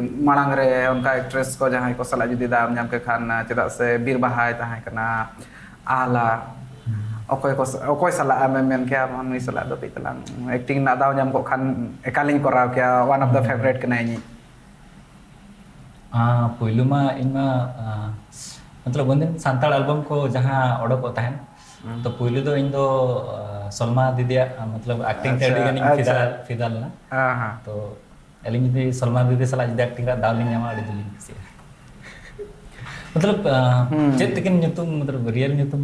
ᱢᱟᱲᱟᱝ ᱨᱮ ᱚᱱᱠᱟ ᱮᱠᱴᱨᱮᱥ ᱠᱚ ᱡᱟᱦᱟᱸᱭ ᱠᱚ ᱥᱟᱞᱟᱜ ᱡᱩᱫᱤ ᱫᱟᱣ ᱮᱢ ᱧᱟᱢ ᱠᱮ ᱠᱷᱟᱱ? ᱪᱮᱫᱟᱜ ᱥᱮ ᱵᱤᱨ ᱵᱟᱦᱟᱭ ᱛᱟᱦᱮᱸ ᱠᱟᱱᱟ, ᱟᱦᱞᱟ, ᱚᱠᱚᱭ ᱠᱚ ᱚᱠᱚᱭ ᱥᱟᱞᱟᱜ ᱟᱢᱮᱢ ᱢᱮᱱ ᱠᱮᱭᱟ ᱱᱩᱭ ᱥᱟᱞᱟᱜ ᱫᱚ ᱠᱟᱹᱡ ᱛᱟᱞᱟᱝ ᱮᱠᱴᱤᱝ ᱨᱮᱱᱟᱜ ᱫᱟᱣ ᱧᱟᱢ ᱠᱚᱜ ᱠᱷᱟᱱ ᱮᱠᱟᱞᱤᱧ ᱠᱚᱨᱟᱣ ᱠᱮᱭᱟ, one of the favourite ᱠᱟᱱᱟᱭ ᱤᱧᱤᱡ? ᱟᱸ, ᱯᱩᱭᱞᱩ ᱢᱟ ᱤᱧ ᱢᱟ, ᱟᱸ, ᱢᱚᱛᱞᱚᱵ ᱩᱱᱫᱤᱱ ᱥᱟᱱᱛᱟᱲ ᱟᱞᱵᱟᱢ ᱠᱚ ᱡᱟᱦᱟᱸ ᱚᱰᱚᱠᱚᱜ ᱛᱟᱦᱮᱸᱱ, ᱛᱚ ᱯᱩᱭᱞᱩ ᱫᱚ ᱤᱧ ᱫᱚ, ᱟᱸ, ᱥᱚᱞᱢᱟ ᱫᱤᱫᱤᱭᱟᱜ, ᱟᱸ, ᱢᱚᱛᱞᱚᱵ ᱟᱠᱴᱤᱝ ᱛᱮ ᱟᱪᱪᱷᱟ, ᱟᱹᱰᱤ ᱜᱟᱱᱤᱧ ᱟᱪᱪᱷᱟ᱾ ᱯᱷᱤᱫᱟ, ᱯᱷᱤᱫᱟ ᱞᱮᱱᱟ᱾ ᱦᱮᱸ, ᱦᱮᱸ᱾ ᱛᱚ ᱟᱹᱞᱤᱧ ᱡᱩᱫᱤ ᱥᱚᱞᱢᱟ ᱫᱤᱫᱤ ᱥᱟᱞᱟᱜ ᱡᱩᱫᱤ ᱟᱠᱴᱤᱝ ᱨᱮᱭᱟᱜ ᱫᱟᱣ ᱞᱤᱧ ᱧᱟᱢᱟ, ᱟᱹᱰᱤ ᱡᱳᱨ ᱞᱤᱧ ᱠᱩᱥᱤᱜᱼᱟ᱾ ᱢᱚᱛᱞᱚᱵ, ᱟᱸ, ᱦᱩᱸ᱾ ᱪᱮᱫ ᱛᱟᱹᱠᱤᱱ ᱧᱩᱛᱩᱢ, ᱢᱚᱛᱞᱚᱵ ᱨᱤᱭᱮᱞ ᱧᱩᱛᱩᱢ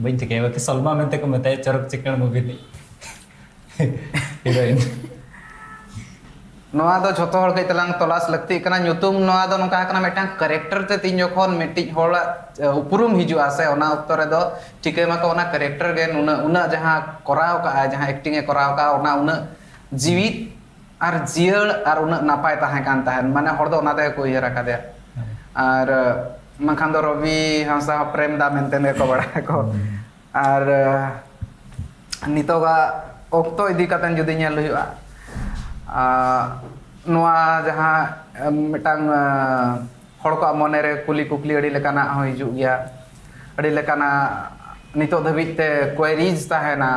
ᱵᱟᱹᱧ ᱴᱷᱤᱠᱟᱹᱭᱟ, ᱵᱟᱠᱤ ᱥᱚᱞᱢᱟ ᱢᱮᱱᱛᱮ ᱠᱚ ᱢᱮᱛᱟᱭᱟ ᱪᱚᱨᱚᱠ ᱪᱤᱠᱟᱹᱲ ᱢᱩᱵᱷᱤ ᱨᱤᱱᱤᱡ ᱦᱤᱨᱳᱭᱤᱱ᱾ ᱱᱚᱣᱟ ᱫᱚ ᱡᱷᱚᱛᱚ ᱦᱚᱲ ᱠᱟᱹᱡ ᱛᱟᱞᱟᱝ ᱛᱚᱞᱟᱥ ᱞᱟᱹᱠᱛᱤᱜ ᱠᱟᱱᱟ᱾ ᱧᱩᱛᱩᱢ ᱱᱚᱣᱟ ᱫᱚ ᱱᱚᱝᱠᱟ ᱠᱟᱱᱟ, ᱢᱤᱫᱴᱟᱝ ᱠᱮᱨᱮᱠᱴᱟᱨ ᱛᱮ ᱛᱤᱧ ᱡᱚᱠᱷᱚᱱ ᱢᱤᱫᱴᱤᱡ ᱦᱚᱲᱟᱜ, ᱮ, ᱩᱯᱨᱩᱢ ᱦᱤᱡᱩᱜᱼᱟ ᱥᱮ, ᱚᱱᱟ ᱚᱠᱛᱚ ᱨᱮᱫᱚ ᱴᱷᱤᱠᱟᱹᱭ ᱢᱟᱠᱚ ᱚᱱᱟ ᱠᱮᱨᱮᱠᱴᱟᱨ ᱜᱮ ᱱᱩᱱᱟᱹᱜ, ᱩᱱᱟᱹᱜ ᱡᱟᱦᱟᱸ ᱠᱚᱨᱟᱣ ᱠᱟᱜᱼᱟᱭ, ᱡᱟᱦᱟᱸ ᱮᱠᱴᱤᱝ ᱮ ᱠᱚᱨᱟᱣ ᱠᱟᱜᱼᱟ, ᱚᱱᱟ ᱩᱱᱟᱹᱜ ᱡᱤᱣᱤᱫ ᱟᱨ ᱡᱤᱭᱟᱹᱲ ᱟᱨ ᱩᱱᱟᱹᱜ ᱱᱟᱯᱟᱭ ᱛᱟᱦᱮᱸ ᱠᱟᱱ ᱛᱟᱦᱮᱸᱫ, ᱢᱟᱱᱮ ᱦᱚᱲ ᱫᱚ ᱚᱱᱟ ᱛᱮᱜᱮ ᱠᱚ ᱩᱭᱦᱟᱹᱨ ᱟᱠᱟᱫᱮᱭᱟ᱾ ᱟᱨ, ᱮ, ᱵᱟᱝᱠᱷᱟᱱ ᱫᱚ ᱨᱚᱵᱤ ᱦᱟᱸᱥᱫᱟ ᱦᱚᱸ ᱯᱨᱮᱢ ᱫᱟ ᱢᱮᱱᱛᱮ ᱜᱮᱠᱚ ᱵᱟᱲᱟᱭᱟᱠᱚ᱾ ᱟᱨ, ᱮ, ᱱᱤᱛᱚᱜᱟᱜ ᱚᱠᱛᱚ ᱤᱫᱤ ᱠᱟᱛᱮ ᱡᱩᱫᱤ ᱧᱮᱞ ᱦᱩᱭᱩᱜᱼᱟ, ᱟᱨ ᱱᱚᱣᱟ ᱡᱟᱦᱟᱸ, ᱮ, ᱢᱤᱫᱴᱟᱝ, ᱮ, ᱦᱚᱲ ᱠᱚᱣᱟᱜ ᱢᱚᱱᱮᱨᱮ ᱠᱩᱞᱤ ᱠᱩᱠᱞᱤ ᱟᱹᱰᱤ ᱞᱮᱠᱟᱱᱟᱜ ᱦᱚᱸ ᱦᱤᱡᱩᱜ ᱜᱮᱭᱟ, ᱟᱹᱰᱤ ᱞᱮᱠᱟᱱᱟᱜ ᱱᱤᱛᱚᱜ ᱫᱷᱟᱹᱵᱤᱡ ᱛᱮ ᱠᱩᱭᱨᱤᱡᱽ ᱛᱟᱦᱮᱱᱟ᱾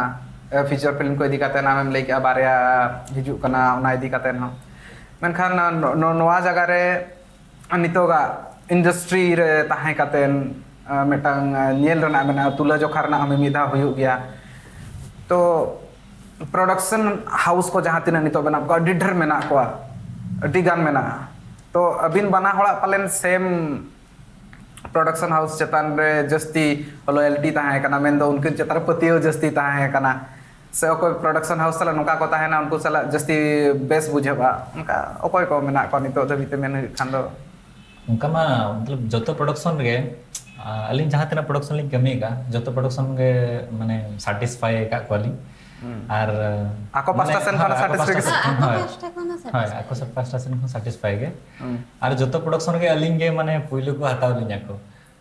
ᱯᱷᱤᱪᱟᱨ ᱯᱷᱤᱞᱢ ᱠᱚ ᱤᱫᱤ ᱠᱟᱛᱮ ᱟᱢᱮᱢ ᱞᱟᱹᱭ ᱠᱮᱜᱼᱟ, ᱵᱟᱨᱭᱟ ᱦᱤᱡᱩᱜ ᱠᱟᱱᱟ, ᱚᱱᱟ ᱤᱫᱤ ᱠᱟᱛᱮ ᱦᱚᱸ᱾ ᱢᱮᱱᱠᱷᱟᱱ ᱱᱚ-, ᱱᱚ-, ᱱᱚᱣᱟ ᱡᱟᱭᱜᱟ ᱨᱮ ᱱᱤᱛᱚᱜᱟᱜ ᱤᱱᱰᱟᱥᱴᱨᱤ ᱨᱮ ᱛᱟᱦᱮᱸ ᱠᱟᱛᱮ, ᱟᱸ, ᱢᱤᱫᱴᱟᱝ, ᱟᱸ, ᱧᱮᱞ ᱨᱮᱱᱟᱜ ᱢᱮᱱᱟᱜᱼᱟ, ᱛᱩᱞᱟᱹ ᱡᱚᱠᱷᱟ ᱨᱮᱱᱟᱜ ᱦᱚᱸ ᱢᱤᱢᱤᱫ ᱫᱷᱟᱣ ᱦᱩᱭᱩᱜ ᱜᱮᱭᱟ᱾ ᱛᱚ ᱯᱨᱚᱰᱟᱠᱥᱚᱱ ᱦᱟᱣᱩᱥ ᱠᱚ ᱡᱟᱦᱟᱸ ᱛᱤᱱᱟᱹᱜ ᱱᱤᱛᱚᱜ ᱢᱮᱱᱟᱜ ᱠᱚᱣᱟ, ᱟᱹᱰᱤ ᱰᱷᱮᱨ ᱢᱮᱱᱟᱜ ᱠᱚᱣᱟ, ᱟᱹᱰᱤ ᱜᱟᱱ ᱢᱮᱱᱟᱜᱼᱟ᱾ ᱛᱚ ᱟᱹᱵᱤᱱ ᱵᱟᱱᱟ ᱦᱚᱲᱟᱜ ᱯᱟᱞᱮᱱ ᱥᱮᱢ ᱯᱨᱚᱰᱟᱠᱥᱚᱱ ᱦᱟᱣᱩᱥ ᱪᱮᱛᱟᱱ ᱨᱮ ᱡᱟᱹᱥᱛᱤ ᱞᱚᱭᱟᱞᱴᱤ ᱛᱟᱦᱮᱸ ᱠᱟᱱᱟ, ᱢᱮᱱᱫᱚ ᱩᱱᱠᱤᱱ ᱪᱮᱛᱟᱱ ᱨᱮ ᱯᱟᱹᱛᱭᱟᱹᱣ ᱡᱟᱹᱥᱛᱤ ᱛᱟᱦᱮᱸ ᱠᱟᱱᱟ, ᱥᱮ ᱚᱠᱚᱭ ᱯᱨᱚᱰᱟᱠᱥᱚᱱ ᱦᱟᱣᱩᱥ ᱥᱟᱞᱟᱜ ᱱᱚᱝᱠᱟ ᱠᱚ ᱛᱟᱦᱮᱱᱟ, ᱩᱱᱠᱩ ᱥᱟᱞᱟᱜ ᱡᱟᱹᱥᱛᱤ ᱵᱮᱥ ᱵᱩᱡᱷᱟᱹᱜᱼᱟ? ᱚᱱᱠᱟ ᱚᱠᱚᱭ ᱠᱚ ᱢᱮᱱᱟᱜ ᱠᱚᱣᱟ ᱱᱤᱛᱚᱜ ᱫᱷᱟᱹᱵᱤᱡ ᱛᱮ ᱢᱮᱱ ᱦᱩᱭᱩᱜ ᱠᱷᱟᱱ ᱫᱚ? ᱚᱱᱠᱟ ᱢᱟ ᱢᱚᱛᱞᱚᱵ ᱡᱚᱛᱚ ᱯᱨᱚᱰᱟᱠᱥᱚᱱ ᱨᱮᱜᱮ, ᱟ, ᱟᱹᱞᱤᱧ ᱡᱟᱦᱟᱸ ᱛᱤᱱᱟᱹᱜ ᱯᱨᱚᱰᱟᱠᱥᱚᱱ ᱞᱤᱧ ᱠᱟᱹᱢᱤ ᱟᱠᱟᱫᱼᱟ, ᱡᱚᱛᱚ ᱯᱨᱚᱰᱟᱠᱥᱚᱱ ᱜᱮ ᱢᱟᱱᱮ ᱥᱟᱴᱤᱥᱯᱷᱟᱭ ᱟᱠᱟᱫ ᱠᱚᱣᱟᱞᱤᱧ᱾ ᱦᱩᱸ᱾ ᱟᱨ ᱟᱠᱚ ᱯᱟᱥᱴᱟ ᱢᱟᱱᱮ, ᱥᱮᱱ ᱠᱷᱚᱱ ᱦᱳᱭ, ᱟᱠᱚ ᱯᱟᱥᱴᱟ ᱥᱟᱴᱤᱥᱯᱷᱮᱠᱥᱚᱱ, ᱥᱮᱱ ᱦᱳᱭ᱾ ᱠᱷᱚᱱ ᱦᱳᱭ, ᱥᱟᱴᱤᱥᱯᱷᱟᱭ ᱟᱠᱚ ᱜᱮ᱾ ᱯᱟᱥᱴᱟ ᱥᱮᱱ ᱠᱷᱚᱱ ᱥᱟᱴᱤᱥᱯᱷᱟᱭ ᱜᱮ᱾ ᱦᱩᱸ᱾ ᱟᱨ ᱡᱚᱛᱚ ᱯᱨᱚᱰᱟᱠᱥᱚᱱ ᱨᱮᱜᱮ ᱟᱹᱞᱤᱧ ᱜᱮ ᱢᱟᱱᱮ ᱯᱩᱭᱞᱩ ᱠᱚ ᱦᱟᱛᱟᱣ ᱞᱤᱧᱟ ᱠᱚ᱾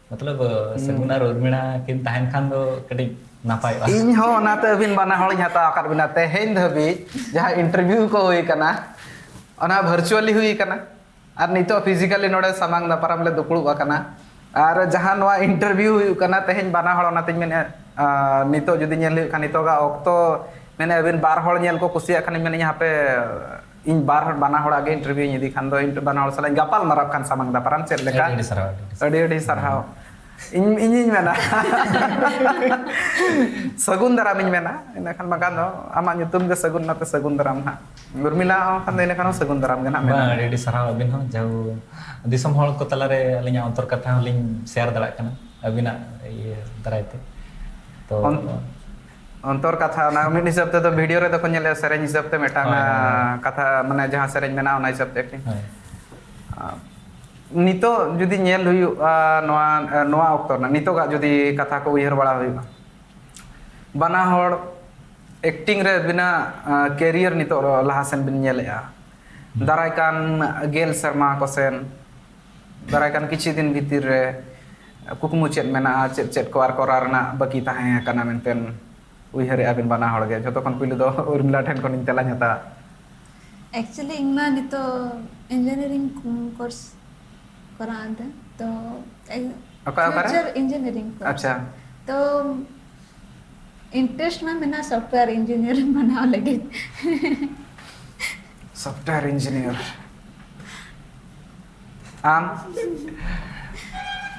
ᱢᱚᱛᱞᱚᱵ, ᱦᱩᱸ᱾ ᱥᱟᱹᱜᱩᱱ ᱟᱨ ᱩᱨᱢᱤᱲᱟ ᱠᱤᱱ ᱛᱟᱦᱮᱱ ᱠᱷᱟᱱ ᱫᱚ ᱠᱟᱹᱴᱤᱡ ᱱᱟᱯᱟᱭᱚᱜᱼᱟ᱾ ᱤᱧ ᱦᱚᱸ ᱚᱱᱟᱛᱮ ᱟᱹᱵᱤᱱ ᱵᱟᱱᱟ ᱦᱚᱲᱤᱧ ᱦᱟᱛᱟᱣ ᱟᱠᱟᱫ ᱵᱤᱱᱟ᱾ ᱛᱮᱦᱮᱧ ᱫᱷᱟᱹᱵᱤᱡ ᱡᱟᱦᱟᱸ ᱤᱱᱴᱟᱨᱵᱷᱤᱭᱩ ᱠᱚ ᱦᱩᱭ ᱠᱟᱱᱟ, ᱚᱱᱟ ᱵᱷᱟᱨᱪᱩᱣᱟᱞᱤ ᱦᱩᱭ ᱠᱟᱱᱟ᱾ ᱟᱨ ᱱᱤᱛᱚᱜ ᱯᱷᱤᱡᱤᱠᱟᱞᱤ ᱱᱚᱰᱮ ᱥᱟᱢᱟᱝ ᱫᱟᱯᱨᱟᱢ ᱞᱮ ᱫᱩᱯᱲᱩᱵ ᱟᱠᱟᱱᱟ᱾ ᱟᱨ ᱡᱟᱦᱟᱸ ᱱᱚᱣᱟ ᱤᱱᱴᱟᱨᱵᱷᱤᱭᱩ ᱦᱩᱭᱩᱜ ᱠᱟᱱᱟ ᱛᱮᱦᱮᱧ ᱵᱟᱱᱟ ᱦᱚᱲ, ᱚᱱᱟᱛᱤᱧ ᱢᱮᱱᱮᱫᱼᱟ, ᱟᱸ, ᱱᱤᱛᱚᱜ ᱡᱩᱫᱤ ᱧᱮᱞ ᱦᱩᱭᱩᱜ ᱠᱷᱟᱱ, ᱱᱤᱛᱚᱜᱟᱜ ᱚᱠᱛᱚ, ᱢᱮᱱᱮ ᱟᱹᱵᱤᱱ ᱵᱟᱨ ᱦᱚᱲ ᱧᱮᱞ ᱠᱚ ᱠᱩᱥᱤᱭᱟᱜ ᱠᱷᱟᱱ, ᱤᱧ ᱢᱮᱱᱮᱫᱼᱟ, ᱦᱟᱯᱮ, ᱤᱧ ᱵᱟᱨ ᱦᱚᱲ, ᱵᱟᱱᱟ ᱦᱚᱲᱟᱜ ᱜᱮ ᱤᱱᱴᱟᱨᱵᱷᱤᱭᱩᱧ ᱤᱫᱤ ᱠᱷᱟᱱ ᱫᱚ, ᱤᱱᱴ-, ᱵᱟᱱᱟ ᱦᱚᱲ ᱥᱟᱞᱟᱜ ᱤᱧ ᱜᱟᱯᱟᱞ ᱢᱟᱨᱟᱣ ᱠᱷᱟᱱ ᱥᱟᱢᱟᱝ ᱫᱟᱯᱨᱟᱢ ᱪᱮᱫ ᱞᱮᱠᱟ? ᱟᱹᱰᱤ, ᱟᱹᱰᱤ ᱥᱟᱨᱦᱟᱣ, ᱟᱹᱰᱤ, ᱟᱹᱰᱤ ᱥᱟᱨᱦᱟᱣ᱾ ᱤᱧ, ᱤᱧᱤᱧ ᱢᱮᱱᱟ, ᱥᱟᱹᱜᱩᱱ ᱫᱟᱨᱟᱢᱤᱧ ᱢᱮᱱᱟ, ᱤᱱᱟᱹᱠᱷᱟᱱ ᱵᱟᱝᱠᱷᱟᱱ ᱫᱚ ᱟᱢᱟᱜ ᱧᱩᱛᱩᱢ ᱜᱮ ᱥᱟᱹᱜᱩᱱ, ᱚᱱᱟᱛᱮ ᱥᱟᱹᱜᱩᱱ ᱫᱟᱨᱟᱢ ᱱᱟᱦᱟᱜ᱾ ᱩᱨᱢᱤᱞᱟ ᱦᱚᱸ ᱠᱷᱟᱱ ᱫᱚ ᱤᱱᱟᱹ ᱠᱷᱟᱱ ᱦᱚᱸ ᱥᱟᱹᱜᱩᱱ ᱫᱟᱨᱟᱢ ᱜᱮ ᱱᱟᱦᱟᱜ ᱵᱟᱝ, ᱢᱮᱱᱟᱜᱼᱟ᱾ ᱟᱹᱰᱤ, ᱟᱹᱰᱤ ᱥᱟᱨᱦᱟᱣ ᱟᱹᱵᱤᱱ ᱦᱚᱸ, ᱡᱟᱦᱳ ᱫᱤᱥᱚᱢ ᱦᱚᱲ ᱠᱚ ᱛᱟᱞᱟᱨᱮ ᱟᱹᱞᱤᱧᱟᱜ ᱚᱱᱛᱚᱨ ᱠᱟᱛᱷᱟ ᱦᱚᱸᱞᱤᱧ ᱥᱮᱭᱟᱨ ᱫᱟᱲᱮᱭᱟᱜ ᱠᱟᱱᱟ ᱟᱹᱵᱤᱱᱟᱜ ᱤᱭᱟᱹ ᱫᱟᱨᱟᱭ ᱛᱮ᱾ ᱛᱚ, ᱚᱱ-, ᱚᱱᱛᱚᱨ ᱠᱟᱛᱷᱟ, ᱚᱱᱟ ᱢᱤᱫ ᱦᱤᱥᱟᱹᱵ ᱛᱮᱫᱚ ᱵᱷᱤᱰᱤᱭᱳ ᱨᱮᱫᱚ ᱠᱚ ᱧᱮᱞᱮᱫᱼᱟ, ᱥᱮᱨᱮᱧ ᱦᱤᱥᱟᱹᱵ ᱛᱮ ᱢᱤᱫᱴᱟᱝ, ᱦᱳᱭ, ᱦᱳᱭ, ᱦᱳᱭ᱾ ᱟᱸ, ᱠᱟᱛᱷᱟ, ᱢᱟᱱᱮ, ᱡᱟᱦᱟᱸ ᱥᱮᱨᱮᱧ ᱢᱮᱱᱟᱜᱼᱟ, ᱚᱱᱟ ᱦᱤᱥᱟᱹᱵ ᱛᱮ ᱮᱠᱴᱤᱝ᱾ ᱦᱳᱭ᱾ ᱟᱸ, ᱱᱤᱛᱚᱜ ᱡᱩᱫᱤ ᱧᱮᱞ ᱦᱩᱭᱩᱜᱼᱟ, ᱱᱚᱣᱟ, ᱱᱚᱣᱟ ᱚᱠᱛᱚ ᱨᱮᱱᱟᱜ ᱱᱤᱛᱚᱜᱟᱜ ᱡᱩᱫᱤ ᱠᱟᱛᱷᱟ ᱠᱚ ᱩᱭᱦᱟᱹᱨ ᱵᱟᱲᱟ ᱦᱩᱭᱩᱜᱼᱟ, ᱵᱟᱱᱟ ᱦᱚᱲ ᱮᱠᱴᱤᱝ ᱨᱮ ᱟᱹᱵᱤᱱᱟᱜ, ᱟᱸ, ᱠᱮᱨᱤᱭᱟᱨ ᱱᱤᱛᱚᱜ ᱞᱟᱦᱟ ᱥᱮᱱ ᱵᱤᱱ ᱧᱮᱞᱮᱫᱼᱟ? ᱦᱩᱸ᱾ ᱫᱟᱨᱟᱭ ᱠᱟᱱ ᱜᱮᱞ ᱥᱮᱨᱢᱟ ᱠᱚ ᱥᱮᱱ, ᱫᱟᱨᱟᱭ ᱠᱟᱱ ᱠᱤᱪᱷᱩ ᱫᱤᱱ ᱵᱷᱤᱛᱤᱨ ᱨᱮ ᱠᱩᱠᱢᱩ ᱪᱮᱫ ᱢᱮᱱᱟᱜᱼᱟ, ᱪᱮᱫ ᱪᱮᱫ ᱠᱚ ᱟᱨ ᱠᱚᱨᱟᱣ ᱨᱮᱱᱟᱜ ᱵᱟᱹᱠᱤ ᱛᱟᱦᱮᱸ ᱟᱠᱟᱱᱟ ᱢᱮᱱᱛᱮ ᱩᱭᱦᱟᱹᱨᱮᱫᱼᱟ ᱵᱤᱱ ᱵᱟᱱᱟ ᱦᱚᱲ ᱜᱮ? ᱡᱷᱚᱛᱚ ᱠᱷᱚᱱ ᱯᱩᱭᱞᱩ ᱫᱚ ᱩᱨᱢᱤᱞᱟ ᱴᱷᱮᱱ ᱠᱷᱚᱱᱤᱧ ᱛᱮᱞᱟᱧ ᱦᱟᱛᱟᱣᱟ᱾ Actually, ᱤᱧ ᱢᱟ ᱱᱤᱛᱚᱜ ᱤᱧᱡᱤᱱᱤᱭᱟᱨᱤᱝ ᱠᱳᱨᱥ ᱠᱚᱨᱟᱣ ᱮᱫᱟ, ᱛᱚ, ᱮ-, ᱚᱠᱟ, ᱚᱠᱟᱨᱮ? Future engineering course᱾ ᱟᱪᱪᱷᱟ᱾ ᱛᱚ, interest ᱢᱟ ᱢᱮᱱᱟᱜᱼᱟ software engineering ᱵᱮᱱᱟᱣ ᱞᱟᱹᱜᱤᱫ᱾ Software engineer᱾ ᱟᱢ?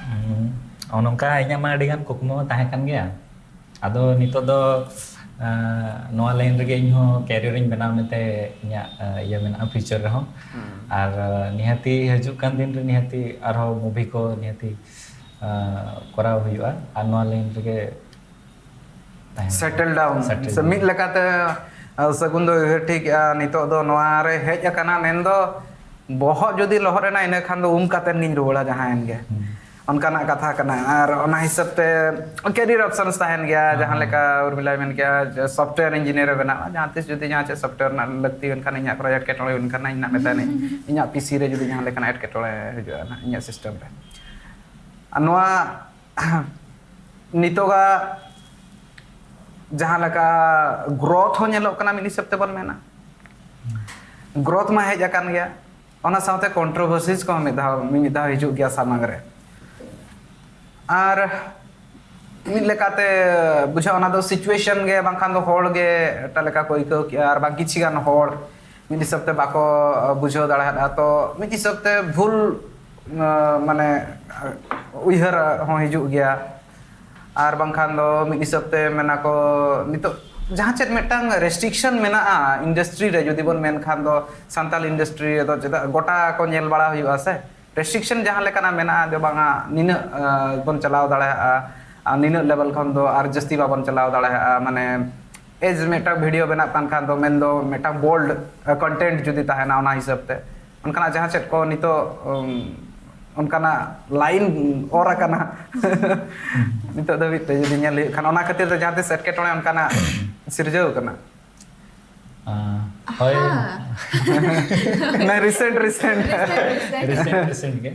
ᱦᱩᱸ, ᱱᱚᱜᱼᱚ ᱱᱚᱝᱠᱟ ᱤᱧᱟᱹᱜ ᱢᱟ ᱟᱹᱰᱤᱜᱟᱱ ᱠᱩᱠᱢᱩ ᱛᱟᱦᱮᱸ ᱠᱟᱱ ᱜᱮᱭᱟ᱾ ᱟᱫᱚ ᱱᱤᱛᱚᱜ ᱫᱚ, ᱟᱸ, ᱱᱚᱣᱟ ᱞᱟᱭᱤᱱ ᱨᱮᱜᱮ ᱤᱧᱦᱚᱸ ᱠᱮᱨᱤᱭᱟᱨᱤᱧ ᱵᱮᱱᱟᱣ ᱢᱮᱱᱛᱮ ᱤᱧᱟᱹᱜ, ᱟᱸ, ᱤᱭᱟᱹ ᱢᱮᱱᱟᱜᱼᱟ future ᱨᱮᱦᱚᱸ᱾ ᱦᱩᱸ᱾ ᱟᱨ, ᱟᱸ, ᱱᱤᱦᱟᱹᱛᱤ ᱦᱤᱡᱩᱜ ᱠᱟᱱ ᱫᱤᱱ ᱨᱮ ᱱᱤᱦᱟᱹᱛᱤ ᱟᱨᱦᱚᱸ movie ᱠᱚ ᱱᱤᱦᱟᱹᱛᱤ, ᱟᱸ, ᱠᱚᱨᱟᱣ ᱦᱩᱭᱩᱜᱼᱟ᱾ ᱟᱨ ᱱᱚᱣᱟ ᱞᱟᱭᱤᱱ ᱨᱮᱜᱮ ᱛᱟᱦᱮᱱ᱾ Settle down᱾ Settle ᱥᱮ down᱾ ᱢᱤᱫ ᱞᱮᱠᱟᱛᱮ, ᱟᱸ, ᱥᱟᱹᱜᱩᱱ ᱫᱚ ᱩᱭᱦᱟᱹᱨ ᱴᱷᱤᱠ, ᱟᱸ, ᱱᱤᱛᱚᱜ ᱫᱚ ᱱᱚᱣᱟ ᱨᱮ ᱦᱮᱡ ᱟᱠᱟᱱᱟ, ᱢᱮᱱᱫᱚ ᱵᱚᱦᱚᱜ ᱡᱩᱫᱤ ᱞᱚᱦᱚᱫ ᱮᱱᱟ, ᱤᱱᱟᱹ ᱠᱷᱟᱱ ᱫᱚ ᱩᱢ ᱠᱟᱛᱮᱱ ᱜᱤᱧ ᱨᱩᱣᱟᱹᱲᱟ ᱡᱟᱦᱟᱸᱭᱮᱱ ᱜᱮ᱾ ᱦᱩᱸ᱾ ᱚᱱᱠᱟᱱᱟᱜ ᱠᱟᱛᱷᱟ ᱠᱟᱱᱟ᱾ ᱟᱨ ᱚᱱᱟ ᱦᱤᱥᱟᱹᱵ ᱛᱮ career options ᱛᱟᱦᱮᱱ ᱜᱮᱭᱟ, ᱦᱮᱸ, ᱡᱟᱦᱟᱸ ᱦᱮᱸ᱾ ᱞᱮᱠᱟ ᱩᱨᱢᱤᱞᱟᱭ ᱢᱮᱱ ᱠᱮᱜᱼᱟ ᱡᱮ software engineer ᱮ ᱵᱮᱱᱟᱜᱼᱟ, ᱡᱟᱦᱟᱸ ᱛᱤᱥ ᱡᱩᱫᱤ ᱡᱟᱦᱟᱸ ᱪᱮᱫ software ᱨᱮᱱᱟᱜ ᱞᱟᱹᱠᱛᱤ ᱦᱩᱭᱮᱱ ᱠᱷᱟᱱ, ᱤᱧᱟᱹᱜ ᱠᱳᱱᱳ ᱮᱴᱠᱮᱴᱚᱬᱮ ᱦᱩᱭᱮᱱ ᱠᱷᱟᱱ, ᱤᱧ ᱱᱟᱜ ᱢᱮᱛᱟᱭ ᱱᱟᱹᱧ, ᱤᱧᱟᱹᱜ P C ᱨᱮ ᱡᱩᱫᱤ ᱡᱟᱦᱟᱸ ᱞᱮᱠᱟᱱᱟᱜ ᱮᱴᱠᱮᱴᱚᱬᱮ ᱦᱤᱡᱩᱜᱼᱟ ᱱᱟᱜ ᱤᱧᱟᱹᱜ system ᱨᱮ᱾ ᱟᱨ ᱱᱚᱣᱟ ᱱᱤᱛᱚᱜᱟᱜ ᱡᱟᱦᱟᱸ ᱞᱮᱠᱟ growth ᱦᱚᱸ ᱧᱮᱞᱚᱜ ᱠᱟᱱᱟ, ᱢᱤᱫ ᱦᱤᱥᱟᱹᱵ ᱛᱮᱵᱚᱱ ᱢᱮᱱᱟ, growth ᱢᱟ ᱦᱮᱡ ᱟᱠᱟᱱ ᱜᱮᱭᱟ, ᱚᱱᱟ ᱥᱟᱶᱛᱮ controversies ᱠᱚᱦᱚᱸ ᱢᱤᱫ ᱫᱷᱟᱣ, ᱢᱤᱫ ᱫᱷᱟᱣ ᱦᱤᱡᱩᱜ ᱜᱮᱭᱟ ᱥᱟᱢᱟᱝ ᱨᱮ᱾ ᱟᱨ ᱢᱤᱫ ᱞᱮᱠᱟᱛᱮ ᱵᱩᱡᱷᱟᱹᱜ, ᱚᱱᱟ ᱫᱚ situation ᱜᱮ, ᱵᱟᱝᱠᱷᱟᱱ ᱫᱚ ᱦᱚᱲ ᱜᱮ ᱮᱴᱟᱜ ᱞᱮᱠᱟ ᱠᱚ ᱟᱹᱭᱠᱟᱹᱣ ᱠᱮᱜᱼᱟ, ᱟᱨ ᱵᱟᱝ ᱠᱤᱪᱷᱤ ᱜᱟᱱ ᱦᱚᱲ ᱢᱤᱫ ᱦᱤᱥᱟᱹᱵ ᱛᱮ ᱵᱟᱠᱚ ᱵᱩᱡᱷᱟᱹᱣ ᱫᱟᱲᱮᱭᱟᱫᱼᱟ᱾ ᱛᱚ ᱢᱤᱫ ᱦᱤᱥᱟᱹᱵ ᱛᱮ ᱵᱷᱩᱞ, ᱟᱸ, ᱢᱟᱱᱮ, ᱩᱭᱦᱟᱹᱨ ᱦᱚᱸ ᱦᱤᱡᱩᱜ ᱜᱮᱭᱟ᱾ ᱟᱨ ᱵᱟᱝᱠᱷᱟᱱ ᱫᱚ ᱢᱤᱫ ᱦᱤᱥᱟᱹᱵ ᱛᱮ ᱢᱮᱱᱟ ᱠᱚ, ᱱᱤᱛᱚᱜ ᱡᱟᱦᱟᱸ ᱪᱮᱫ ᱢᱤᱫᱴᱟᱝ restriction ᱢᱮᱱᱟᱜᱼᱟ industry ᱨᱮ, ᱡᱩᱫᱤ ᱵᱚᱱ ᱢᱮᱱᱠᱷᱟᱱ ᱫᱚ ᱥᱟᱱᱛᱟᱞ industry ᱨᱮᱫᱚ ᱪᱮᱫᱟᱜ ᱜᱚᱴᱟ ᱠᱚ ᱧᱮᱞ ᱵᱟᱲᱟ ᱦᱩᱭᱩᱜᱼᱟ ᱥᱮ, restriction ᱡᱟᱦᱟᱸ ᱞᱮᱠᱟᱱᱟᱜ ᱢᱮᱱᱟᱜᱼᱟ ᱡᱮ ᱵᱟᱝᱟ ᱱᱤᱱᱟᱹᱜ, ᱟᱸ, ᱵᱚᱱ ᱪᱟᱞᱟᱣ ᱫᱟᱲᱮᱭᱟᱜᱼᱟ, ᱟᱨ ᱱᱤᱱᱟᱹᱜ level ᱠᱷᱚᱱ ᱫᱚ ᱟᱨ ᱡᱟᱹᱥᱛᱤ ᱵᱟᱵᱚᱱ ᱪᱟᱞᱟᱣ ᱫᱟᱲᱮᱭᱟᱜᱼᱟ, ᱢᱟᱱᱮ age ᱢᱤᱫᱴᱟᱝ video ᱵᱮᱱᱟᱜ ᱠᱟᱱ ᱠᱷᱟᱱ ᱫᱚ ᱢᱮᱱᱫᱚ ᱢᱤᱫᱴᱟᱝ bold, ᱟᱸ, content ᱡᱩᱫᱤ ᱛᱟᱦᱮᱱᱟ ᱚᱱᱟ ᱦᱤᱥᱟᱹᱵ ᱛᱮ, ᱚᱱᱠᱟᱱᱟᱜ ᱡᱟᱦᱟᱸ ᱪᱮᱫ ᱠᱚ ᱱᱤᱛᱚᱜ, ᱩᱢ, ᱚᱱᱠᱟᱱᱟᱜ line ᱚᱨ ᱟᱠᱟᱱᱟ᱾ ᱱᱤᱛᱚᱜ ᱫᱷᱟᱹᱵᱤᱡ ᱛᱮ ᱡᱩᱫᱤ ᱧᱮᱞ ᱦᱩᱭᱩᱜ ᱠᱷᱟᱱ, ᱚᱱᱟ ᱠᱷᱟᱹᱛᱤᱨ ᱛᱮ ᱡᱟᱦᱟᱸ ᱛᱤᱥ ᱮᱴᱠᱮᱴᱚᱬᱮ ᱚᱱᱠᱟᱱᱟᱜ ᱥᱤᱨᱡᱟᱹᱣ ᱠᱟᱱᱟ? ᱟᱸ, ᱦᱳᱭ᱾ ᱦᱮᱸ᱾ ᱚᱱᱟ recent, recent᱾ Recent, recent᱾ Recent, recent ᱜᱮ᱾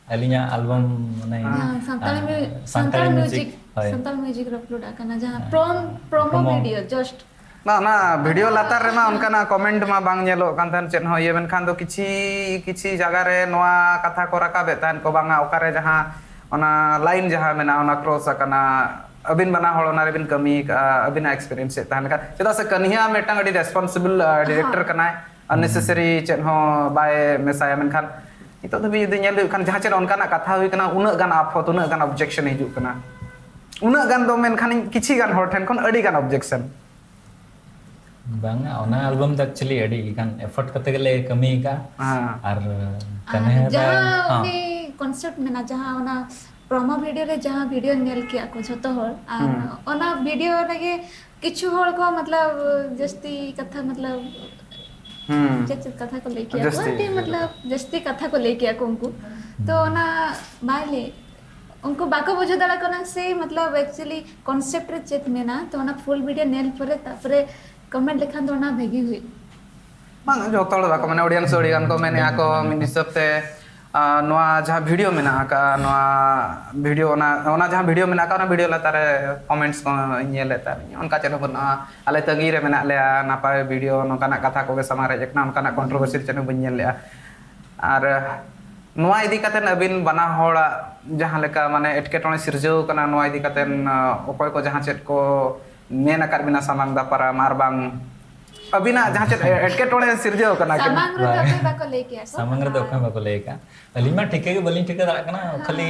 ᱟᱹᱞᱤᱧᱟᱜ album, ᱢᱟᱱᱮ, ᱦᱮᱸ, ᱥᱟᱱᱛᱟᱲᱤ ᱟᱸ, ᱢᱤ-, ᱥᱟᱱᱛᱟᱲᱤ ᱥᱟᱱᱛᱟᱲᱤ music, music, ᱦᱳᱭ᱾ ᱥᱟᱱᱛᱟᱲ music ᱨᱮ upload ᱟᱠᱟᱱᱟ, ᱡᱟᱦᱟᱸ ᱦᱮᱸ, form-, promo promo᱾ Video, just᱾ ᱵᱟᱝ, ᱚᱱᱟ video ᱞᱟᱛᱟᱨ ᱨᱮᱢᱟ ᱚᱱᱠᱟᱱᱟᱜ comment ᱢᱟ ᱵᱟᱝ ᱧᱮᱞᱚᱜ ᱠᱟᱱ ᱛᱟᱦᱮᱸᱱ ᱪᱮᱫ ᱦᱚᱸ ᱤᱭᱟᱹ, ᱢᱮᱱᱠᱷᱟᱱ ᱫᱚ ᱠᱤᱪᱷᱤ, ᱠᱤᱪᱷᱤ ᱡᱟᱭᱜᱟ ᱨᱮ ᱱᱚᱣᱟ ᱠᱟᱛᱷᱟ ᱠᱚ ᱨᱟᱠᱟᱵᱮᱫ ᱛᱟᱦᱮᱸᱱ ᱠᱚ, ᱵᱟᱝᱟ, ᱚᱠᱟᱨᱮ ᱡᱟᱦᱟᱸ ᱚᱱᱟ line ᱡᱟᱦᱟᱸ ᱢᱮᱱᱟᱜᱼᱟ, ᱚᱱᱟ cross ᱟᱠᱟᱱᱟ, ᱟᱹᱵᱤᱱ ᱵᱟᱱᱟ ᱦᱚᱲ ᱚᱱᱟ ᱨᱮᱵᱤᱱ ᱠᱟᱹᱢᱤ ᱟᱠᱟᱫᱼᱟ, ᱟᱹᱵᱤᱱᱟᱜ experience ᱪᱮᱫ ᱛᱟᱦᱮᱸ ᱞᱮᱱᱠᱷᱟᱱ, ᱪᱮᱫᱟᱜ ᱥᱮ ᱠᱟᱹᱱᱦᱤᱭᱟ ᱢᱤᱫᱴᱟᱝ ᱟᱹᱰᱤ responsible, ᱟᱸ, director ᱦᱮᱸ᱾ ᱠᱟᱱᱟᱭ, unnecessary ᱪᱮᱫ ᱦᱚᱸ ᱵᱟᱭ ᱢᱮᱥᱟᱭᱟ, ᱢᱮᱱᱠᱷᱟᱱ ᱱᱤᱛᱚᱜ ᱫᱷᱟᱹᱵᱤᱡ ᱡᱩᱫᱤ ᱧᱮᱞ ᱦᱩᱭᱩᱜ ᱠᱷᱟᱱ, ᱡᱟᱦᱟᱸ ᱪᱮᱫ ᱚᱱᱠᱟᱱᱟᱜ ᱠᱟᱛᱷᱟ ᱦᱩᱭ ᱠᱟᱱᱟ, ᱩᱱᱟᱹᱜ ᱜᱟᱱ ᱟᱯᱷᱚᱛ, ᱩᱱᱟᱹᱜ ᱜᱟᱱ objection ᱦᱤᱡᱩᱜ ᱠᱟᱱᱟ, ᱩᱱᱟᱹᱜ ᱜᱟᱱ ᱫᱚ ᱢᱮᱱᱠᱷᱟᱱ ᱠᱤᱪᱷᱤ ᱜᱟᱱ ᱦᱚᱲ ᱴᱷᱮᱱ ᱠᱷᱚᱱ ᱟᱹᱰᱤ ᱜᱟᱱ objection᱾ ᱵᱟᱝᱟ, ᱚᱱᱟ album ᱫᱚ actually ᱟᱹᱰᱤ ᱜᱟᱱ effort ᱠᱟᱛᱮ ᱜᱮᱞᱮ ᱠᱟᱹᱢᱤ ᱟᱠᱟᱫᱼᱟ᱾ ᱦᱮᱸ᱾ ᱟᱨ ᱟᱨ ᱠᱟᱹᱱᱦᱤ ᱫᱟ, ᱡᱟᱦᱟᱸ ᱦᱚᱸ᱾ ᱩᱱᱤ concept ᱢᱮᱱᱟᱜᱼᱟ, ᱡᱟᱦᱟᱸ ᱚᱱᱟ promo video ᱨᱮ ᱡᱟᱦᱟᱸ video ᱧᱮᱞ ᱠᱮᱜᱼᱟ ᱠᱚ ᱡᱷᱚᱛᱚ ᱦᱚᱲ, ᱟᱨ ᱦᱩᱸ᱾ ᱚᱱᱟ video ᱨᱮᱜᱮ ᱠᱤᱪᱷᱩ ᱦᱚᱲ ᱠᱚ, ᱢᱚᱛᱞᱚᱵ, ᱡᱟᱹᱥᱛᱤ ᱠᱟᱛᱷᱟ, ᱢᱚᱛᱞᱚᱵ, ᱦᱩᱸ᱾ ᱪᱮᱫ ᱪᱮᱫ ᱠᱟᱛᱷᱟ ᱠᱚ ᱞᱟᱹᱭ ᱠᱮᱭᱟ ᱠᱚ, ᱡᱟᱹᱥᱛᱤ ᱟᱨᱠᱤ, ᱢᱚᱛᱞᱚᱵ, ᱡᱟᱹᱥᱛᱤ ᱠᱟᱛᱷᱟ ᱠᱚ ᱞᱟᱹᱭ ᱠᱮᱭᱟ ᱠᱚ ᱩᱱᱠᱩ᱾ ᱛᱚ ᱚᱱᱟ ᱵᱟᱭ ᱞᱟᱹᱭ, ᱩᱱᱠᱩ ᱵᱟᱠᱚ ᱵᱩᱡᱷᱟᱹᱣ ᱫᱟᱲᱮᱭᱟᱜ ᱠᱟᱱᱟ ᱥᱮ, ᱢᱚᱛᱞᱚᱵ, actually concept ᱨᱮ ᱪᱮᱫ ᱢᱮᱱᱟᱜᱼᱟ᱾ ᱛᱚ ᱚᱱᱟ full video ᱧᱮᱞ ᱯᱚᱨᱮ ᱛᱟᱨᱯᱚᱨᱮ comment ᱞᱮᱠᱷᱟᱱ ᱫᱚ ᱚᱱᱟ ᱵᱷᱟᱹᱜᱤ ᱦᱩᱭᱩᱜᱼᱟ᱾ ᱵᱟᱝ, ᱡᱚᱛᱚ ᱦᱚᱲ ᱫᱚ ᱵᱟᱠᱚ ᱢᱮᱱᱟ, audience ᱟᱹᱰᱤ ᱜᱟᱱ ᱠᱚ ᱢᱮᱱᱮᱜᱼᱟ ᱠᱚ ᱢᱤᱫ ᱦᱤᱥᱟᱹᱵ ᱛᱮ, ᱟᱨ ᱱᱚᱣᱟ ᱡᱟᱦᱟᱸ video ᱢᱮᱱᱟᱜ ᱟᱠᱟᱫᱼᱟ, ᱱᱚᱣᱟ video, ᱚᱱᱟ, ᱚᱱᱟ ᱡᱟᱦᱟᱸ video ᱢᱮᱱᱟᱜ ᱟᱠᱟᱫ, ᱚᱱᱟ video ᱞᱟᱛᱟᱨ ᱨᱮ comments ᱠᱚ ᱧᱮᱞᱮᱫ ᱛᱟᱦᱮᱸᱫ, ᱚᱱᱠᱟ ᱪᱮᱫ ᱦᱚᱸ ᱵᱟᱹᱱᱩᱜᱼᱟ᱾ ᱟᱞᱮ ᱛᱟᱺᱜᱤ ᱨᱮ ᱢᱮᱱᱟᱜ ᱞᱮᱭᱟ, ᱱᱟᱯᱟᱭ video, ᱱᱚᱝᱠᱟᱱᱟᱜ ᱠᱟᱛᱷᱟ ᱠᱚᱜᱮ ᱥᱟᱢᱟᱝ ᱨᱮ ᱦᱮᱡ ᱟᱠᱟᱱᱟ, ᱚᱱᱠᱟᱱᱟᱜ controversy ᱪᱮᱫ ᱦᱚᱸ ᱵᱟᱹᱧ ᱧᱮᱞ ᱞᱮᱜᱼᱟ᱾ ᱟᱨ ᱱᱚᱣᱟ ᱤᱫᱤ ᱠᱟᱛᱮᱫ ᱟᱹᱵᱤᱱ ᱵᱟᱱᱟ ᱦᱚᱲᱟᱜ ᱡᱟᱦᱟᱸ ᱞᱮᱠᱟ, ᱢᱟᱱᱮ, ᱮᱴᱠᱮᱴᱚᱬᱮ ᱥᱤᱨᱡᱟᱹᱣ ᱠᱟᱱᱟ, ᱱᱚᱣᱟ ᱤᱫᱤ ᱠᱟᱛᱮᱫ, ᱚᱠᱚᱭ ᱠᱚ ᱡᱟᱦᱟᱸ ᱪᱮᱫ ᱠᱚ ᱢᱮᱱ ᱟᱠᱟᱫ ᱵᱤᱱᱟ ᱥᱟᱢᱟᱝ ᱫᱟᱯᱨᱟᱢ, ᱟᱨ ᱵᱟᱝ ᱟᱹᱵᱤᱱᱟᱜ ᱡᱟᱦᱟᱸ ᱪᱮᱫ ᱮᱴᱠᱮᱴᱚᱬᱮ ᱥᱤᱨᱡᱟᱹᱣ ᱠᱟᱱᱟ ᱠᱤ? ᱥᱟᱢᱟᱝ ᱨᱮᱫᱚ ᱵᱟᱝ᱾ ᱚᱠᱚᱭ ᱵᱟᱠᱚ ᱞᱟᱹᱭ ᱠᱮᱭᱟ ᱠᱚ᱾ ᱥᱟᱢᱟᱝ ᱨᱮᱫᱚ ᱚᱠᱚᱭ ᱦᱚᱸ ᱵᱟᱠᱚ ᱞᱟᱹᱭ ᱟᱠᱟᱫ᱾ ᱟᱹᱞᱤᱧ ᱢᱟ ᱴᱷᱤᱠᱟᱹ ᱜᱮ ᱵᱟᱹᱞᱤᱧ ᱴᱷᱤᱠᱟᱹ ᱫᱟᱲᱮᱭᱟᱜ ᱠᱟᱱᱟ, ᱦᱮᱸ᱾ ᱠᱷᱟᱹᱞᱤ,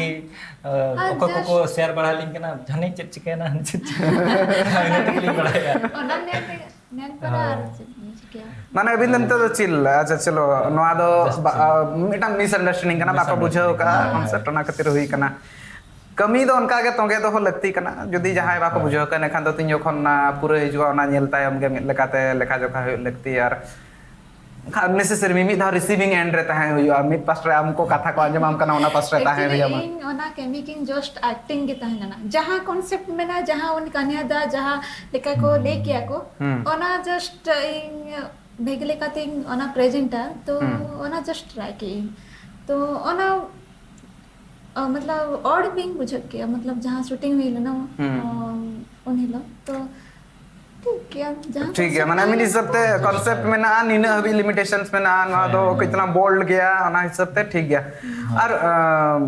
ᱟᱨ ᱚᱠᱚᱭ ᱠᱚᱠᱚ just share ᱵᱟᱲᱟ ᱟᱹᱞᱤᱧ ᱠᱟᱱᱟ, ᱡᱟᱹᱱᱤᱡ ᱪᱮᱫ ᱪᱤᱠᱟᱹᱭᱮᱱᱟ, ᱪᱮᱫ ᱪᱤᱠᱟᱹᱭᱮᱱᱟ, ᱤᱱᱟᱹ ᱴᱩᱠᱩ ᱞᱤᱧ ᱵᱟᱲᱟᱭᱟ᱾ ᱚᱱᱟ ᱧᱮᱞ ᱛᱮᱜᱮ, ᱧᱮᱞ ᱯᱚᱨᱮ ᱟᱨ ᱦᱳᱭ᱾ ᱪᱮᱫ ᱵᱤᱱ ᱪᱤᱠᱟᱹᱭᱟ? ᱢᱟᱱᱮ ᱟᱹᱵᱤᱱ ᱫᱚ ᱱᱤᱛᱚᱜ ᱫᱚ ᱪᱤᱞ, ᱟᱪᱪᱷᱟ, ᱪᱚᱞᱚ, ᱱᱚᱣᱟ ᱫᱚ just ᱵᱟ-, chill᱾ ᱟ, ᱢᱤᱫᱴᱟᱝ misunderstanding ᱠᱟᱱᱟ, ᱵᱟᱠᱚ ᱵᱩᱡᱷᱟᱹᱣ ᱠᱟᱜᱼᱟ, misunderstanding᱾ ᱦᱳᱭ᱾ Concept ᱚᱱᱟ ᱠᱷᱟᱹᱛᱤᱨ ᱦᱩᱭ ᱠᱟᱱᱟ᱾ ᱠᱟᱹᱢᱤ ᱫᱚ ᱚᱱᱠᱟ ᱜᱮ ᱛᱚᱸᱜᱮ ᱫᱚᱦᱚ ᱞᱟᱹᱠᱛᱤ ᱠᱟᱱᱟ᱾ ᱡᱩᱫᱤ ᱡᱟᱦᱟᱸᱭ ᱵᱟᱠᱚ ᱦᱳᱭ᱾ ᱵᱩᱡᱷᱟᱹᱣ ᱠᱟᱱᱟ, ᱮᱱᱠᱷᱟᱱ ᱫᱚ ᱛᱤᱧ ᱡᱚᱠᱷᱚᱱ, ᱟ, ᱯᱩᱨᱟᱹ ᱦᱤᱡᱩᱜᱼᱟ, ᱚᱱᱟ ᱧᱮᱞ ᱛᱟᱭᱚᱢ ᱜᱮ ᱢᱤᱫ ᱞᱮᱠᱟᱛᱮ ᱞᱮᱠᱷᱟ ᱡᱚᱠᱷᱟ ᱦᱩᱭᱩᱜ ᱞᱟᱹᱠᱛᱤ᱾ ᱟᱨ ᱩᱱᱱᱮᱥᱮᱥᱟᱨᱤ ᱢᱤᱢᱤᱫ ᱫᱷᱟᱣ receiving end ᱨᱮ ᱛᱟᱦᱮᱸ ᱦᱩᱭᱩᱜᱼᱟ, ᱢᱤᱫ ᱯᱟᱥᱴᱟ ᱨᱮ ᱟᱢ ᱠᱚ ᱠᱟᱛᱷᱟ ᱠᱚ ᱟᱸᱡᱚᱢᱟᱢ ᱠᱟᱱᱟ, ᱚᱱᱟ ᱯᱟᱥᱴᱟ ᱨᱮ ᱛᱟᱦᱮᱸ Actually, ᱦᱩᱭᱩᱜᱼᱟ᱾ ᱤᱧ ᱚᱱᱟ ᱠᱟᱹᱢᱤ ᱠᱤᱧ just acting ᱜᱮ ᱛᱟᱦᱮᱸ ᱞᱮᱱᱟ᱾ ᱡᱟᱦᱟᱸ concept ᱢᱮᱱᱟᱜᱼᱟ, ᱡᱟᱦᱟᱸ ᱩᱱᱤ ᱠᱟᱱᱭᱟ ᱫᱟ ᱡᱟᱦᱟᱸ ᱞᱮᱠᱟ ᱠᱚ ᱞᱟᱹᱭ ᱠᱮᱭᱟ ᱠᱚ, ᱦᱩᱸ᱾ ᱚᱱᱟ just ᱤᱧ ᱵᱷᱟᱹᱜᱤ ᱞᱮᱠᱟᱛᱤᱧ ᱚᱱᱟ present ᱟ, ᱛᱚ ᱦᱩᱸ᱾ ᱚᱱᱟ just try ᱠᱮᱜ ᱤᱧ᱾ ᱛᱚ ᱚᱱᱟ, ᱚ, ᱢᱚᱛᱞᱚᱵ odd ᱜᱤᱧ ᱵᱩᱡᱷᱟᱹᱣ ᱠᱮᱜᱼᱟ, ᱢᱚᱛᱞᱚᱵ ᱡᱟᱦᱟᱸ shooting ᱦᱩᱭ ᱞᱮᱱᱟ, ᱦᱩᱸ᱾ ᱚ, ᱩᱱ ᱦᱤᱞᱳᱜ᱾ ᱛᱚ ᱴᱷᱤᱠ ᱜᱮᱭᱟ, ᱡᱟᱦᱟᱸ ᱴᱷᱤᱠ ᱜᱮᱭᱟ, concept ᱢᱟᱱᱮ ᱢᱤᱫ ᱛᱟᱦᱮᱸ ᱦᱤᱥᱟᱹᱵ ᱛᱮ ᱞᱮᱱᱟ᱾ Concept ᱢᱮᱱᱟᱜᱼᱟ, ᱱᱤᱱᱟᱹᱜ ᱦᱟᱹᱵᱤᱡ limitations ᱢᱮᱱᱟᱜᱼᱟ, ᱱᱚᱣᱟ ᱫᱚ ᱦᱮᱸ, ᱠᱟᱹᱡ ᱦᱮᱸ᱾ ᱛᱟᱞᱟᱝ bold ᱜᱮᱭᱟ, ᱚᱱᱟ ᱦᱤᱥᱟᱹᱵ ᱛᱮ ᱴᱷᱤᱠ ᱜᱮᱭᱟ᱾ ᱦᱮᱸ᱾ ᱟᱨ, ᱟᱢ,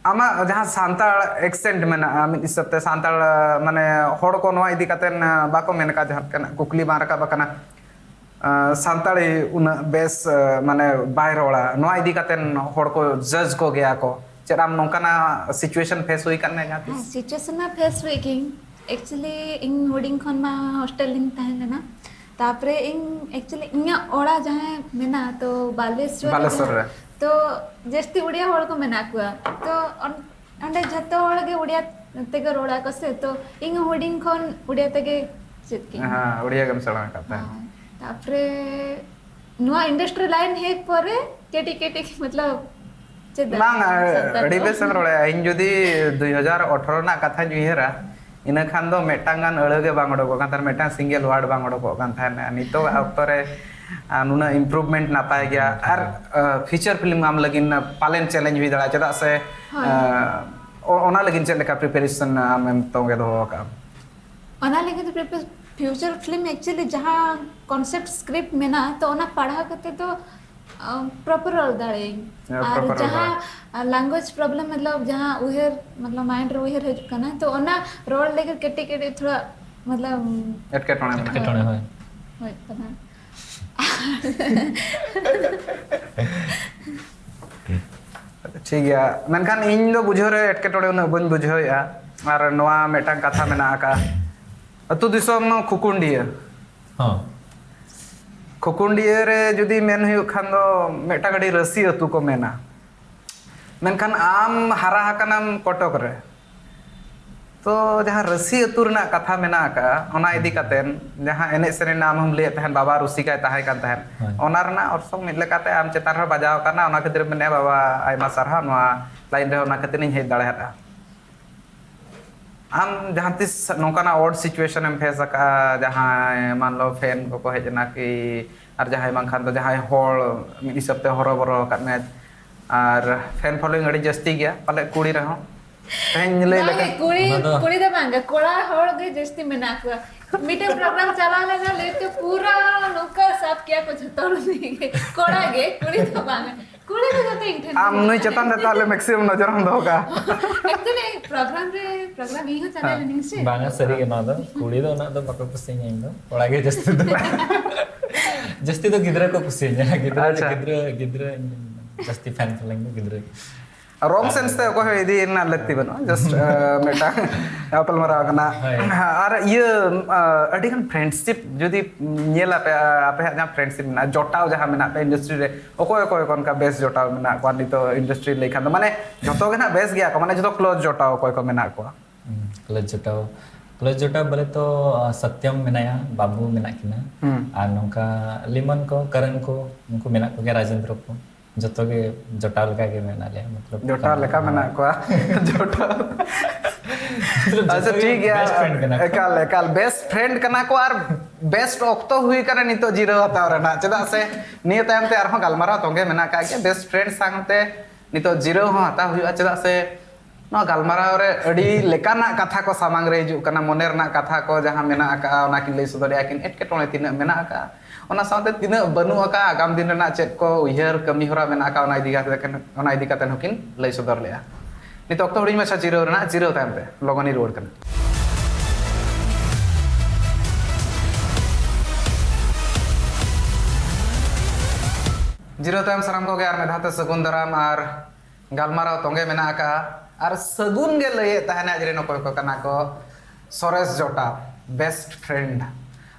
ᱟᱢᱟᱜ ᱡᱟᱦᱟᱸ ᱥᱟᱱᱛᱟᱲ accent ᱢᱮᱱᱟᱜᱼᱟ, ᱢᱤᱫ ᱦᱤᱥᱟᱹᱵ ᱛᱮ ᱥᱟᱱᱛᱟᱲ, ᱢᱟᱱᱮ, ᱦᱚᱲ ᱠᱚ ᱱᱚᱣᱟ ᱤᱫᱤ ᱠᱟᱛᱮ, ᱵᱟᱠᱚ ᱢᱮᱱ ᱟᱠᱟᱫ, ᱡᱟᱦᱟᱸ ᱞᱮᱠᱟᱱᱟᱜ ᱠᱩᱠᱞᱤ ᱵᱟᱝ ᱨᱟᱠᱟᱵ ᱟᱠᱟᱱᱟ, ᱥᱟᱱᱛᱟᱲᱤ ᱩᱱᱟᱹᱜ ᱵᱮᱥ, ᱢᱟᱱᱮ, ᱵᱟᱭ ᱨᱚᱲᱟ, ᱱᱚᱣᱟ ᱤᱫᱤ ᱠᱟᱛᱮ ᱦᱚᱲ ᱠᱚ judge ᱠᱚ ᱜᱮᱭᱟ ᱠᱚ᱾ ᱪᱮᱫ ᱟᱢ ᱱᱚᱝᱠᱟᱱᱟᱜ situation face ᱦᱩᱭ ᱟᱠᱟᱫ ᱢᱮᱭᱟ ᱡᱟᱦᱟᱸ ᱦᱮᱸ, ᱛᱤᱥ? Situation ᱢᱟ face ᱦᱩᱭ ᱜᱮ᱾ Actually, ᱤᱧ ᱦᱩᱰᱤᱧ ᱠᱷᱚᱱ ᱢᱟ hostel ᱨᱤᱧ ᱛᱟᱦᱮᱸ ᱞᱮᱱᱟ᱾ ᱛᱟᱯᱚᱨᱮ ᱤᱧ, actually, ᱤᱧᱟᱹᱜ ᱚᱲᱟᱜ ᱡᱟᱦᱟᱸ ᱢᱮᱱᱟᱜᱼᱟ, ᱛᱚ ᱵᱟᱞᱮᱥᱣᱚᱨ ᱨᱮ ᱵᱟᱞᱮᱥᱣᱚᱨ ᱢᱮᱱᱟᱜᱼᱟ᱾ ᱨᱮ᱾ ᱛᱚ ᱡᱟᱹᱥᱛᱤ ᱩᱲᱤᱭᱟ ᱦᱚᱲ ᱠᱚ ᱢᱮᱱᱟᱜ ᱠᱚᱣᱟ᱾ ᱛᱚ ᱚᱱ-, ᱚᱸᱰᱮ ᱡᱷᱚᱛᱚ ᱦᱚᱲ ᱜᱮ ᱩᱲᱤᱭᱟ ᱛᱮᱜᱮ ᱨᱚᱲᱟ ᱠᱚ ᱥᱮ᱾ ᱛᱚ ᱤᱧ ᱦᱚᱸ ᱦᱩᱰᱤᱧ ᱠᱷᱚᱱ ᱩᱲᱤᱭᱟ ᱛᱮᱜᱮ ᱪᱮᱫ ᱠᱮᱫ ᱟᱹᱧ᱾ ᱦᱮᱸ, ᱩᱲᱤᱭᱟ ᱜᱮᱢ ᱥᱮᱬᱟ ᱟᱠᱟᱫ ᱛᱟᱦᱮᱸᱫ᱾ ᱦᱳᱭ᱾ ᱛᱟᱯᱚᱨᱮ ᱱᱚᱣᱟ ᱤᱱᱰᱟᱥᱴᱨᱤ ᱞᱟᱭᱤᱱ ᱦᱮᱡ ᱯᱚᱨᱮ ᱠᱟᱹᱴᱤᱡ ᱠᱟᱹᱴᱤᱡ ᱢᱚᱛᱞᱚᱵ ᱪᱮᱫᱟᱜ ᱵᱟᱝ, ᱥᱟᱱᱛᱟᱲ ᱟᱹᱰᱤ ᱫᱚ? ᱵᱮᱥ ᱮᱢ ᱨᱚᱲᱮᱫᱼᱟ᱾ ᱤᱧ ᱡᱩᱫᱤ ᱫᱩᱭ ᱦᱟᱡᱟᱨ ᱟᱴᱷᱨᱚ ᱨᱮᱱᱟᱜ ᱠᱟᱛᱷᱟᱧ ᱩᱭᱦᱟᱹᱨᱟ, ᱤᱱᱟᱹ ᱠᱷᱟᱱ ᱫᱚ ᱢᱤᱫᱴᱟᱝ ᱜᱟᱱ ᱟᱹᱲᱟᱹ ᱜᱮ ᱵᱟᱝ ᱚᱰᱚᱠᱚᱜ ᱠᱟᱱ ᱛᱟᱦᱮᱸᱫ, ᱢᱤᱫᱴᱟᱝ ᱥᱤᱝᱜᱮᱞ ᱣᱟᱨᱰ ᱵᱟᱝ ᱚᱰᱚᱠᱚᱜ ᱠᱟᱱ ᱛᱟᱦᱮᱸᱫ᱾ ᱱᱤᱛᱚᱜ ᱚᱠᱛᱚ ᱨᱮ ᱟᱨ ᱱᱩᱱᱟᱹᱜ ᱤᱢᱯᱨᱩᱵᱷᱢᱮᱱᱴ ᱱᱟᱯᱟᱭ ᱜᱮᱭᱟ᱾ ᱟᱨ ᱯᱷᱤᱪᱟᱨ ᱯᱷᱤᱞᱢ ᱟᱢ ᱞᱟᱹᱜᱤᱫ ᱯᱟᱞᱮᱱ ᱪᱮᱞᱮᱧᱡᱽ ᱦᱩᱭ ᱫᱟᱲᱮᱭᱟᱜᱼᱟ, ᱪᱮᱫᱟᱜ ᱥᱮ ᱦᱳᱭ᱾ ᱟᱸ, ᱚ- ᱚᱱᱟ ᱞᱟᱹᱜᱤᱫ ᱪᱮᱫ ᱞᱮᱠᱟ ᱯᱨᱤᱯᱟᱨᱮᱥᱚᱱ ᱟᱢᱮᱢ ᱛᱚᱸᱜᱮ ᱫᱚᱦᱚ ᱟᱠᱟᱫᱼᱟ? ᱚᱱᱟ ᱞᱟᱹᱜᱤᱫ ᱯᱷᱤᱭᱩᱪᱟᱨ ᱯᱷᱤᱞᱢ ᱮᱠᱪᱩᱭᱮᱞᱤ ᱡᱟᱦᱟᱸ ᱠᱚᱱᱥᱮᱯᱴ ᱥᱠᱨᱤᱯᱴ ᱢᱮᱱᱟᱜᱼᱟ, ᱛᱚ ᱚᱱᱟ ᱯᱟᱲᱦᱟᱣ ᱠᱟᱛᱮ ᱫᱚ ᱯᱨᱚᱯᱟᱨ ᱨᱚᱲ ᱫᱟᱲᱮᱭᱟᱜᱼᱟᱹᱧ᱾ ᱦᱮᱸ, ᱟᱨ proper ᱨᱚᱲ ᱡᱟᱦᱟᱸ ᱞᱮᱝᱜᱩᱭᱮᱡᱽ ᱯᱨᱚᱵᱞᱮᱢ, ᱢᱚᱛᱞᱚᱵ ᱡᱟᱦᱟᱸ ᱩᱭᱦᱟᱹᱨ, ᱢᱚᱛᱞᱚᱵ ᱢᱟᱭᱤᱱᱰ ᱨᱮ ᱩᱭᱦᱟᱹᱨ ᱦᱤᱡᱩᱜ ᱠᱟᱱᱟ, ᱛᱚ ᱚᱱᱟ ᱨᱚᱲ ᱞᱟᱹᱜᱤᱫ ᱠᱟᱹᱴᱤᱡ ᱠᱟᱹᱴᱤᱡ ᱛᱷᱚᱲᱟ, ᱢᱚᱛᱞᱚᱵ ᱮᱴᱠᱮᱴᱚᱬᱮ ᱢᱮᱱᱟᱜᱼᱟ᱾ ᱮᱴᱠᱮᱴᱚᱬᱮ, ᱦᱳᱭ᱾ ᱦᱩᱭᱩᱜ ᱠᱟᱱᱟ᱾ ᱴᱷᱤᱠ ᱜᱮᱭᱟ, ᱢᱮᱱᱠᱷᱟᱱ ᱤᱧ ᱫᱚ ᱵᱩᱡᱷᱟᱹᱣ ᱨᱮ ᱮᱴᱠᱮᱴᱚᱬᱮ ᱩᱱᱟᱹᱜ ᱵᱟᱹᱧ ᱵᱩᱡᱷᱟᱹᱣᱮᱫᱼᱟ᱾ ᱟᱨ ᱱᱚᱣᱟ ᱢᱤᱫᱴᱟᱝ ᱠᱟᱛᱷᱟ ᱢᱮᱱᱟᱜ ᱟᱠᱟᱫᱼᱟ, ᱟᱹᱛᱩ ᱫᱤᱥᱚᱢ ᱠᱷᱩᱠᱩᱱᱰᱤᱭᱟᱹ᱾ ᱦᱚᱸ᱾ ᱠᱷᱩᱠᱩᱱᱰᱤᱭᱟᱹ ᱨᱮ ᱡᱩᱫᱤ ᱢᱮᱱ ᱦᱩᱭᱩᱜ ᱠᱷᱟᱱ ᱫᱚ ᱢᱤᱫᱴᱟᱝ ᱟᱹᱰᱤ ᱨᱟᱹᱥᱤ ᱟᱹᱛᱩ ᱠᱚ ᱢᱮᱱᱟ, ᱢᱮᱱᱠᱷᱟᱱ ᱟᱢ ᱦᱟᱨᱟ ᱟᱠᱟᱱᱟᱢ ᱠᱚᱴᱚᱠ ᱨᱮ, ᱛᱚ ᱡᱟᱦᱟᱸ ᱨᱟᱹᱥᱤ ᱟᱹᱛᱩ ᱨᱮᱱᱟᱜ ᱠᱟᱛᱷᱟ ᱢᱮᱱᱟᱜ ᱟᱠᱟᱫᱼᱟ, ᱚᱱᱟ ᱤᱫᱤ ᱠᱟᱛᱮᱫ ᱡᱟᱦᱟᱸ ᱮᱱᱮᱡ ᱥᱮᱨᱮᱧ ᱨᱮᱱᱟᱜ ᱟᱢ ᱦᱚᱸᱢ ᱞᱟᱹᱭᱮᱫ ᱛᱟᱦᱮᱸᱫ, ᱵᱟᱵᱟ ᱨᱩᱥᱤᱠᱟᱭ ᱛᱟᱦᱮᱸ ᱠᱟᱱ ᱛᱟᱦᱮᱸᱫ, ᱦᱳᱭ᱾ ᱚᱱᱟ ᱨᱮᱱᱟᱜ ᱚᱨᱥᱚᱝ ᱢᱤᱫ ᱞᱮᱠᱟᱛᱮ ᱟᱢ ᱪᱮᱛᱟᱱ ᱨᱮᱦᱚᱸ ᱵᱟᱡᱟᱣ ᱟᱠᱟᱱᱟ, ᱚᱱᱟ ᱠᱷᱟᱹᱛᱤᱨ ᱢᱮᱱᱮᱫᱼᱟ, ᱵᱟᱵᱟ ᱟᱭᱢᱟ ᱥᱟᱨᱦᱟᱣ, ᱱᱚᱣᱟ ᱞᱟᱭᱤᱱ ᱨᱮ ᱚᱱᱟ ᱠᱷᱟᱹᱛᱤᱨ ᱤᱧ ᱦᱮᱡ ᱫᱟᱲᱮᱭᱟᱫᱼᱟ᱾ ᱟᱢ ᱡᱟᱦᱟᱸ ᱛᱤᱥ ᱱᱚᱝᱠᱟᱱᱟᱜ ᱚᱰ ᱥᱤᱪᱩᱭᱮᱥᱚᱱ ᱮᱢ ᱯᱷᱮᱥ ᱟᱠᱟᱫᱼᱟ, ᱡᱟᱦᱟᱸᱭ ᱢᱟᱱ ᱞᱚ ᱯᱷᱮᱱ ᱠᱚᱠᱚ ᱦᱮᱡ ᱮᱱᱟ ᱠᱤ, ᱟᱨ ᱡᱟᱦᱟᱸᱭ ᱵᱟᱝᱠᱷᱟᱱ ᱫᱚ ᱡᱟᱦᱟᱸᱭ ᱦᱚᱲ ᱢᱤᱫ ᱦᱤᱥᱟᱹᱵ ᱛᱮ ᱦᱚᱨᱚᱵᱚᱨᱚ ᱟᱠᱟᱫ ᱢᱮᱭᱟ, ᱟᱨ ᱯᱷᱮᱱ ᱯᱷᱚᱞᱳᱭᱤᱝ ᱟᱹᱰᱤ ᱡᱟᱹᱥᱛᱤ ᱜᱮᱭᱟ ᱯᱟᱞᱮ ᱠᱩᱲᱤ ᱨᱮᱦᱚᱸ? ᱛᱮᱦᱮᱧ ᱞᱟᱹᱭ ᱵᱟᱝ, ᱞᱮᱠᱟ ᱠᱩᱲᱤ, ᱚᱱᱟ ᱫᱚ ᱠᱩᱲᱤ ᱫᱚ ᱵᱟᱝ, ᱠᱚᱲᱟ ᱦᱚᱲ ᱜᱮ ᱡᱟᱹᱥᱛᱤ ᱢᱮᱱᱟᱜ ᱠᱚᱣᱟ᱾ ᱢᱤᱫᱴᱮᱱ ᱯᱨᱳᱜᱨᱟᱢ ᱪᱟᱞᱟᱣ ᱞᱮᱱᱟ, ᱞᱟᱹᱭ ᱛᱮ ᱯᱩᱨᱟᱹ ᱱᱚᱝᱠᱟ ᱥᱟᱵ ᱠᱮᱭᱟ ᱠᱚ ᱡᱷᱚᱛᱚ ᱦᱚᱲ ᱜᱮ᱾ ᱠᱚᱲᱟ ᱜᱮ, ᱠᱩᱲᱤ ᱫᱚ ᱵᱟᱝ᱾ ᱠᱩᱲᱤ ᱫᱚ ᱡᱚᱛᱚ ᱤᱧ ᱴᱷᱮᱱ ᱟᱢ ᱜᱮ᱾ ᱱᱩᱭ ᱪᱮᱛᱟᱱ ᱨᱮ ᱛᱟᱦᱞᱮ ᱢᱮᱠᱥᱤᱢᱟᱢ ᱱᱚᱡᱚᱨ ᱮᱢ ᱫᱚᱦᱚ ᱠᱟᱜᱼᱟ᱾ Actually, ᱯᱨᱳᱜᱨᱟᱢ ᱨᱮ, ᱯᱨᱳᱜᱨᱟᱢ ᱤᱧ ᱦᱚᱸ ᱪᱟᱞᱟᱣ ᱦᱮᱸ᱾ ᱞᱮᱱᱟᱹᱧ ᱥᱮ᱾ ᱵᱟᱝᱟ, ᱥᱟᱹᱨᱤ ᱜᱮ ᱱᱚᱣᱟ ᱫᱚ᱾ ᱠᱩᱲᱤ ᱫᱚ ᱩᱱᱟᱹᱜ ᱫᱚ ᱵᱟᱠᱚ ᱠᱩᱥᱤᱭᱟᱹᱧᱟ ᱤᱧ ᱫᱚ᱾ ᱠᱚᱲᱟ ᱜᱮ ᱡᱟᱹᱥᱛᱤ ᱫᱚ᱾ ᱡᱟᱹᱥᱛᱤ ᱫᱚ ᱜᱤᱫᱽᱨᱟᱹ ᱠᱚ ᱠᱩᱥᱤᱭᱟᱹᱧᱟ᱾ ᱜᱤᱫᱽᱨᱟᱹ, ᱟᱪᱪᱷᱟ᱾ ᱜᱤᱫᱽᱨᱟᱹ, ᱜᱤᱫᱽᱨᱟᱹ ᱡᱟᱹᱥᱛᱤ ᱯᱷᱮᱱ ᱯᱷᱚᱞᱳᱭᱤᱝ ᱫᱚ ᱜᱤᱫᱽᱨᱟᱹ ᱜᱮ᱾ ᱨᱚᱝ ᱥᱮᱱᱥ ᱛᱮ ᱚᱠᱚᱭ ᱦᱚᱸ ᱤᱫᱤ ᱨᱮᱱᱟᱜ ᱞᱟᱹᱠᱛᱤ ᱵᱟᱹᱱᱩᱜᱼᱟ, ᱡᱟᱥᱴ ᱢᱤᱫᱴᱟᱝ ᱜᱟᱯᱟᱞᱢᱟᱨᱟᱣ ᱠᱟᱱᱟ᱾ ᱦᱳᱭ᱾ ᱟᱨ ᱤᱭᱟᱹ, ᱟᱹᱰᱤᱜᱟᱱ ᱯᱷᱨᱮᱱᱰᱥᱤᱯ ᱡᱩᱫᱤ ᱧᱮᱞ ᱟᱯᱮ, ᱟᱯᱮᱭᱟᱜ ᱡᱟᱦᱟᱸ ᱯᱷᱨᱮᱱᱰᱥᱤᱯ ᱢᱮᱱᱟᱜᱼᱟ, ᱡᱚᱴᱟᱣ ᱡᱟᱦᱟᱸ ᱢᱮᱱᱟᱜ ᱯᱮ ᱤᱱᱰᱟᱥᱴᱨᱤ ᱨᱮ, ᱚᱠᱚᱭ ᱚᱠᱚᱭ ᱠᱚ ᱚᱱᱠᱟ ᱵᱮᱥ ᱡᱚᱴᱟᱣ ᱢᱮᱱᱟᱜ ᱠᱚᱣᱟ ᱱᱤᱛᱚᱜ ᱤᱱᱰᱟᱥᱴᱨᱤ ᱞᱟᱹᱭ ᱠᱷᱟᱱ ᱫᱚ? ᱢᱟᱱᱮ ᱡᱷᱚᱛᱚ ᱜᱮ ᱱᱟᱜ ᱵᱮᱥ ᱜᱮᱭᱟ ᱠᱚ, ᱢᱟᱱᱮ ᱡᱷᱚᱛᱚ ᱠᱞᱳᱡᱽ ᱡᱚᱴᱟᱣ ᱚᱠᱚᱭ ᱠᱚ ᱢᱮᱱᱟᱜ ᱠᱚᱣᱟ? ᱠᱞᱳᱡᱽ ᱡᱚᱴᱟᱣ ᱠᱞᱳᱡᱽ ᱡᱚᱴᱟᱣ ᱵᱚᱞᱮ ᱛᱚ, ᱟᱸ, ᱥᱚᱛᱭᱚᱢ ᱢᱮᱱᱟᱭᱟ, ᱵᱟᱵᱩ ᱢᱮᱱᱟᱜ ᱠᱤᱱᱟ᱾ ᱦᱩᱸ᱾ ᱟᱨ ᱱᱚᱝᱠᱟ ᱞᱤᱢᱚᱱ ᱠᱚ, ᱠᱟᱨᱚᱱ ᱠᱚ, ᱩᱱᱠᱩ ᱢᱮᱱᱟᱜ ᱠᱚᱜᱮᱭᱟ, ᱨᱟᱡᱮᱱᱫᱨᱚ ᱠᱚ᱾ ᱡᱚᱛᱚ ᱜᱮ ᱡᱚᱴᱟᱣ ᱞᱮᱠᱟ ᱜᱮ ᱢᱮᱱᱟᱜ ᱞᱮᱭᱟ, ᱢᱚᱛᱞᱚᱵ ᱡᱚᱴᱟᱣ ᱞᱮᱠᱟ ᱢᱮᱱᱟᱜ ᱠᱚᱣᱟ᱾ ᱡᱚᱴᱟᱣ᱾ ᱢᱚᱛᱞᱚᱵ ᱡᱚᱛᱚ ᱟᱪᱪᱷᱟ, ᱜᱮ ᱴᱷᱤᱠ ᱜᱮᱭᱟ᱾ Best friend ᱠᱟᱱᱟ ᱠᱚ᱾ ᱮᱠᱟᱞ, ᱮᱠᱟᱞ best friend ᱠᱟᱱᱟ ᱠᱚ ᱟᱨ best ᱚᱠᱛᱚ ᱦᱩᱭ ᱠᱟᱱᱟ ᱱᱤᱛᱚᱜ ᱡᱤᱨᱟᱹᱣ ᱦᱟᱛᱟᱣ ᱨᱮᱱᱟᱜ, ᱪᱮᱫᱟᱜ ᱥᱮ ᱱᱤᱭᱟᱹ ᱛᱟᱭᱚᱢ ᱛᱮ ᱟᱨᱦᱚᱸ ᱜᱟᱞᱢᱟᱨᱟᱣ ᱛᱚᱸᱜᱮ ᱢᱮᱱᱟᱜ ᱟᱠᱟᱫ ᱜᱮᱭᱟ᱾ Best friend ᱥᱟᱶᱛᱮ ᱱᱤᱛᱚᱜ ᱡᱤᱨᱟᱹᱣ ᱦᱚᱸ ᱦᱟᱛᱟᱣ ᱦᱩᱭᱩᱜᱼᱟ, ᱪᱮᱫᱟᱜ ᱥᱮ ᱱᱚᱣᱟ ᱜᱟᱞᱢᱟᱨᱟᱣ ᱨᱮ ᱟᱹᱰᱤ ᱞᱮᱠᱟᱱᱟᱜ ᱠᱟᱛᱷᱟ ᱠᱚ ᱥᱟᱢᱟᱝ ᱨᱮ ᱦᱤᱡᱩᱜ ᱠᱟᱱᱟ, ᱢᱚᱱᱮ ᱨᱮᱱᱟᱜ ᱠᱟᱛᱷᱟ ᱠᱚ ᱡᱟᱦᱟᱸ ᱢᱮᱱᱟᱜ ᱟᱠᱟᱫᱼᱟ, ᱚᱱᱟ ᱠᱤᱱ ᱞᱟᱹᱭ ᱥᱚᱫᱚᱨᱮᱜᱼᱟ ᱠᱤᱱ, ᱮᱴᱠᱮᱴᱚᱬᱮ ᱛᱤᱱᱟᱹᱜ ᱢᱮᱱᱟᱜ ᱟᱠᱟᱫᱼᱟ, ᱚᱱᱟ ᱥᱟᱶᱛᱮ ᱛᱤᱱᱟᱹᱜ ᱵᱟᱹᱱᱩᱜ ᱟᱠᱟᱫᱼᱟ, ᱟᱜᱟᱢ ᱫᱤᱱ ᱨᱮᱱᱟᱜ ᱪᱮᱫ ᱠᱚ ᱩᱭᱦᱟᱹᱨ ᱠᱟᱹᱢᱤ ᱦᱚᱨᱟ ᱢᱮᱱᱟᱜ ᱟᱠᱟᱫᱼᱟ, ᱚᱱᱟ ᱤᱫᱤ ᱠᱟᱛᱮ, ᱚᱱᱟ ᱤᱫᱤ ᱠᱟᱛᱮ ᱦᱚᱸᱠᱤᱱ ᱞᱟᱹᱭ ᱥᱚᱫᱚᱨ ᱞᱮᱫᱼᱟ᱾ ᱱᱤᱛᱚᱜ ᱚᱠᱛᱚ ᱦᱩᱰᱤᱧ ᱢᱟᱪᱷᱟ ᱡᱤᱨᱟᱹᱣ ᱨᱮᱱᱟᱜ, ᱡᱤᱨᱟᱹᱣ ᱛᱟᱭᱚᱢ ᱛᱮ ᱞᱚᱜᱚᱱᱤᱧ ᱨᱩᱣᱟᱹᱲ ᱠᱟᱱᱟ᱾ ᱡᱤᱨᱟᱹᱣ ᱛᱟᱭᱚᱢ ᱥᱟᱱᱟᱢ ᱠᱚᱜᱮ ᱟᱨ ᱢᱤᱫ ᱫᱷᱟᱣ ᱛᱮ ᱥᱟᱹᱜᱩᱱ ᱫᱟᱨᱟᱢ ᱟᱨ ᱜᱟᱞᱢᱟᱨᱟᱣ ᱛᱚᱸᱜᱮ ᱢᱮᱱᱟᱜ ᱟᱠᱟᱫᱼᱟ᱾ ᱟᱨ ᱥᱟᱹᱜᱩᱱ ᱜᱮ ᱞᱟᱹᱭᱮᱫ ᱛᱟᱦᱮᱱᱟ ᱟᱡ ᱨᱮᱱ ᱚᱠᱚᱭ ᱠᱚ ᱠᱟᱱᱟ ᱠᱚ, ᱥᱚᱨᱮᱥ ᱡᱚᱴᱟᱣ, best friend᱾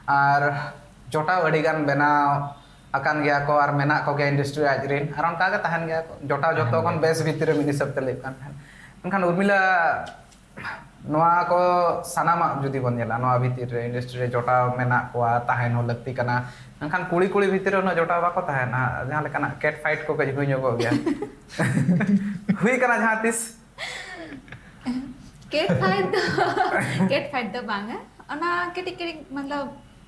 ᱟᱨ ᱡᱚᱴᱟᱣ ᱟᱹᱰᱤ ᱜᱟᱱ ᱵᱮᱱᱟᱣ ᱟᱠᱟᱱ ᱜᱮᱭᱟ ᱠᱚ ᱟᱨ ᱢᱮᱱᱟᱜ ᱠᱚᱜᱮᱭᱟ industry ᱟᱡ ᱨᱮᱱ, ᱟᱨ ᱚᱱᱠᱟ ᱜᱮ ᱛᱟᱦᱮᱱ ᱜᱮᱭᱟ ᱠᱚ᱾ ᱡᱚᱴᱟᱣ ᱡᱚᱛᱚ ᱛᱟᱦᱮᱱ ᱠᱷᱚᱱ ᱜᱮᱭᱟ᱾ ᱵᱮᱥ ᱵᱷᱤᱛᱤᱨ ᱨᱮ ᱢᱤᱫ ᱦᱤᱥᱟᱹᱵ ᱛᱮ ᱞᱟᱹᱭ ᱦᱩᱭᱩᱜ ᱠᱟᱱ ᱛᱟᱦᱮᱸᱫ᱾ ᱢᱮᱱᱠᱷᱟᱱ ᱩᱨᱢᱤᱞᱟ, ᱱᱚᱣᱟ ᱠᱚ ᱥᱟᱱᱟᱢᱟᱜ ᱡᱩᱫᱤ ᱵᱚᱱ ᱧᱮᱞᱟ, ᱱᱚᱣᱟ ᱵᱷᱤᱛᱤᱨ ᱨᱮ industry ᱨᱮ ᱡᱚᱴᱟᱣ ᱢᱮᱱᱟᱜ ᱠᱚᱣᱟ, ᱛᱟᱦᱮᱱ ᱦᱚᱸ ᱞᱟᱹᱠᱛᱤ ᱠᱟᱱᱟ, ᱢᱮᱱᱠᱷᱟᱱ ᱠᱩᱲᱤ ᱠᱩᱲᱤ ᱵᱷᱤᱛᱤᱨ ᱨᱮ ᱩᱱᱟᱹᱜ ᱡᱚᱴᱟᱣ ᱵᱟᱠᱚ ᱛᱟᱦᱮᱱᱟ, ᱡᱟᱦᱟᱸ ᱞᱮᱠᱟᱱᱟᱜ cat fight ᱠᱚ ᱠᱟᱹᱡ ᱦᱩᱭ ᱧᱚᱜᱚᱜ ᱜᱮᱭᱟ᱾ ᱦᱩᱭ ᱠᱟᱱᱟ ᱡᱟᱦᱟᱸ ᱛᱤᱥ? Cat fight ᱫᱚ, cat fight ᱫᱚ ᱵᱟᱝᱟ, ᱚᱱᱟ ᱠᱟᱹᱴᱤᱡ ᱠᱟᱹᱴᱤᱡ ᱢᱚᱛᱞᱚᱵ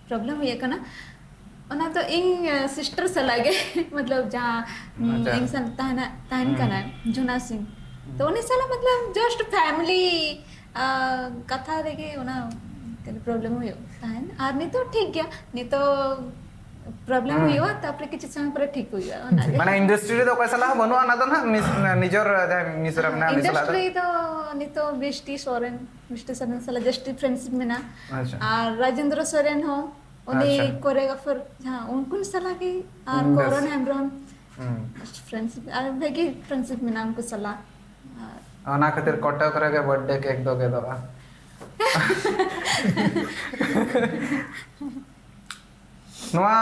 problem ᱦᱩᱭ ᱟᱠᱟᱱᱟ᱾ ᱚᱱᱟ ᱫᱚ ᱤᱧ, ᱟᱸ, sister ᱥᱟᱞᱟᱜ ᱜᱮ, ᱢᱚᱛᱞᱚᱵ ᱡᱟᱦᱟᱸ, ᱩᱸ, ᱟᱪᱪᱷᱟ᱾ ᱤᱧ ᱥᱟᱶ ᱛᱟᱦᱮᱱᱟ, ᱛᱟᱦᱮᱱ ᱦᱩᱸ᱾ ᱠᱟᱱᱟᱭ, ᱡᱩᱱᱟ ᱥᱤᱝ᱾ ᱛᱚ ᱦᱩᱸ᱾ ᱩᱱᱤ ᱥᱟᱞᱟᱜ ᱢᱚᱛᱞᱚᱵ just family, ᱟᱸ, ᱠᱟᱛᱷᱟ ᱨᱮᱜᱮ ᱚᱱᱟ problem ᱦᱩᱭᱩᱜ ᱛᱟᱦᱮᱱ᱾ ᱟᱨ ᱱᱤᱛᱚᱜ ᱴᱷᱤᱠ ᱜᱮᱭᱟ, ᱱᱤᱛᱚᱜ problem ᱦᱩᱸ᱾ ᱦᱩᱭᱩᱜᱼᱟ, ᱛᱟᱨᱯᱚᱨᱮ ᱠᱤᱪᱷᱩ ᱥᱚᱢᱚᱭ ᱯᱚᱨᱮ ᱴᱷᱤᱠ ᱦᱩᱭᱩᱜᱼᱟ, ᱚᱱᱟᱜᱮ᱾ ᱢᱟᱱᱮ industry ᱨᱮᱫᱚ ᱚᱠᱚᱭ ᱥᱟᱞᱟᱜ ᱦᱚᱸ ᱵᱟᱹᱱᱩᱜᱼᱟ, ᱚᱱᱟ ᱫᱚ ᱱᱟᱦᱟᱜ ᱢᱤᱥ-, ᱱᱤᱡᱚᱨ ᱡᱟᱦᱟᱸᱭ ᱢᱤᱥ ᱨᱮ ᱢᱮᱱᱟᱭᱟ, ᱩᱱᱤ ᱥᱟᱞᱟᱜ ᱫᱚ? Industry ᱫᱚ ᱱᱤᱛᱚᱜ ᱵᱤᱥᱴᱤ ᱥᱚᱨᱮᱱ, ᱵᱤᱥᱴᱤ ᱥᱚᱨᱮᱱ ᱥᱟᱞᱟᱜ just friendship ᱢᱮᱱᱟᱜᱼᱟ᱾ ᱟᱪᱪᱷᱟ᱾ ᱟᱨ ᱨᱟᱡᱮᱱᱫᱨᱚ ᱥᱚᱨᱮᱱ ᱦᱚᱸ, ᱩᱱᱤ ᱟᱪᱪᱷᱟ᱾ Choreographer ᱡᱟᱦᱟᱸ, ᱩᱱᱠᱩ ᱥᱟᱞᱟᱜ ᱜᱮ, ᱟᱨ ᱦᱩᱸ, ᱵᱮᱥ᱾ ᱠᱚᱨᱚᱱ ᱦᱮᱢᱵᱨᱚᱢ᱾ ᱦᱩᱸ᱾ Friendship, ᱟᱨ ᱵᱷᱟᱜᱤ friendship ᱢᱮᱱᱟᱜᱼᱟ ᱩᱱᱠᱩ ᱥᱟᱞᱟᱜ᱾ ᱟᱨ ᱚᱱᱟ ᱠᱷᱟᱹᱛᱤᱨ ᱠᱚᱴᱚᱠ ᱨᱮᱜᱮ birthday cake ᱫᱚ ᱜᱮᱫᱚᱜᱼᱟ᱾ ᱱᱚᱣᱟ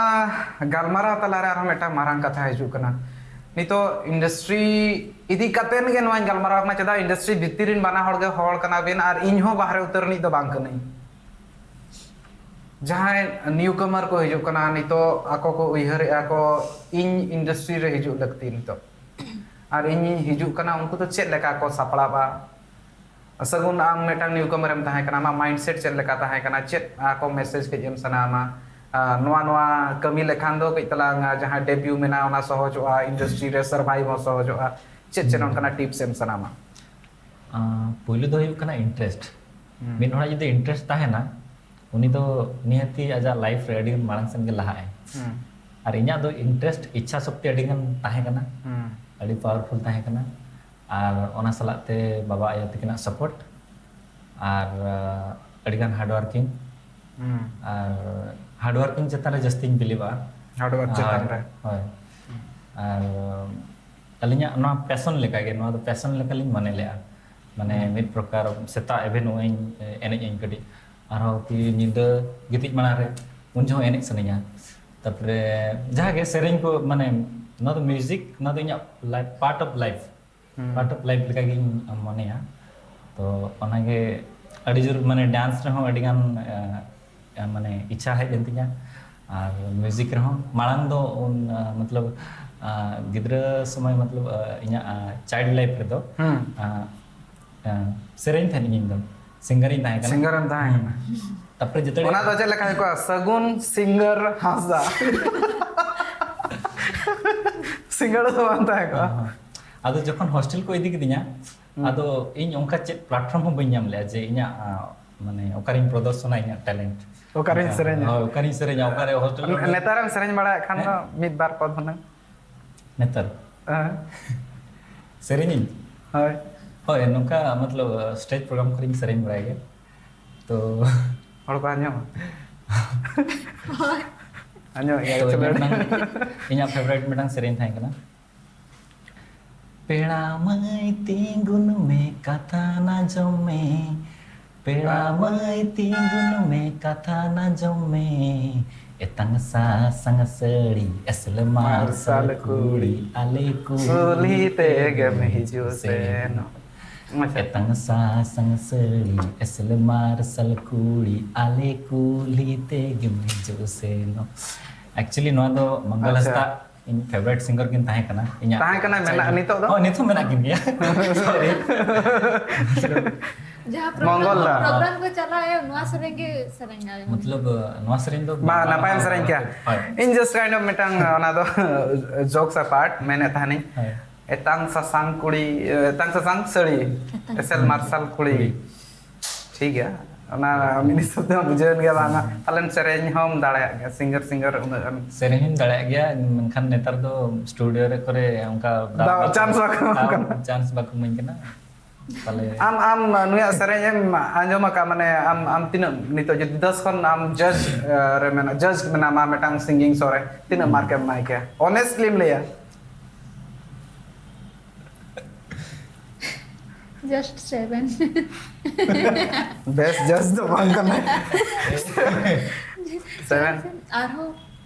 ᱜᱟᱞᱢᱟᱨᱟᱣ ᱛᱟᱞᱟᱨᱮ ᱟᱨᱦᱚᱸ ᱢᱤᱫᱴᱟᱝ ᱢᱟᱨᱟᱝ ᱠᱟᱛᱷᱟ ᱦᱤᱡᱩᱜ ᱠᱟᱱᱟ᱾ ᱱᱤᱛᱚᱜ ᱤᱱᱰᱟᱥᱴᱨᱤ ᱤᱫᱤ ᱠᱟᱛᱮᱱ ᱜᱮ ᱱᱚᱣᱟᱧ ᱜᱟᱞᱢᱟᱨᱟᱣ ᱠᱟᱱᱟ, ᱪᱮᱫᱟᱜ ᱤᱱᱰᱟᱥᱴᱨᱤ ᱵᱷᱤᱛᱤᱨ ᱨᱮᱱ ᱵᱟᱱᱟ ᱦᱚᱲ ᱜᱮ ᱦᱚᱲ ᱠᱟᱱᱟ ᱵᱤᱱ ᱟᱨ ᱤᱧ ᱦᱚᱸ ᱵᱟᱦᱨᱮ ᱩᱛᱟᱹᱨ ᱨᱤᱱᱤᱡ ᱫᱚ ᱵᱟᱝ ᱠᱟᱹᱱᱟᱹᱧ᱾ ᱡᱟᱦᱟᱸᱭ ᱱᱤᱭᱩ ᱠᱟᱢᱟᱨ ᱠᱚ ᱦᱤᱡᱩᱜ ᱠᱟᱱᱟ ᱱᱤᱛᱚᱜ, ᱟᱠᱚ ᱠᱚ ᱩᱭᱦᱟᱹᱨᱮᱜᱼᱟ ᱠᱚ ᱤᱧ ᱤᱱᱰᱟᱥᱴᱨᱤ ᱨᱮ ᱦᱤᱡᱩᱜ ᱞᱟᱹᱠᱛᱤ ᱱᱤᱛᱚᱜ, ᱟᱨ ᱤᱧᱤᱧ ᱦᱤᱡᱩᱜ ᱠᱟᱱᱟ, ᱩᱱᱠᱩ ᱫᱚ ᱪᱮᱫ ᱞᱮᱠᱟ ᱠᱚ ᱥᱟᱯᱲᱟᱜᱼᱟ? ᱥᱟᱹᱜᱩᱱ, ᱟᱢ ᱢᱤᱫᱴᱟᱝ ᱱᱤᱭᱩ ᱠᱟᱢᱟᱨ ᱮᱢ ᱛᱟᱦᱮᱸ ᱠᱟᱱᱟ, ᱟᱢᱟᱜ ᱢᱟᱭᱤᱱᱰ ᱥᱮᱴ ᱪᱮᱫ ᱞᱮᱠᱟ ᱛᱟᱦᱮᱸ ᱠᱟᱱᱟ? ᱪᱮᱫ ᱟᱠᱚ ᱢᱮᱥᱮᱡᱽ ᱠᱟᱹᱡ ᱮᱢ ᱥᱟᱱᱟᱢᱟ? ᱟᱨ ᱱᱚᱣᱟ ᱱᱚᱣᱟ ᱠᱟᱹᱢᱤ ᱞᱮᱠᱷᱟᱱ ᱫᱚ ᱠᱟᱹᱡ ᱛᱟᱞᱟᱝ, ᱟᱨ ᱡᱟᱦᱟᱸ ᱰᱮᱵᱤᱭᱩ ᱢᱮᱱᱟᱜᱼᱟ ᱚᱱᱟ ᱥᱚᱦᱚᱡᱚᱜᱼᱟ, ᱤᱱᱰᱟᱥᱴᱨᱤ ᱨᱮ ᱥᱟᱨᱵᱷᱟᱭᱤᱵᱷ ᱦᱚᱸ ᱥᱚᱦᱚᱡᱚᱜᱼᱟ᱾ ᱪᱮᱫ ᱪᱮᱫ ᱚᱱᱠᱟᱱᱟᱜ ᱴᱤᱯᱥ ᱮᱢ ᱥᱟᱱᱟᱢᱟ? ᱟᱸ, ᱯᱩᱭᱞᱩ ᱫᱚ ᱦᱩᱭᱩᱜ ᱠᱟᱱᱟ ᱤᱱᱴᱟᱨᱮᱥᱴ᱾ ᱢᱤᱫ ᱦᱚᱲᱟᱜ ᱡᱩᱫᱤ ᱤᱱᱴᱟᱨᱮᱥᱴ ᱛᱟᱦᱮᱱᱟ, ᱩᱱᱤ ᱫᱚ ᱱᱤᱦᱟᱹᱛᱤ ᱟᱡᱟᱜ ᱞᱟᱭᱤᱯᱷ ᱨᱮ ᱟᱹᱰᱤ ᱢᱟᱲᱟᱝ ᱥᱮᱱ ᱜᱮ ᱞᱟᱦᱟᱜᱼᱟᱭ᱾ ᱟᱨ ᱤᱧᱟᱹᱜ ᱫᱚ ᱤᱱᱴᱟᱨᱮᱥᱴ, ᱤᱪᱪᱷᱟ ᱥᱚᱠᱛᱤ ᱟᱹᱰᱤ ᱜᱟᱱ ᱛᱟᱦᱮᱸ ᱠᱟᱱᱟ, ᱟᱹᱰᱤ ᱯᱟᱣᱟᱨᱯᱷᱩᱞ ᱛᱟᱦᱮᱸ ᱠᱟᱱᱟ᱾ ᱟᱨ ᱚᱱᱟ ᱥᱟᱞᱟᱜ ᱛᱮ ᱵᱟᱵᱟ ᱟᱭᱳ ᱛᱟᱹᱠᱤᱱᱟᱜ ᱥᱟᱯᱳᱨᱴ ᱟᱨ ᱟᱹᱰᱤ ᱜᱟᱱ ᱦᱟᱨᱰ ᱣᱟᱨᱠᱤᱝ᱾ ᱟᱨ ᱦᱟᱨᱰ ᱣᱟᱨᱠᱤᱝ ᱪᱮᱛᱟᱱ ᱨᱮ ᱡᱟᱹᱥᱛᱤᱧ ᱵᱤᱞᱤᱵᱷᱟᱜᱼᱟ᱾ ᱦᱟᱨᱰ ᱣᱟᱨᱠ ᱪᱮᱛᱟᱱ ᱨᱮ᱾ ᱦᱳᱭ᱾ ᱟᱨ ᱟᱹᱞᱤᱧᱟᱜ ᱱᱚᱣᱟ ᱯᱮᱥᱚᱱ ᱞᱮᱠᱟᱜᱮ, ᱱᱚᱣᱟ ᱫᱚ ᱯᱮᱥᱚᱱ ᱞᱮᱠᱟᱞᱤᱧ ᱢᱚᱱᱮ ᱞᱮᱫᱼᱟ᱾ ᱢᱟᱱᱮ ᱢᱤᱫ ᱯᱨᱚᱠᱟᱨ ᱥᱮᱛᱟᱜ ᱮᱵᱷᱮᱱᱚᱜ ᱟᱹᱧ, ᱮᱱᱮᱡ ᱟᱹᱧ ᱠᱟᱹᱴᱤᱡ, ᱟᱨᱦᱚᱸ ᱠᱤ ᱧᱤᱫᱟᱹ ᱜᱤᱛᱤᱡ ᱢᱟᱲᱟᱝ ᱨᱮ ᱩᱱ ᱡᱚᱦᱚᱜ ᱮᱱᱮᱡ ᱥᱟᱱᱟᱧᱟ᱾ ᱛᱟᱨᱯᱚᱨᱮ ᱡᱟᱦᱟᱸ ᱜᱮ ᱥᱮᱨᱮᱧ ᱠᱚ, ᱢᱟᱱᱮ ᱱᱚᱣᱟ ᱫᱚ ᱢᱤᱣᱡᱤᱠ, ᱱᱚᱣᱟ ᱫᱚ ᱤᱧᱟᱹᱜ part of life, part of life ᱞᱮᱠᱟᱜᱤᱧ ᱢᱚᱱᱮᱭᱟ᱾ ᱛᱚ ᱚᱱᱟᱜᱮ ᱟᱹᱰᱤ ᱡᱳᱨ, ᱢᱟᱱᱮ ᱰᱟᱱᱥ ᱨᱮᱦᱚᱸ ᱟᱹᱰᱤ ᱜᱟᱱ ᱢᱟᱱᱮ ᱤᱪᱪᱷᱟ ᱦᱮᱡ ᱞᱮᱱ ᱛᱤᱧᱟ᱾ ᱟᱨ ᱢᱤᱣᱡᱤᱠ ᱨᱮᱦᱚᱸ ᱢᱟᱲᱟᱝ ᱫᱚ ᱩᱱ, ᱢᱚᱛᱞᱚᱵ, ᱜᱤᱫᱽᱨᱟᱹ ᱥᱚᱢᱚᱭ, ᱢᱚᱛᱞᱚᱵ, ᱤᱧᱟᱹᱜ ᱪᱟᱭᱤᱞᱰ ᱞᱟᱭᱤᱯᱷ ᱨᱮᱫᱚ ᱥᱮᱨᱮᱧ ᱛᱟᱦᱮᱸᱫ ᱤᱧ ᱫᱚ, ᱥᱤᱝᱜᱟᱨ ᱤᱧ ᱛᱟᱦᱮᱸ ᱠᱟᱱᱟ᱾ ᱥᱤᱝᱜᱟᱨ ᱮᱢ ᱛᱟᱦᱮᱸ ᱠᱟᱱᱟ᱾ ᱛᱟᱨᱯᱚᱨᱮ ᱡᱚᱛᱚ ᱚᱱᱟ ᱫᱚ ᱪᱮᱫ ᱞᱮᱠᱟ ᱦᱩᱭ ᱠᱚᱜᱼᱟ? ᱥᱟᱹᱜᱩᱱ ᱥᱤᱝᱜᱟᱨ ᱦᱟᱸᱥᱫᱟ᱾ ᱥᱤᱝᱜᱟᱨ ᱫᱚ ᱵᱟᱝ ᱛᱟᱦᱮᱸ ᱠᱚᱜᱼᱟ᱾ ᱟᱫᱚ ᱡᱚᱠᱷᱚᱱ ᱦᱳᱥᱴᱮᱞ ᱠᱚ ᱤᱫᱤ ᱠᱤᱫᱤᱧᱟ, ᱟᱫᱚ ᱤᱧ ᱚᱱᱠᱟ ᱪᱮᱫ ᱯᱞᱟᱴᱯᱷᱚᱨᱢ ᱦᱚᱸ ᱵᱟᱹᱧ ᱧᱟᱢ ᱞᱮᱫᱼᱟ ᱡᱮ ᱤᱧᱟᱹᱜ, ᱢᱟᱱᱮ, ᱚᱠᱟᱨᱤᱧ ᱯᱨᱚᱫᱚᱨᱥᱚᱱᱟ ᱤᱧᱟᱹᱜ ᱴᱮᱞᱮᱱᱴ᱾ ᱚᱠᱟᱨᱤᱧ ᱥᱮᱨᱮᱧᱟ? ᱦᱳᱭ, ᱚᱠᱟᱨᱤᱧ ᱥᱮᱨᱮᱧᱟ, ᱚᱠᱟᱨᱮ ᱦᱳᱥᱴᱮᱞ ᱨᱮ᱾ ᱱᱮᱛᱟᱨᱮᱢ ᱥᱮᱨᱮᱧ ᱵᱟᱲᱟᱭᱮᱫ ᱠᱷᱟᱱ ᱫᱚ ᱢᱤᱫ ᱵᱟᱨ ᱯᱚᱫ ᱦᱩᱱᱟᱹᱝ᱾ ᱱᱮᱛᱟᱨ ᱦᱮᱸ᱾ ᱥᱮᱨᱮᱧᱤᱧ? ᱦᱳᱭ᱾ ᱦᱳᱭ, ᱱᱚᱝᱠᱟ, ᱢᱚᱛᱞᱚᱵ, ᱥᱴᱮᱡᱽ ᱯᱨᱳᱜᱨᱟᱢ ᱠᱚᱨᱮᱧ ᱥᱮᱨᱮᱧ ᱵᱟᱲᱟᱭ ᱜᱮᱭᱟ᱾ ᱛᱚ ᱦᱚᱲ ᱠᱚ ᱟᱸᱡᱚᱢᱟ? ᱟᱸᱡᱚᱢᱮᱫ ᱜᱮᱭᱟ ᱛᱚ ᱠᱚ, ᱤᱧᱟᱹᱜ ᱪᱚᱞᱚ᱾ ᱢᱤᱫᱴᱟᱝ, ᱤᱧᱟᱹᱜ ᱯᱷᱮᱵᱟᱨᱤᱴ ᱢᱤᱫᱴᱟᱝ ᱥᱮᱨᱮᱧ ᱛᱟᱦᱮᱸ ᱠᱟᱱᱟ, ᱯᱮᱲᱟ ᱢᱟᱹᱭ ᱛᱤᱸᱜᱩᱱ ᱢᱮ, ᱠᱟᱛᱷᱟ ᱱᱟ ᱡᱚᱢ ᱢᱮ, ᱯᱮᱲᱟ ᱢᱟᱹᱭ ᱛᱤᱸᱜᱩᱱ ᱢᱮ, ᱠᱟᱛᱷᱟ ᱱᱟ ᱡᱚᱢ ᱢᱮ, ᱮᱛᱟᱝ ᱥᱟᱥᱟᱝ ᱥᱟᱹᱲᱤ ᱮᱥᱮᱞ ᱢᱟᱨᱥᱟᱞ ᱠᱩᱲᱤ, ᱟᱞᱮ ᱠᱩᱞᱦᱤ ᱛᱮᱜᱮᱢ ᱦᱤᱡᱩᱜ ᱥᱮᱱᱚᱜ᱾ ᱟᱪᱪᱷᱟ᱾ ᱮᱛᱟᱝ ᱥᱟᱥᱟᱝ ᱥᱟᱹᱲᱤ ᱮᱥᱮᱞ ᱢᱟᱨᱥᱟᱞ ᱠᱩᱲᱤ, ᱟᱞᱮ ᱠᱩᱞᱦᱤ ᱛᱮᱜᱮᱢ ᱦᱤᱡᱩᱜ ᱥᱮᱱᱚᱜ᱾ Actually ᱱᱚᱣᱟ ᱫᱚ ᱢᱚᱝᱜᱚᱞ ᱟᱪᱪᱷᱟ᱾ ᱦᱟᱸᱥᱫᱟ ᱤᱧ favourite singer ᱠᱤᱱ ᱛᱟᱦᱮᱸ ᱠᱟᱱᱟ ᱤᱧᱟᱹᱜ ᱛᱟᱦᱮᱸ ᱠᱟᱱᱟ, ᱢᱮᱱᱟᱜ ᱱᱤᱛᱚᱜ ᱫᱚ? ᱦᱚᱸ, ᱱᱤᱛ ᱦᱚᱸ ᱢᱮᱱᱟᱜ ᱠᱤᱱ ᱜᱮᱭᱟ᱾ Sorry᱾ ᱡᱟᱦᱟᱸ ᱢᱚᱝᱜᱚᱞ program, ᱫᱟ᱾ Program ᱠᱚ ᱪᱟᱞᱟᱜ ᱟᱭ, ᱱᱚᱣᱟ ᱥᱮᱨᱮᱧ ᱜᱮ ᱥᱮᱨᱮᱧ ᱟᱭ᱾ ᱢᱚᱛᱞᱚᱵ, ᱱᱚᱣᱟ ᱥᱮᱨᱮᱧ ᱫᱚ ᱵᱟ, ᱵᱟᱨ ᱱᱟᱯᱟᱭᱮᱢ ᱫᱷᱟᱣ᱾ ᱥᱮᱨᱮᱧ ᱠᱮᱭᱟ᱾ ᱦᱳᱭ᱾ ᱤᱧ just kind of ᱢᱤᱫᱴᱟᱝ, ᱚᱱᱟ ᱫᱚ jokes apart, ᱢᱮᱱᱮᱫ ᱛᱟᱦᱮᱱᱤᱧ, ᱦᱳᱭ᱾ ᱮᱛᱟᱝ ᱥᱟᱥᱟᱝ ᱠᱩᱲᱤ, ᱮᱛᱟᱝ ᱥᱟᱥᱟᱝ ᱥᱟᱹᱲᱤ, ᱮᱛᱟᱝ ᱮᱥᱮᱞ ᱥᱟᱥᱟᱝ ᱢᱟᱨᱥᱟᱞ ᱠᱩᱲᱤ᱾ ᱠᱩᱲᱤ᱾ ᱴᱷᱤᱠ ᱜᱮᱭᱟ, ᱚᱱᱟ ᱢᱤᱫ ᱦᱤᱥᱟᱹᱵ ᱛᱮ ᱵᱩᱡᱷᱟᱹᱣ ᱜᱮᱭᱟ, ᱵᱟᱝ ᱯᱟᱞᱮᱱ ᱥᱮᱨᱮᱧ ᱦᱚᱸᱢ ᱫᱟᱲᱮᱭᱟᱜ ᱜᱮᱭᱟ, singer, singer ᱩᱱᱟᱹᱜ ᱜᱟᱱ᱾ ᱥᱮᱨᱮᱧ ᱦᱚᱸᱧ ᱫᱟᱲᱮᱭᱟᱜ ᱜᱮᱭᱟ, ᱢᱮᱱᱠᱷᱟᱱ ᱱᱮᱛᱟᱨ ᱫᱚ studio ᱨᱮ ᱠᱚᱨᱮ ᱚᱱᱠᱟ ᱫᱟᱣ ᱫᱟᱣ, ᱵᱟᱠᱚ, chance ᱵᱟᱠᱚ ᱮᱢᱚᱜ ᱫᱟᱣ, ᱠᱟᱱᱟ᱾ Chance ᱵᱟᱠᱚ ᱤᱢᱟᱹᱧ ᱠᱟᱱᱟ᱾ ᱛᱟᱦᱞᱮ ᱟᱢ, ᱟᱢ ᱱᱩᱭᱟᱜ ᱥᱮᱨᱮᱧ ᱮᱢ ᱟᱸᱡᱚᱢ ᱟᱠᱟᱫ, ᱢᱟᱱᱮ ᱟᱢ, ᱟᱢ ᱛᱤᱱᱟᱹᱜ ᱱᱤᱛᱚᱜ ᱡᱩᱫᱤ ᱫᱚᱥ ᱠᱷᱚᱱ ᱟᱢ judge, ᱮ, ᱨᱮ ᱢᱮᱱᱟᱜ, judge ᱢᱮᱱᱟᱢᱟ ᱢᱤᱫᱴᱟᱝ singing show ᱨᱮ, ᱛᱤᱱᱟᱹᱜ ᱦᱩᱸ᱾ Mark ᱮᱢ ᱮᱢᱟᱭ ᱠᱮᱭᱟ? Honestly ᱮᱢ ᱞᱟᱹᱭᱟ᱾ Just seven᱾ Best judge ᱫᱚ ᱵᱟᱝ ᱠᱟᱱᱟ᱾ Seven᱾ ᱟᱨᱦᱚᱸ,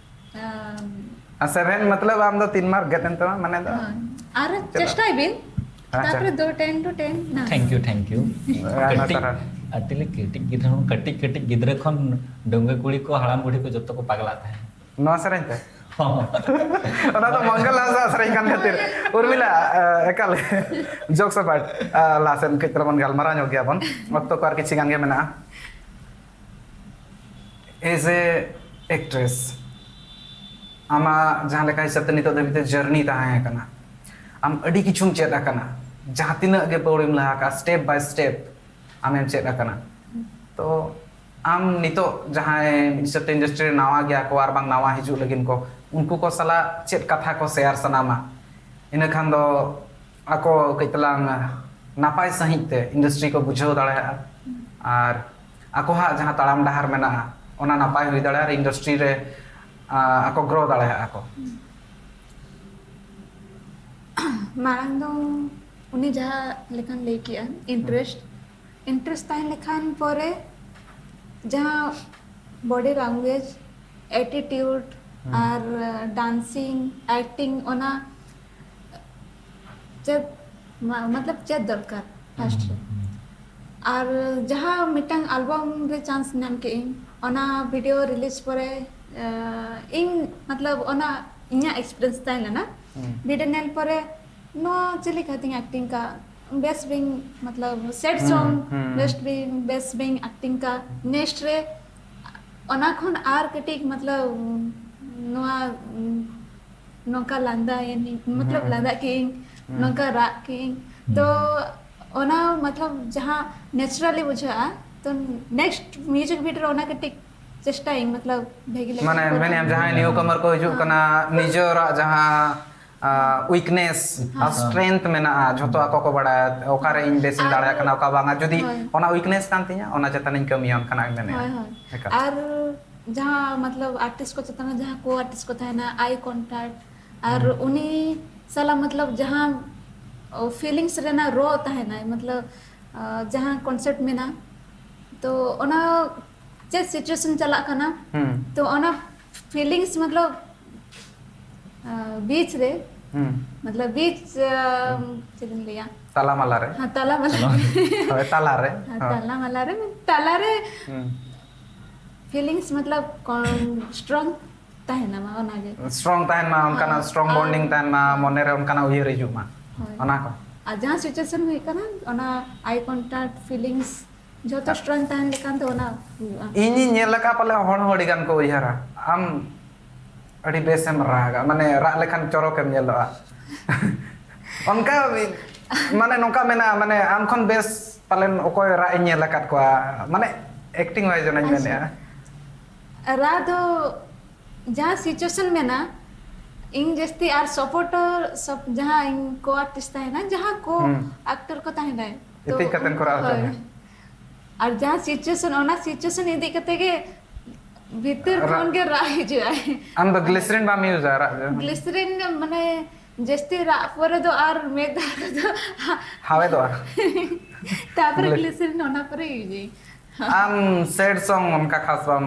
ᱟᱢ, ᱟᱨ seven ᱢᱚᱛᱞᱚᱵ ᱟᱢ ᱫᱚ ᱛᱤᱱ mark ᱜᱮᱫ ᱮᱱ ᱛᱟᱢᱟ, ᱢᱟᱱᱮ ᱫᱚ᱾ ᱦᱳᱭ᱾ ᱟᱨ ᱪᱮᱫᱟᱜ? ᱪᱮᱥᱴᱟᱭ ᱵᱤᱱ᱾ ᱟᱪᱪᱷᱟ᱾ ᱛᱟᱨᱯᱚᱨᱮ ᱫᱚ ten to ten ᱱᱟ᱾ Thank you, thank you᱾ ᱟᱭᱢᱟ ᱠᱟᱹᱴᱤᱡ, ᱥᱟᱨᱦᱟᱣ᱾ Actually ᱠᱟᱹᱴᱤᱡ ᱜᱤᱫᱽᱨᱟᱹ ᱦᱚᱸ, ᱠᱟᱹᱴᱤᱡ, ᱠᱟᱹᱴᱤᱡ ᱜᱤᱫᱽᱨᱟᱹ ᱠᱷᱚᱱ ᱰᱟᱺᱜᱩᱣᱟᱹ ᱠᱩᱲᱤ ᱠᱚ, ᱦᱟᱲᱟᱢ ᱵᱩᱲᱦᱤ ᱠᱚ ᱡᱚᱛᱚ ᱠᱚ ᱯᱟᱜᱽᱞᱟᱜ ᱛᱟᱦᱮᱸᱫ᱾ ᱱᱚᱣᱟ ᱥᱮᱨᱮᱧ ᱛᱮ? ᱦᱚᱸ᱾ ᱚᱱᱟ ᱫᱚ ᱢᱚᱝᱜᱚᱞ ᱦᱟᱸᱥᱫᱟ ᱥᱮᱨᱮᱧ ᱠᱟᱱ ᱠᱷᱟᱹᱛᱤᱨ᱾ ᱩᱨᱢᱤᱞᱟ, ᱮ, ᱮᱠᱟᱞ᱾ Jokes apart, ᱟ, ᱞᱟᱦᱟ ᱥᱮᱱ ᱠᱟᱹᱡ ᱛᱟᱞᱟᱝ ᱵᱚᱱ ᱜᱟᱞᱢᱟᱨᱟᱣ ᱧᱚᱜ ᱜᱮᱭᱟ ᱵᱚᱱ᱾ ᱚᱠᱛᱚ ᱠᱚ ᱟᱨ ᱠᱤᱪᱷᱤ ᱜᱟᱱ ᱜᱮ ᱢᱮᱱᱟᱜᱼᱟ᱾ As a actress, ᱟᱢᱟᱜ ᱡᱟᱦᱟᱸ ᱞᱮᱠᱟ ᱦᱤᱥᱟᱹᱵ ᱛᱮ ᱱᱤᱛᱚᱜ ᱫᱷᱟᱹᱵᱤᱡ ᱛᱮ journey ᱛᱟᱦᱮᱸ ᱠᱟᱱᱟ, ᱟᱢ ᱟᱹᱰᱤ ᱠᱤᱪᱷᱩᱢ ᱪᱮᱫ ᱟᱠᱟᱱᱟ, ᱡᱟᱦᱟᱸ ᱛᱤᱱᱟᱹᱜ ᱜᱮ ᱯᱟᱹᱣᱲᱤᱢ ᱞᱟᱦᱟ ᱠᱟᱜᱼᱟ, step by step ᱟᱢᱮᱢ ᱪᱮᱫ ᱟᱠᱟᱱᱟ᱾ ᱛᱚ ᱟᱢ ᱱᱤᱛᱚᱜ ᱡᱟᱦᱟᱸᱭ ᱢᱤᱫ ᱦᱤᱥᱟᱹᱵ ᱛᱮ industry ᱨᱮ ᱱᱟᱣᱟ ᱜᱮᱭᱟ ᱠᱚ ᱟᱨ ᱵᱟᱝ ᱱᱟᱣᱟ ᱦᱤᱡᱩᱜ ᱞᱟᱹᱜᱤᱫ ᱠᱚ, ᱩᱱᱠᱩ ᱠᱚ ᱥᱟᱞᱟᱜ ᱪᱮᱫ ᱠᱟᱛᱷᱟ ᱠᱚ share ᱥᱟᱱᱟᱢᱟ? ᱤᱱᱟᱹ ᱠᱷᱟᱱ ᱫᱚ ᱟᱠᱚ ᱠᱟᱹᱡ ᱛᱟᱞᱟᱝ ᱱᱟᱯᱟᱭ ᱥᱟᱺᱦᱤᱡ ᱛᱮ industry ᱠᱚ ᱵᱩᱡᱷᱟᱹᱣ ᱫᱟᱲᱮᱭᱟᱜᱼᱟ ᱟᱨ ᱟᱠᱚᱣᱟᱜ ᱡᱟᱦᱟᱸ ᱛᱟᱲᱟᱢ ᱰᱟᱦᱟᱨ ᱢᱮᱱᱟᱜᱼᱟ, ᱚᱱᱟ ᱱᱟᱯᱟᱭ ᱦᱩᱭ ᱫᱟᱲᱮᱭᱟᱜᱼᱟ ᱟᱨ industry ᱨᱮ, ᱟ, ᱟᱠᱚ grow ᱫᱟᱲᱮᱭᱟᱜᱼᱟ ᱠᱚ᱾ ᱢᱟᱲᱟᱝ ᱫᱚ ᱩᱱᱤ ᱡᱟᱦᱟᱸ ᱞᱮᱠᱟᱱ ᱞᱟᱹᱭ ᱠᱮᱜᱼᱟ, interest, interest ᱛᱟᱦᱮᱸ ᱞᱮᱠᱷᱟᱱ ᱯᱚᱨᱮ ᱡᱟᱦᱟᱸ body language ᱮᱴᱤᱴᱤᱭᱩᱰ ᱟᱨ ᱰᱟᱱᱥᱤᱝ, ᱮᱠᱴᱤᱝ, ᱚᱱᱟ ᱪᱮᱫ ᱢᱟ- ᱢᱚᱛᱞᱚᱵ ᱪᱮᱫ ᱫᱚᱨᱠᱟᱨ ᱯᱷᱟᱥᱴ ᱨᱮ᱾ ᱟᱨ ᱡᱟᱦᱟᱸ ᱢᱤᱫᱴᱟᱝ ᱟᱞᱵᱟᱢ ᱨᱮ ᱪᱟᱱᱥ ᱧᱟᱢ ᱠᱮᱫ ᱟᱹᱧ, ᱚᱱᱟ ᱵᱷᱤᱰᱤᱭᱳ ᱨᱤᱞᱤᱡᱽ ᱯᱚᱨᱮ ᱤᱧ ᱢᱚᱛᱞᱚᱵ ᱚᱱᱟ ᱤᱧᱟᱹᱜ ᱮᱠᱥᱯᱤᱨᱤᱭᱮᱱᱥ ᱛᱟᱦᱮᱸ ᱞᱮᱱᱟ᱾ ᱵᱷᱤᱰᱤᱭᱳ ᱧᱮᱞ ᱯᱚᱨᱮ ᱱᱚᱣᱟ ᱪᱮᱫ ᱞᱮᱠᱟ ᱛᱤᱧ ᱮᱠᱴᱤᱝ ᱠᱟᱜ, ᱵᱮᱥ ᱵᱤᱧ ᱢᱚᱛᱞᱚᱵ ᱥᱮᱰ ᱥᱚᱝ ᱵᱮᱥ ᱵᱤᱧ ᱵᱮᱥ ᱵᱤᱧ ᱮᱠᱴᱤᱝ ᱠᱟᱜ᱾ ᱱᱮᱠᱥᱴ ᱨᱮ ᱚᱱᱟ ᱠᱷᱚᱱ ᱟᱨ ᱠᱟᱹᱴᱤᱡ ᱢᱚᱛᱞᱚᱵ ᱱᱚᱣᱟ ᱱᱚᱝᱠᱟ ᱞᱟᱸᱫᱟᱭᱟᱹᱧ, ᱢᱚᱛᱞᱚᱵ ᱞᱟᱸᱫᱟ ᱠᱮᱜ ᱟᱹᱧ, ᱱᱚᱝᱠᱟ ᱨᱟᱜ ᱠᱮᱜ ᱟᱹᱧ᱾ ᱛᱚ ᱚᱱᱟ ᱢᱚᱛᱞᱚᱵ ᱡᱟᱦᱟᱸ ᱱᱮᱪᱟᱨᱟᱞᱤ ᱵᱩᱡᱷᱟᱹᱜᱼᱟ, ᱛᱚ ᱱᱮᱠᱥᱴ ᱢᱤᱣᱡᱤᱠ ᱵᱷᱤᱰᱤᱭᱳ ᱨᱮ ᱚᱱᱟ ᱠᱟᱹᱴᱤᱡ ᱪᱮᱥᱴᱟᱭᱟᱹᱧ, ᱢᱚᱛᱞᱚᱵ ᱵᱷᱟᱹᱜᱤ ᱞᱮᱠᱟ ᱢᱟᱱᱮ ᱠᱚᱨᱟᱣ᱾ ᱢᱮᱱᱮᱫ ᱡᱟᱦᱟᱸᱭ ᱱᱤᱭᱩ ᱠᱟᱢᱟᱨ ᱠᱚ ᱦᱤᱡᱩᱜ ᱠᱟᱱᱟ, ᱱᱤᱡᱮᱨᱟᱜ ᱡᱟᱦᱟᱸ ᱩᱭᱤᱠᱱᱮᱥ ᱟᱨ ᱦᱮᱸ᱾ ᱥᱴᱨᱮᱝᱛᱷ ᱢᱮᱱᱟᱜᱼᱟ, ᱡᱷᱚᱛᱚ ᱟᱠᱚ ᱠᱚ ᱵᱟᱲᱟᱭᱟ ᱚᱠᱟᱨᱮ ᱤᱧ ᱵᱮᱥᱤᱧ ᱟᱨ ᱫᱟᱲᱮᱭᱟᱜ ᱠᱟᱱᱟ, ᱚᱠᱟ ᱵᱟᱝᱟ᱾ ᱡᱩᱫᱤ ᱦᱳᱭ᱾ ᱚᱱᱟ ᱩᱭᱤᱠᱱᱮᱥ ᱠᱟᱱ ᱛᱤᱧᱟ, ᱚᱱᱟ ᱪᱮᱛᱟᱱ ᱤᱧ ᱠᱟᱹᱢᱤᱭᱟ, ᱚᱱᱠᱟᱱᱟᱜ ᱮᱢ ᱢᱮᱱᱮᱫᱼᱟ᱾ ᱦᱳᱭ, ᱦᱳᱭ᱾ ᱮᱠᱟᱞ᱾ ᱟᱨ ᱡᱟᱦᱟᱸ ᱢᱚᱛᱞᱚᱵ ᱟᱨᱴᱤᱥᱴ ᱠᱚ ᱪᱮᱛᱟᱱ ᱨᱮ ᱡᱟᱦᱟᱸ ᱠᱳ ᱟᱨᱴᱤᱥᱴ ᱠᱚ ᱛᱟᱦᱮᱱᱟ, ᱟᱭ ᱠᱚᱱᱴᱟᱠᱴ, ᱟᱨ ᱦᱩᱸ᱾ ᱩᱱᱤ ᱥᱟᱞᱟᱜ ᱢᱚᱛᱞᱚᱵ ᱡᱟᱦᱟᱸ ᱯᱷᱤᱞᱤᱝᱥ ᱨᱮᱱᱟᱜ ᱨᱚ ᱛᱟᱦᱮᱱᱟ, ᱢᱚᱛᱞᱚᱵ ᱟ, ᱡᱟᱦᱟᱸ ᱠᱚᱱᱥᱮᱯᱴ ᱢᱮᱱᱟᱜᱼᱟ, ᱛᱚ ᱚᱱᱟ ᱪᱮᱫ ᱥᱤᱪᱩᱭᱮᱥᱚᱱ ᱪᱟᱞᱟᱜ ᱠᱟᱱᱟ, ᱦᱩᱸ᱾ ᱛᱚ ᱚᱱᱟ ᱯᱷᱤᱞᱤᱝᱥ ᱢᱚᱛᱞᱚᱵ ᱵᱤᱪ ᱨᱮ, ᱦᱩᱸ᱾ ᱢᱚᱛᱞᱚᱵ ᱵᱤᱪ, ᱟ, ᱪᱮᱫ ᱤᱧ ᱞᱟᱹᱭᱟ? ᱛᱟᱞᱟᱢᱟᱞᱟ ᱨᱮ᱾ ᱦᱮᱸ, ᱛᱟᱞᱟᱢᱟᱞᱟ ᱨᱮ᱾ ᱦᱳᱭ, ᱛᱟᱞᱟ ᱨᱮ᱾ ᱦᱮᱸ, ᱦᱳᱭ᱾ ᱛᱟᱞᱟᱢᱟᱞᱟ ᱨᱮ, ᱛᱟᱞᱟ ᱨᱮ ᱦᱩᱸ᱾ ᱯᱷᱤᱞᱤᱝᱥ ᱢᱚᱛᱞᱚᱵ ᱥᱴᱨᱚᱝ ᱛᱟᱦᱮᱱᱟ ᱢᱟ, ᱚᱱᱟᱜᱮ᱾ ᱥᱴᱨᱚᱝ ᱛᱟᱦᱮᱱ ᱢᱟ, ᱚᱱᱠᱟᱱᱟᱜ ᱦᱳᱭ᱾ ᱥᱴᱨᱚᱝ ᱟᱨ ᱵᱚᱱᱰᱤᱝ ᱛᱟᱦᱮᱱ ᱢᱟ, ᱢᱚᱱᱮᱨᱮ ᱚᱱᱠᱟᱱᱟᱜ ᱩᱭᱦᱟᱹᱨ ᱦᱤᱡᱩᱜ ᱢᱟ, ᱦᱳᱭ᱾ ᱚᱱᱟ ᱠᱚ᱾ ᱟᱨ ᱡᱟᱦᱟᱸ ᱥᱤᱪᱩᱭᱮᱥᱚᱱ ᱦᱩᱭᱩᱜ ᱠᱟᱱᱟ, ᱚᱱᱟ ᱟᱭ ᱠᱚᱱᱴᱟᱠᱴ, ᱯᱷᱤᱞᱤᱝᱥ ᱡᱷᱚᱛᱚ ᱥᱴᱨᱚᱝ ᱛᱟᱦᱮᱱ ᱞᱮᱠᱷᱟᱱ ᱫᱚ ᱚᱱᱟ ᱦᱩᱭᱩᱜᱼᱟ᱾ ᱤᱧᱤᱧ ᱧᱮᱞ ᱟᱠᱟᱫ, ᱯᱟᱞᱮ ᱦᱚᱲ ᱦᱚᱸ ᱟᱹᱰᱤ ᱜᱟᱱ ᱠᱚ ᱩᱭᱦᱟᱹᱨᱟ, ᱟᱢ ᱟᱹᱰᱤ ᱵᱮᱥᱮᱢ ᱨᱟᱜᱟ, ᱢᱟᱱᱮ ᱨᱟᱜ ᱞᱮᱠᱷᱟᱱ ᱪᱚᱨᱚᱠᱮᱢ ᱧᱮᱞᱚᱜᱼᱟ᱾ ᱚᱱᱠᱟ ᱢᱟᱱᱮ ᱱᱚᱝᱠᱟ ᱢᱮᱱᱟᱜᱼᱟ, ᱢᱟᱱᱮ ᱟᱢ ᱠᱷᱚᱱ ᱵᱮᱥ ᱯᱟᱞᱮᱱ ᱚᱠᱚᱭ ᱨᱟᱜ ᱤᱧ ᱧᱮᱞ ᱟᱠᱟᱫ ᱠᱚᱣᱟ, ᱢᱟᱱᱮ ᱮᱠᱴᱤᱝ ᱣᱟᱭᱤᱡ ᱚᱱᱟᱧ ᱟᱪᱪᱷᱟ᱾ ᱢᱮᱱᱮᱫᱼᱟ᱾ ᱨᱟᱜ ᱫᱚ ᱡᱟᱦᱟᱸ ᱥᱤᱪᱩᱭᱮᱥᱚᱱ ᱢᱮᱱᱟᱜᱼᱟ, ᱤᱧ ᱡᱟᱹᱥᱛᱤ ᱟᱨ ᱥᱟᱯᱳᱨᱴᱟᱨ ᱥᱟᱯ-, ᱡᱟᱦᱟᱸ ᱤᱧ ᱠᱳ ᱟᱨᱴᱤᱥᱴ ᱛᱟᱦᱮᱱᱟ, ᱡᱟᱦᱟᱸ ᱠᱳ ᱦᱩᱸ᱾ ᱟᱠᱴᱚᱨ ᱠᱚ ᱛᱟᱦᱮᱱᱟ, ᱛᱚ ᱤᱛᱤᱡ ᱠᱟᱛᱮᱱ ᱠᱚ ᱨᱟᱜ ᱦᱚᱪᱚ ᱦᱳᱭ᱾ ᱢᱮᱭᱟ᱾ ᱟᱨ ᱡᱟᱦᱟᱸ ᱥᱤᱪᱩᱭᱮᱥᱚᱱ, ᱚᱱᱟ ᱥᱤᱪᱩᱭᱮᱥᱚᱱ ᱤᱫᱤ ᱠᱟᱛᱮ ᱜᱮ ᱵᱷᱤᱛᱤᱨ ᱨᱟᱜ᱾ ᱠᱷᱚᱱ ᱜᱮ ᱨᱟᱜ ᱦᱤᱡᱩᱜᱼᱟ᱾ ᱟᱢ ᱫᱚ ᱜᱞᱤᱥᱨᱤᱱ ᱵᱟᱢ ᱤᱭᱩᱡᱟ ᱨᱟᱜ ᱡᱚᱠᱷᱚᱱ? ᱜᱞᱤᱥᱨᱤᱱ ᱢᱟᱱᱮ ᱡᱟᱹᱥᱛᱤ ᱨᱟᱜ ᱯᱚᱨᱮ ᱫᱚ ᱟᱨ ᱢᱮᱫ ᱫᱟᱜ ᱨᱮᱫᱚ ᱦᱟᱣᱮᱫᱚᱜᱼᱟ᱾ ᱛᱟᱯᱚᱨᱮ ᱜᱞᱤ- ᱜᱞᱤᱥᱨᱤᱱ ᱚᱱᱟ ᱯᱚᱨᱮ ᱤᱭᱩᱡᱟᱹᱧ᱾ ᱟᱢ ᱥᱮᱰ ᱥᱚᱝ ᱚᱱᱠᱟ ᱠᱷᱟᱥ ᱵᱟᱢ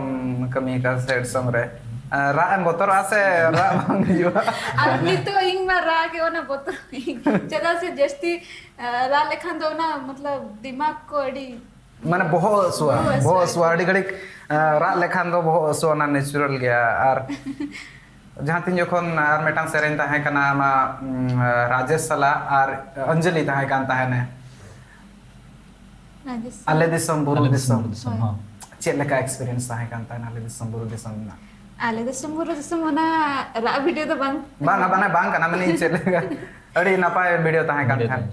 ᱠᱟᱹᱢᱤ ᱟᱠᱟᱫᱟ ᱥᱮᱰ ᱥᱚᱝ ᱨᱮ? ᱨᱟᱜ ᱮᱢ ᱵᱚᱛᱚᱨᱚᱜᱼᱟ ᱥᱮ ᱨᱟᱜ ᱵᱟᱝ ᱦᱤᱡᱩᱜᱼᱟ? ᱟᱨ ᱱᱤᱛᱚᱜ ᱤᱧ ᱢᱟ ᱨᱟᱜ ᱜᱮ ᱚᱱᱟ ᱵᱚᱛᱚᱨ᱾ ᱪᱮᱫᱟᱜ ᱥᱮ ᱡᱟᱹᱥᱛᱤ ᱨᱟᱜ ᱞᱮᱠᱷᱟᱱ ᱫᱚ ᱚᱱᱟ ᱢᱚᱛᱞᱚᱵ ᱫᱤᱢᱟᱜᱽ ᱠᱚ ᱟᱹᱰᱤ ᱢᱟᱱᱮ ᱵᱚᱦᱚᱜ ᱦᱟᱹᱥᱩᱣᱟ᱾ ᱵᱚᱦᱚᱜ ᱦᱟᱹᱥᱩᱣᱟ᱾ ᱵᱚᱦᱚᱜ ᱦᱟᱹᱥᱩᱣᱟ ᱟᱹᱰᱤ ᱜᱷᱟᱹᱲᱤᱡ᱾ ᱨᱟᱜ ᱞᱮᱠᱷᱟᱱ ᱫᱚ ᱵᱚᱦᱚᱜ ᱦᱟᱹᱥᱩᱣᱟ, ᱚᱱᱟ ᱱᱮᱪᱩᱨᱟᱞ ᱜᱮᱭᱟ᱾ ᱟᱨ ᱡᱟᱦᱟᱸ ᱛᱤᱱ ᱡᱚᱠᱷᱚᱱ ᱟᱨ ᱢᱤᱫᱴᱟᱝ ᱥᱮᱨᱮᱧ ᱛᱟᱦᱮᱸ ᱠᱟᱱᱟ ᱟᱢᱟᱜ, ᱩᱸ, ᱨᱟᱡᱮᱥ ᱥᱟᱞᱟᱜ ᱟᱨ ᱚᱧᱡᱚᱞᱤ ᱛᱟᱦᱮᱸ ᱠᱟᱱ ᱛᱟᱦᱮᱱᱮ, ᱟᱞᱮ ᱫᱤᱥᱚᱢ ᱵᱩᱨᱩ ᱫᱤᱥᱚᱢ᱾ ᱦᱚᱸ᱾ ᱪᱮᱫ ᱞᱮᱠᱟ ᱮᱠᱥᱯᱤᱨᱤᱭᱮᱱᱥ ᱛᱟᱦᱮᱸ ᱠᱟᱱ ᱛᱟᱦᱮᱱᱟ ᱟᱞᱮ ᱫᱤᱥᱚᱢ ᱵᱩᱨᱩ ᱫᱤᱥᱚᱢ ᱨᱮᱱᱟᱜ? ᱟᱞᱮ ᱫᱤᱥᱚᱢ ᱵᱩᱨᱩ ᱫᱤᱥᱚᱢ ᱚᱱᱟ ᱨᱟᱜ ᱵᱷᱤᱰᱤᱭᱳ ᱫᱚ ᱵᱟᱝ᱾ ᱵᱟᱝ ᱢᱟᱱᱮ ᱵᱟᱝ ᱠᱟᱱᱟ, ᱢᱟᱱᱮ ᱪᱮᱫ ᱞᱮᱠᱟ? ᱟᱹᱰᱤ ᱱᱟᱯᱟᱭ ᱵᱷᱤᱰᱤᱭᱳ ᱛᱟᱦᱮᱸ ᱠᱟᱱ ᱛᱟᱦᱮᱸᱫ᱾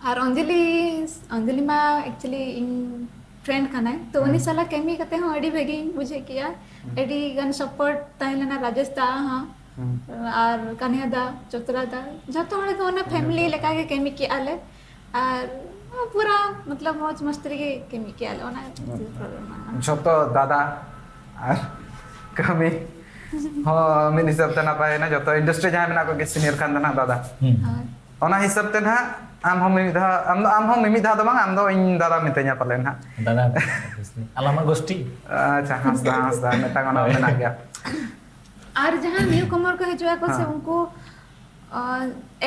ᱟᱨ ᱚᱧᱡᱚᱞᱤ ᱚᱧᱡᱚᱞᱤ ᱢᱟ ᱮᱠᱪᱩᱭᱮᱞᱤ ᱤᱧ ᱯᱷᱨᱮᱱᱰ ᱠᱟᱱᱟᱭ, ᱛᱚ ᱩᱱᱤ ᱥᱟᱞᱟᱜ ᱠᱟᱹᱢᱤ ᱠᱟᱛᱮ ᱦᱚᱸ ᱟᱹᱰᱤ ᱵᱷᱟᱹᱜᱤᱧ ᱵᱩᱡᱷᱟᱹᱣ ᱠᱮᱜᱼᱟ᱾ ᱟᱹᱰᱤ ᱜᱟᱱ ᱥᱟᱯᱳᱨᱴ ᱛᱟᱦᱮᱸ ᱞᱮᱱᱟ ᱨᱟᱡᱮᱥ ᱫᱟ ᱦᱚᱸ, ᱟᱨ ᱠᱟᱱᱦᱮ ᱫᱟ, ᱪᱚᱛᱨᱟ ᱫᱟ, ᱡᱷᱚᱛᱚ ᱦᱚᱲ ᱜᱮ ᱚᱱᱟ ᱯᱷᱮᱢᱤᱞᱤ ᱞᱮᱠᱟ ᱜᱮ ᱠᱟᱹᱢᱤ ᱠᱮᱜᱼᱟ ᱞᱮ᱾ ᱟᱨ ᱯᱩᱨᱟ ᱢᱚᱛᱞᱚᱵ ᱢᱚᱡᱽ ᱢᱚᱥᱛᱤ ᱨᱮᱜᱮ ᱠᱟᱹᱢᱤ ᱠᱮᱜᱼᱟ ᱞᱮ, ᱚᱱᱟ ᱯᱨᱚᱵᱞᱮᱢ ᱵᱟᱝ᱾ ᱡᱷᱚᱛᱚ ᱫᱟᱫᱟ ᱟᱨ ᱠᱟᱹᱢᱤ ᱦᱚᱸ ᱢᱤᱫ ᱦᱤᱥᱟᱹᱵ ᱛᱮ ᱱᱟᱯᱟᱭ ᱮᱱᱟ᱾ ᱡᱷᱚᱛᱚ ᱤᱱᱰᱟᱥᱴᱨᱤ ᱡᱟᱦᱟᱸᱭ ᱢᱮᱱᱟᱜ ᱠᱚᱜᱮ ᱥᱤᱱᱤᱭᱟᱨ ᱠᱷᱟᱱ ᱫᱚ ᱱᱟᱜ ᱫᱟᱫᱟ᱾ ᱦᱩᱸ᱾ ᱦᱳᱭ᱾ ᱚᱱᱟ ᱦᱤᱥᱟᱹᱵ ᱛᱮ ᱱᱟᱦᱟᱜ ᱟᱢ ᱦᱚᱸ ᱢᱤᱢᱤᱫ ᱫᱷᱟᱣ, ᱟᱢ ᱫᱚ, ᱟᱢ ᱦᱚᱸ ᱢᱤᱢᱤᱫ ᱫᱷᱟᱣ ᱫᱚ ᱵᱟᱝ, ᱟᱢ ᱫᱚ ᱤᱧ ᱫᱟᱫᱟ ᱢᱤᱛᱟᱹᱧᱟ ᱯᱟᱞᱮ ᱱᱟᱦᱟᱜ᱾ ᱫᱟᱫᱟ, ᱟᱞᱟᱝ ᱢᱟ ᱜᱳᱥᱴᱤ᱾ ᱟᱪᱪᱷᱟ, ᱦᱟᱸᱥᱫᱟ, ᱦᱟᱸᱥᱫᱟ, ᱢᱤᱫᱴᱟᱝ ᱚᱱᱟ ᱦᱳᱭ᱾ ᱢᱮᱱᱟᱜ ᱜᱮᱭᱟ᱾ ᱟᱨ ᱡᱟᱦᱟᱸ ᱱᱤᱭᱩ ᱠᱚᱢᱟᱨ ᱠᱚ ᱦᱤᱡᱩᱜ ᱟᱠᱚ ᱥᱮ, ᱦᱮᱸ᱾ ᱩᱱᱠᱩ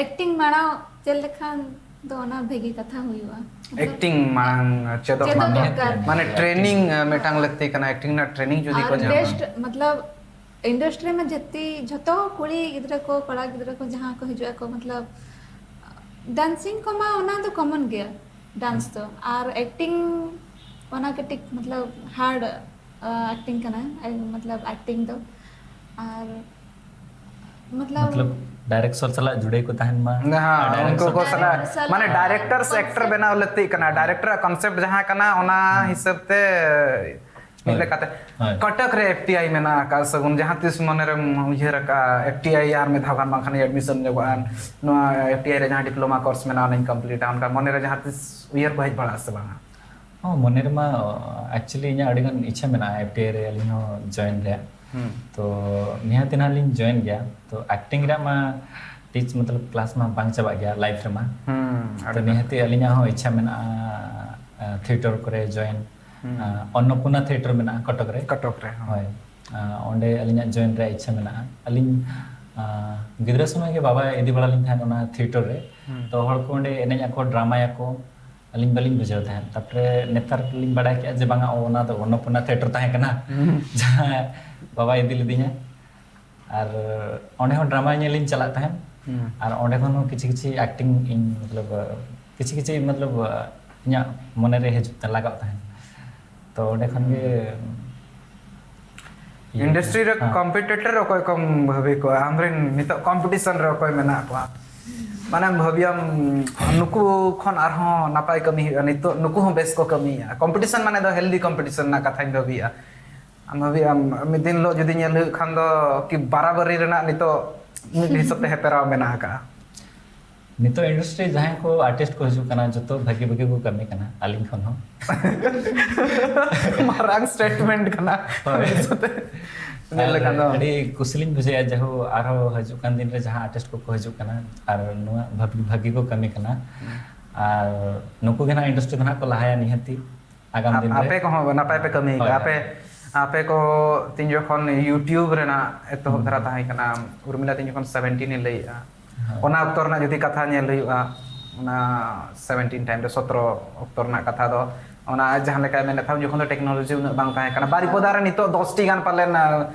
ᱮᱠᱴᱤᱝ ᱢᱟᱲᱟᱝ ᱪᱮᱫ ᱞᱮᱠᱷᱟᱱ ᱫᱚ ᱚᱱᱟ ᱵᱷᱟᱹᱜᱤ ᱠᱟᱛᱷᱟ ᱦᱩᱭᱩᱜᱼᱟ᱾ ᱮᱠᱴᱤᱝ ᱢᱟᱲᱟᱝ ᱪᱮᱫᱚᱜ ᱪᱮᱫᱚᱜ ᱢᱟ᱾ ᱫᱚᱨᱠᱟᱨ᱾ ᱢᱟᱱᱮ ᱴᱨᱮᱱᱤᱝ ᱢᱤᱫᱴᱟᱝ ᱞᱟᱹᱠᱛᱤ ᱠᱟᱱᱟ, ᱮᱠᱴᱤᱝ ᱨᱮᱱᱟᱜ ᱴᱨᱮᱱᱤᱝ ᱡᱩᱫᱤ ᱠᱚ ᱟᱨ ᱧᱟᱢᱟ᱾ ᱵᱮᱥᱴ ᱢᱚᱛᱞᱚᱵ ᱤᱱᱰᱟᱥᱴᱨᱤ ᱢᱟ ᱡᱟᱹᱛᱤ ᱡᱷᱚᱛᱚ ᱠᱩᱲᱤ ᱜᱤᱫᱽᱨᱟᱹ ᱠᱚ, ᱠᱚᱲᱟ ᱜᱤᱫᱽᱨᱟᱹ ᱠᱚ ᱡᱟᱦᱟᱸ ᱠᱚ ᱦᱤᱡᱩᱜ ᱟᱠᱚ, ᱢᱚᱛᱞᱚᱵ ᱰᱟᱱᱥᱤᱝ ᱠᱚᱢᱟ ᱚᱱᱟ ᱫᱚ ᱠᱚᱢᱚᱱ ᱜᱮᱭᱟ, ᱰᱟᱱᱥ ᱫᱚ᱾ ᱟᱨ ᱮᱠᱴᱤᱝ ᱚᱱᱟ ᱠᱟᱹᱴᱤᱡ ᱢᱚᱛᱞᱚᱵ ᱦᱟᱨᱰ ᱮᱠᱴᱤᱝ ᱠᱟᱱᱟ, ᱢᱚᱛᱞᱚᱵ ᱮᱠᱴᱤᱝ ᱫᱚ᱾ ᱟᱨ ᱢᱚᱛᱞᱚᱵ ᱢᱚᱛᱞᱚᱵ ᱰᱟᱭᱨᱮᱠᱥᱚᱱ ᱥᱟᱞᱟᱜ ᱡᱩᱲᱟᱹᱭ ᱠᱚ ᱛᱟᱦᱮᱱ ᱢᱟ᱾ ᱦᱮᱸ, ᱟᱨ ᱩᱱᱠᱩ direction ᱠᱚ ᱥᱟᱞᱟᱜ ᱰᱟᱭᱨᱮᱠᱴᱚᱨ ᱥᱟᱞᱟᱜ ᱢᱟᱱᱮ ᱰᱟᱭᱨᱮᱠᱴᱟᱨᱥ concept ᱮᱠᱴᱚᱨ ᱵᱮᱱᱟᱣ ᱞᱟᱹᱠᱛᱤᱜ ᱠᱟᱱᱟ᱾ ᱰᱟᱭᱨᱮᱠᱴᱚᱨᱟᱜ ᱠᱚᱱᱥᱮᱯᱴ ᱡᱟᱦᱟᱸ ᱠᱟᱱᱟ, ᱚᱱᱟ ᱦᱤᱥᱟᱹᱵ ᱛᱮ ᱢᱤᱫ ᱦᱳᱭ᱾ ᱞᱮᱠᱟᱛᱮ ᱦᱳᱭ᱾ ᱠᱚᱴᱚᱠ ᱨᱮ ᱮᱯᱷ ᱴᱤ ᱟᱭ ᱢᱮᱱᱟᱜ ᱟᱠᱟᱫ ᱥᱟᱹᱜᱩᱱ, ᱡᱟᱦᱟᱸ ᱛᱤᱥ ᱢᱚᱱᱮᱨᱮᱢ ᱩᱭᱦᱟᱹᱨ ᱟᱠᱟᱫᱼᱟ ᱮᱯᱷ ᱴᱤ ᱟᱭ ᱟᱨ ᱢᱤᱫ ᱫᱷᱟᱣ ᱜᱟᱱ ᱵᱟᱝᱠᱷᱟᱱ ᱮᱰᱢᱤᱥᱚᱱ ᱧᱚᱜᱚᱜᱼᱟ, ᱱᱚᱣᱟ ᱮᱯᱷ ᱴᱤ ᱟᱭ ᱨᱮ ᱡᱟᱦᱟᱸ ᱰᱤᱯᱞᱳᱢᱟ ᱠᱳᱨᱥ ᱢᱮᱱᱟᱜᱼᱟ ᱚᱱᱟᱧ ᱠᱚᱢᱯᱞᱤᱴᱟ, ᱚᱱᱠᱟ ᱢᱚᱱᱮᱨᱮ ᱡᱟᱦᱟᱸ ᱛᱤᱥ ᱩᱭᱦᱟᱹᱨ ᱠᱚ ᱦᱮᱡ ᱵᱟᱲᱟᱜᱼᱟ ᱥᱮ ᱵᱟᱝᱟ? ᱦᱚᱸ, ᱢᱚᱱᱮ ᱨᱮᱢᱟ ᱮᱠᱪᱩᱭᱮᱞᱤ ᱤᱧᱟᱹᱜ ᱟᱹᱰᱤᱜᱟᱱ ᱤᱪᱪᱷᱟ ᱢᱮᱱᱟᱜᱼᱟ ᱮᱯᱷ ᱴᱤ ᱟᱭ ᱨᱮ ᱟᱹᱞᱤᱧ ᱦᱚᱸ ᱡᱚᱭᱮᱱ ᱨᱮᱭᱟᱜ᱾ ᱦᱩᱸ᱾ ᱛᱚ ᱱᱤᱦᱟᱹᱛ ᱱᱟᱦᱟᱜ ᱞᱤᱧ ᱡᱚᱭᱮᱱ ᱜᱮᱭᱟ᱾ ᱛᱚ ᱮᱠᱴᱤᱝ ᱨᱮᱭᱟᱜ ᱢᱟ ᱴᱤᱪ ᱢᱚᱛᱞᱚᱵ ᱠᱞᱟᱥ ᱢᱟ ᱵᱟᱝ ᱪᱟᱵᱟᱜ ᱜᱮᱭᱟ ᱞᱟᱭᱤᱯᱷ ᱨᱮᱢᱟ᱾ ᱦᱩᱸ, ᱛᱚ ᱟᱹᱰᱤ ᱱᱤᱦᱟᱹᱛ ᱟᱹᱞᱤᱧᱟᱜ ᱦᱚᱸ ᱤᱪᱪᱷᱟ ᱢᱮᱱᱟᱜᱼᱟ ᱛᱷᱤᱭᱮᱴᱟᱨ ᱠᱚᱨᱮ ᱡᱚᱭᱮᱱ᱾ ᱦᱩᱸ᱾ ᱟᱸ, ᱚᱱᱱᱚᱯᱩᱨᱱᱟ ᱛᱷᱤᱭᱮᱴᱟᱨ ᱢᱮᱱᱟᱜᱼᱟ ᱠᱚᱴᱚᱠ ᱨᱮ᱾ ᱠᱚᱴᱚᱠ ᱨᱮ, ᱦᱚᱸ᱾ ᱦᱳᱭ᱾ ᱟᱸ, ᱚᱸᱰᱮ ᱟᱹᱞᱤᱧᱟᱜ ᱡᱚᱭᱮᱱ ᱨᱮᱭᱟᱜ ᱤᱪᱪᱷᱟᱹ ᱢᱮᱱᱟᱜᱼᱟ᱾ ᱟᱹᱞᱤᱧ, ᱟᱸ, ᱜᱤᱫᱽᱨᱟᱹ ᱥᱚᱢᱚᱭ ᱜᱮ ᱵᱟᱵᱟᱭ ᱤᱫᱤ ᱵᱟᱲᱟ ᱞᱤᱧ ᱛᱟᱦᱮᱸᱫ ᱚᱱᱟ ᱛᱷᱤᱭᱮᱴᱟᱨ ᱨᱮ᱾ ᱦᱩᱸ᱾ ᱛᱚ, ᱦᱚᱲ ᱠᱚ ᱚᱸᱰᱮ ᱮᱱᱮᱡ ᱟᱠᱚ, ᱰᱨᱟᱢᱟᱭᱟᱠᱚ, ᱟᱹᱞᱤᱧ ᱵᱟᱹᱞᱤᱧ ᱵᱩᱡᱷᱟᱹᱣ ᱛᱟᱦᱮᱸᱫ᱾ ᱛᱟᱨᱯᱚᱨᱮ ᱱᱮᱛᱟᱨ ᱞᱤᱧ ᱵᱟᱲᱟᱭ ᱠᱮᱫᱼᱟ ᱡᱮ ᱵᱟᱝᱟ, ᱚ, ᱚᱱᱟ ᱫᱚ ᱚᱱᱱᱚᱯᱩᱨᱱᱟ ᱛᱷᱤᱭᱮᱴᱟᱨ ᱛᱟᱦᱮᱸ ᱠᱟᱱᱟ, ᱦᱩᱸ᱾ ᱡᱟᱦᱟᱸ ᱵᱟᱵᱟᱭ ᱤᱫᱤ ᱞᱤᱫᱤᱧᱟ᱾ ᱟᱨ ᱚᱸᱰᱮ ᱦᱚᱸ ᱰᱨᱟᱢᱟ ᱧᱮᱞ ᱞᱤᱧ ᱪᱟᱞᱟᱜ ᱛᱟᱦᱮᱸᱫ᱾ ᱦᱩᱸ᱾ ᱟᱨ ᱚᱸᱰᱮ ᱠᱷᱚᱱ ᱦᱚᱸ ᱠᱤᱪᱷᱤ ᱠᱤᱪᱷᱤ ᱮᱠᱴᱤᱝ ᱤᱧ, ᱢᱚᱛᱞᱚᱵ, ᱠᱤᱪᱷᱤ ᱠᱤᱪᱷᱤ, ᱢᱚᱛᱞᱚᱵ, ᱤᱧᱟᱹᱜ ᱢᱚᱱᱮ ᱨᱮ ᱦᱤᱡᱩᱜ ᱛᱮ ᱞᱟᱜᱟᱜ ᱛᱟᱦᱮᱸᱫ᱾ ᱛᱚ, ᱚᱸᱰᱮ ᱠᱷᱚᱱ ᱜᱮ ᱤᱭᱟᱹ ᱤᱱᱰᱟᱥᱴᱨᱤ ᱨᱮ ᱦᱮᱸ᱾ ᱠᱚᱢᱯᱤᱴᱤᱴᱚᱨ ᱚᱠᱚᱭ ᱠᱚᱢ ᱵᱷᱟᱹᱵᱤ ᱠᱚᱣᱟ? ᱟᱢᱨᱮᱱ ᱱᱤᱛᱚᱜ ᱠᱚᱢᱯᱤᱴᱤᱥᱚᱱ ᱨᱮ ᱚᱠᱚᱭ ᱢᱮᱱᱟᱜ ᱠᱚᱣᱟ? ᱢᱟᱱᱮᱢ ᱵᱷᱟᱹᱵᱤᱭᱟᱢ, ᱱᱩᱠᱩ ᱠᱷᱚᱱ ᱟᱨᱦᱚᱸ ᱱᱟᱯᱟᱭ ᱠᱟᱹᱢᱤ ᱦᱩᱭᱩᱜᱼᱟ, ᱱᱤᱛᱚᱜ ᱱᱩᱠᱩ ᱦᱚᱸ ᱵᱮᱥ ᱠᱚ ᱠᱟᱹᱢᱤᱭᱮᱫᱼᱟ᱾ ᱠᱚᱢᱯᱤᱴᱤᱥᱚᱱ ᱢᱟᱱᱮ ᱫᱚ ᱦᱮᱞᱫᱤ ᱠᱚᱢᱯᱤᱴᱤᱥᱚᱱ ᱨᱮᱱᱟᱜ ᱠᱟᱛᱷᱟᱧ ᱵᱷᱟᱹᱵᱤᱭᱮᱫᱼᱟ᱾ ᱟᱢ ᱵᱷᱟᱹᱵᱤᱭᱟᱢ, ᱢᱤᱫ ᱫᱤᱱ ᱦᱤᱞᱳᱜ ᱡᱩᱫᱤ ᱧᱮᱞ ᱦᱩᱭᱩᱜ ᱠᱷᱟᱱ ᱫᱚ, ᱠᱤ ᱵᱟᱨᱟᱵᱟᱨᱤ ᱨᱮᱱᱟᱜ ᱱᱤᱛᱚᱜ ᱢᱤᱫ ᱦᱤᱥᱟᱹᱵ ᱛᱮ ᱦᱮᱯᱮᱨᱟᱣ ᱢᱮᱱᱟᱜ ᱟᱠᱟᱫᱼᱟ? ᱱᱤᱛᱚᱜ ᱤᱱᱰᱟᱥᱴᱨᱤ ᱡᱟᱦᱟᱸᱭ ᱠᱚ ᱟᱨᱴᱤᱥᱴ ᱠᱚ ᱦᱤᱡᱩᱜ ᱠᱟᱱᱟ, ᱡᱚᱛᱚ ᱵᱷᱟᱹᱜᱤ ᱵᱷᱟᱹᱜᱤ ᱠᱚ ᱠᱟᱹᱢᱤ ᱠᱟᱱᱟ ᱟᱹᱞᱤᱧ ᱠᱷᱚᱱ ᱦᱚᱸ᱾ ᱢᱟᱨᱟᱝ ᱥᱴᱮᱴᱢᱮᱱᱴ ᱠᱟᱱᱟ᱾ ᱦᱳᱭ᱾ ᱢᱤᱫ ᱦᱤᱥᱟᱹᱵ ᱛᱮ ᱧᱮᱞ ᱟᱨ ᱞᱮᱠᱷᱟᱱ ᱫᱚ᱾ ᱟᱹᱰᱤ ᱠᱩᱥᱤ ᱞᱤᱧ ᱵᱩᱡᱷᱟᱹᱣᱟ, ᱡᱟᱦᱳ, ᱟᱨᱦᱚᱸ ᱦᱤᱡᱩᱜ ᱠᱟᱱ ᱫᱤᱱ ᱨᱮ ᱡᱟᱦᱟᱸ ᱟᱨᱴᱤᱥᱴ ᱠᱚᱠᱚ ᱦᱤᱡᱩᱜ ᱠᱟᱱᱟ ᱟᱨ ᱱᱚᱣᱟ ᱵᱷᱟᱹᱜᱤ, ᱵᱷᱟᱹᱜᱤ ᱠᱚ ᱠᱟᱹᱢᱤ ᱠᱟᱱᱟ, ᱦᱩᱸ᱾ ᱟᱨ ᱱᱩᱠᱩ ᱜᱮ ᱱᱟᱦᱟᱜ ᱤᱱᱰᱟᱥᱴᱨᱤ ᱫᱚ ᱱᱟᱦᱟᱜ ᱠᱚ ᱞᱟᱦᱟᱭᱟ ᱱᱤᱦᱟᱹᱛᱤ ᱟᱜᱟᱢ ᱟᱯ-, ᱫᱤᱱ ᱨᱮ᱾ ᱟᱯᱮ ᱠᱚᱦᱚᱸ ᱱᱟᱯᱟᱭ ᱯᱮ ᱠᱟᱹᱢᱤ ᱦᱳᱭ, ᱠᱟᱜᱼᱟ᱾ ᱦᱳᱭ᱾ ᱟᱯᱮ, ᱟᱯᱮ ᱠᱚ ᱛᱤᱱ ᱡᱚᱠᱷᱚᱱ YouTube ᱨᱮᱱᱟᱜ ᱮᱛᱚᱦᱚᱵ ᱦᱩᱸ᱾ ᱫᱷᱟᱨᱟ ᱛᱟᱦᱮᱸ ᱠᱟᱱᱟ, ᱩᱨᱢᱤᱞᱟ ᱛᱤᱱ ᱡᱚᱠᱷᱚᱱ ᱥᱮᱵᱷᱮᱱᱴᱤᱱ ᱮ ᱞᱟᱹᱭᱮᱜᱼᱟ, ᱦᱳᱭ᱾ ᱚᱱᱟ ᱚᱠᱛᱚ ᱨᱮᱱᱟᱜ ᱡᱩᱫᱤ ᱠᱟᱛᱷᱟ ᱧᱮᱞ ᱦᱩᱭᱩᱜᱼᱟ, ᱚᱱᱟ ᱥᱮᱵᱷᱮᱱᱴᱤᱱ ᱴᱟᱭᱤᱢ ᱨᱮ, ᱥᱚᱛᱨᱚ ᱚᱠᱛᱚ ᱨᱮᱱᱟᱜ ᱠᱟᱛᱷᱟ ᱫᱚ, ᱚᱱᱟ ᱡᱟᱦᱟᱸ ᱞᱮᱠᱟᱭ ᱢᱮᱱᱮᱫ ᱛᱟᱦᱮᱸᱫ, ᱡᱚᱠᱷᱚᱱ ᱫᱚ ᱴᱮᱠᱱᱳᱞᱚᱡᱤ ᱩᱱᱟᱹᱜ ᱵᱟᱝ ᱛᱟᱦᱮᱸ ᱠᱟᱱᱟ, ᱵᱟᱨᱤᱯᱚᱫᱟ ᱨᱮ ᱱᱤᱛᱚᱜ ᱫᱚᱥ ᱴᱤ ᱜᱟᱱ ᱯᱟᱞᱮᱱ, ᱟ,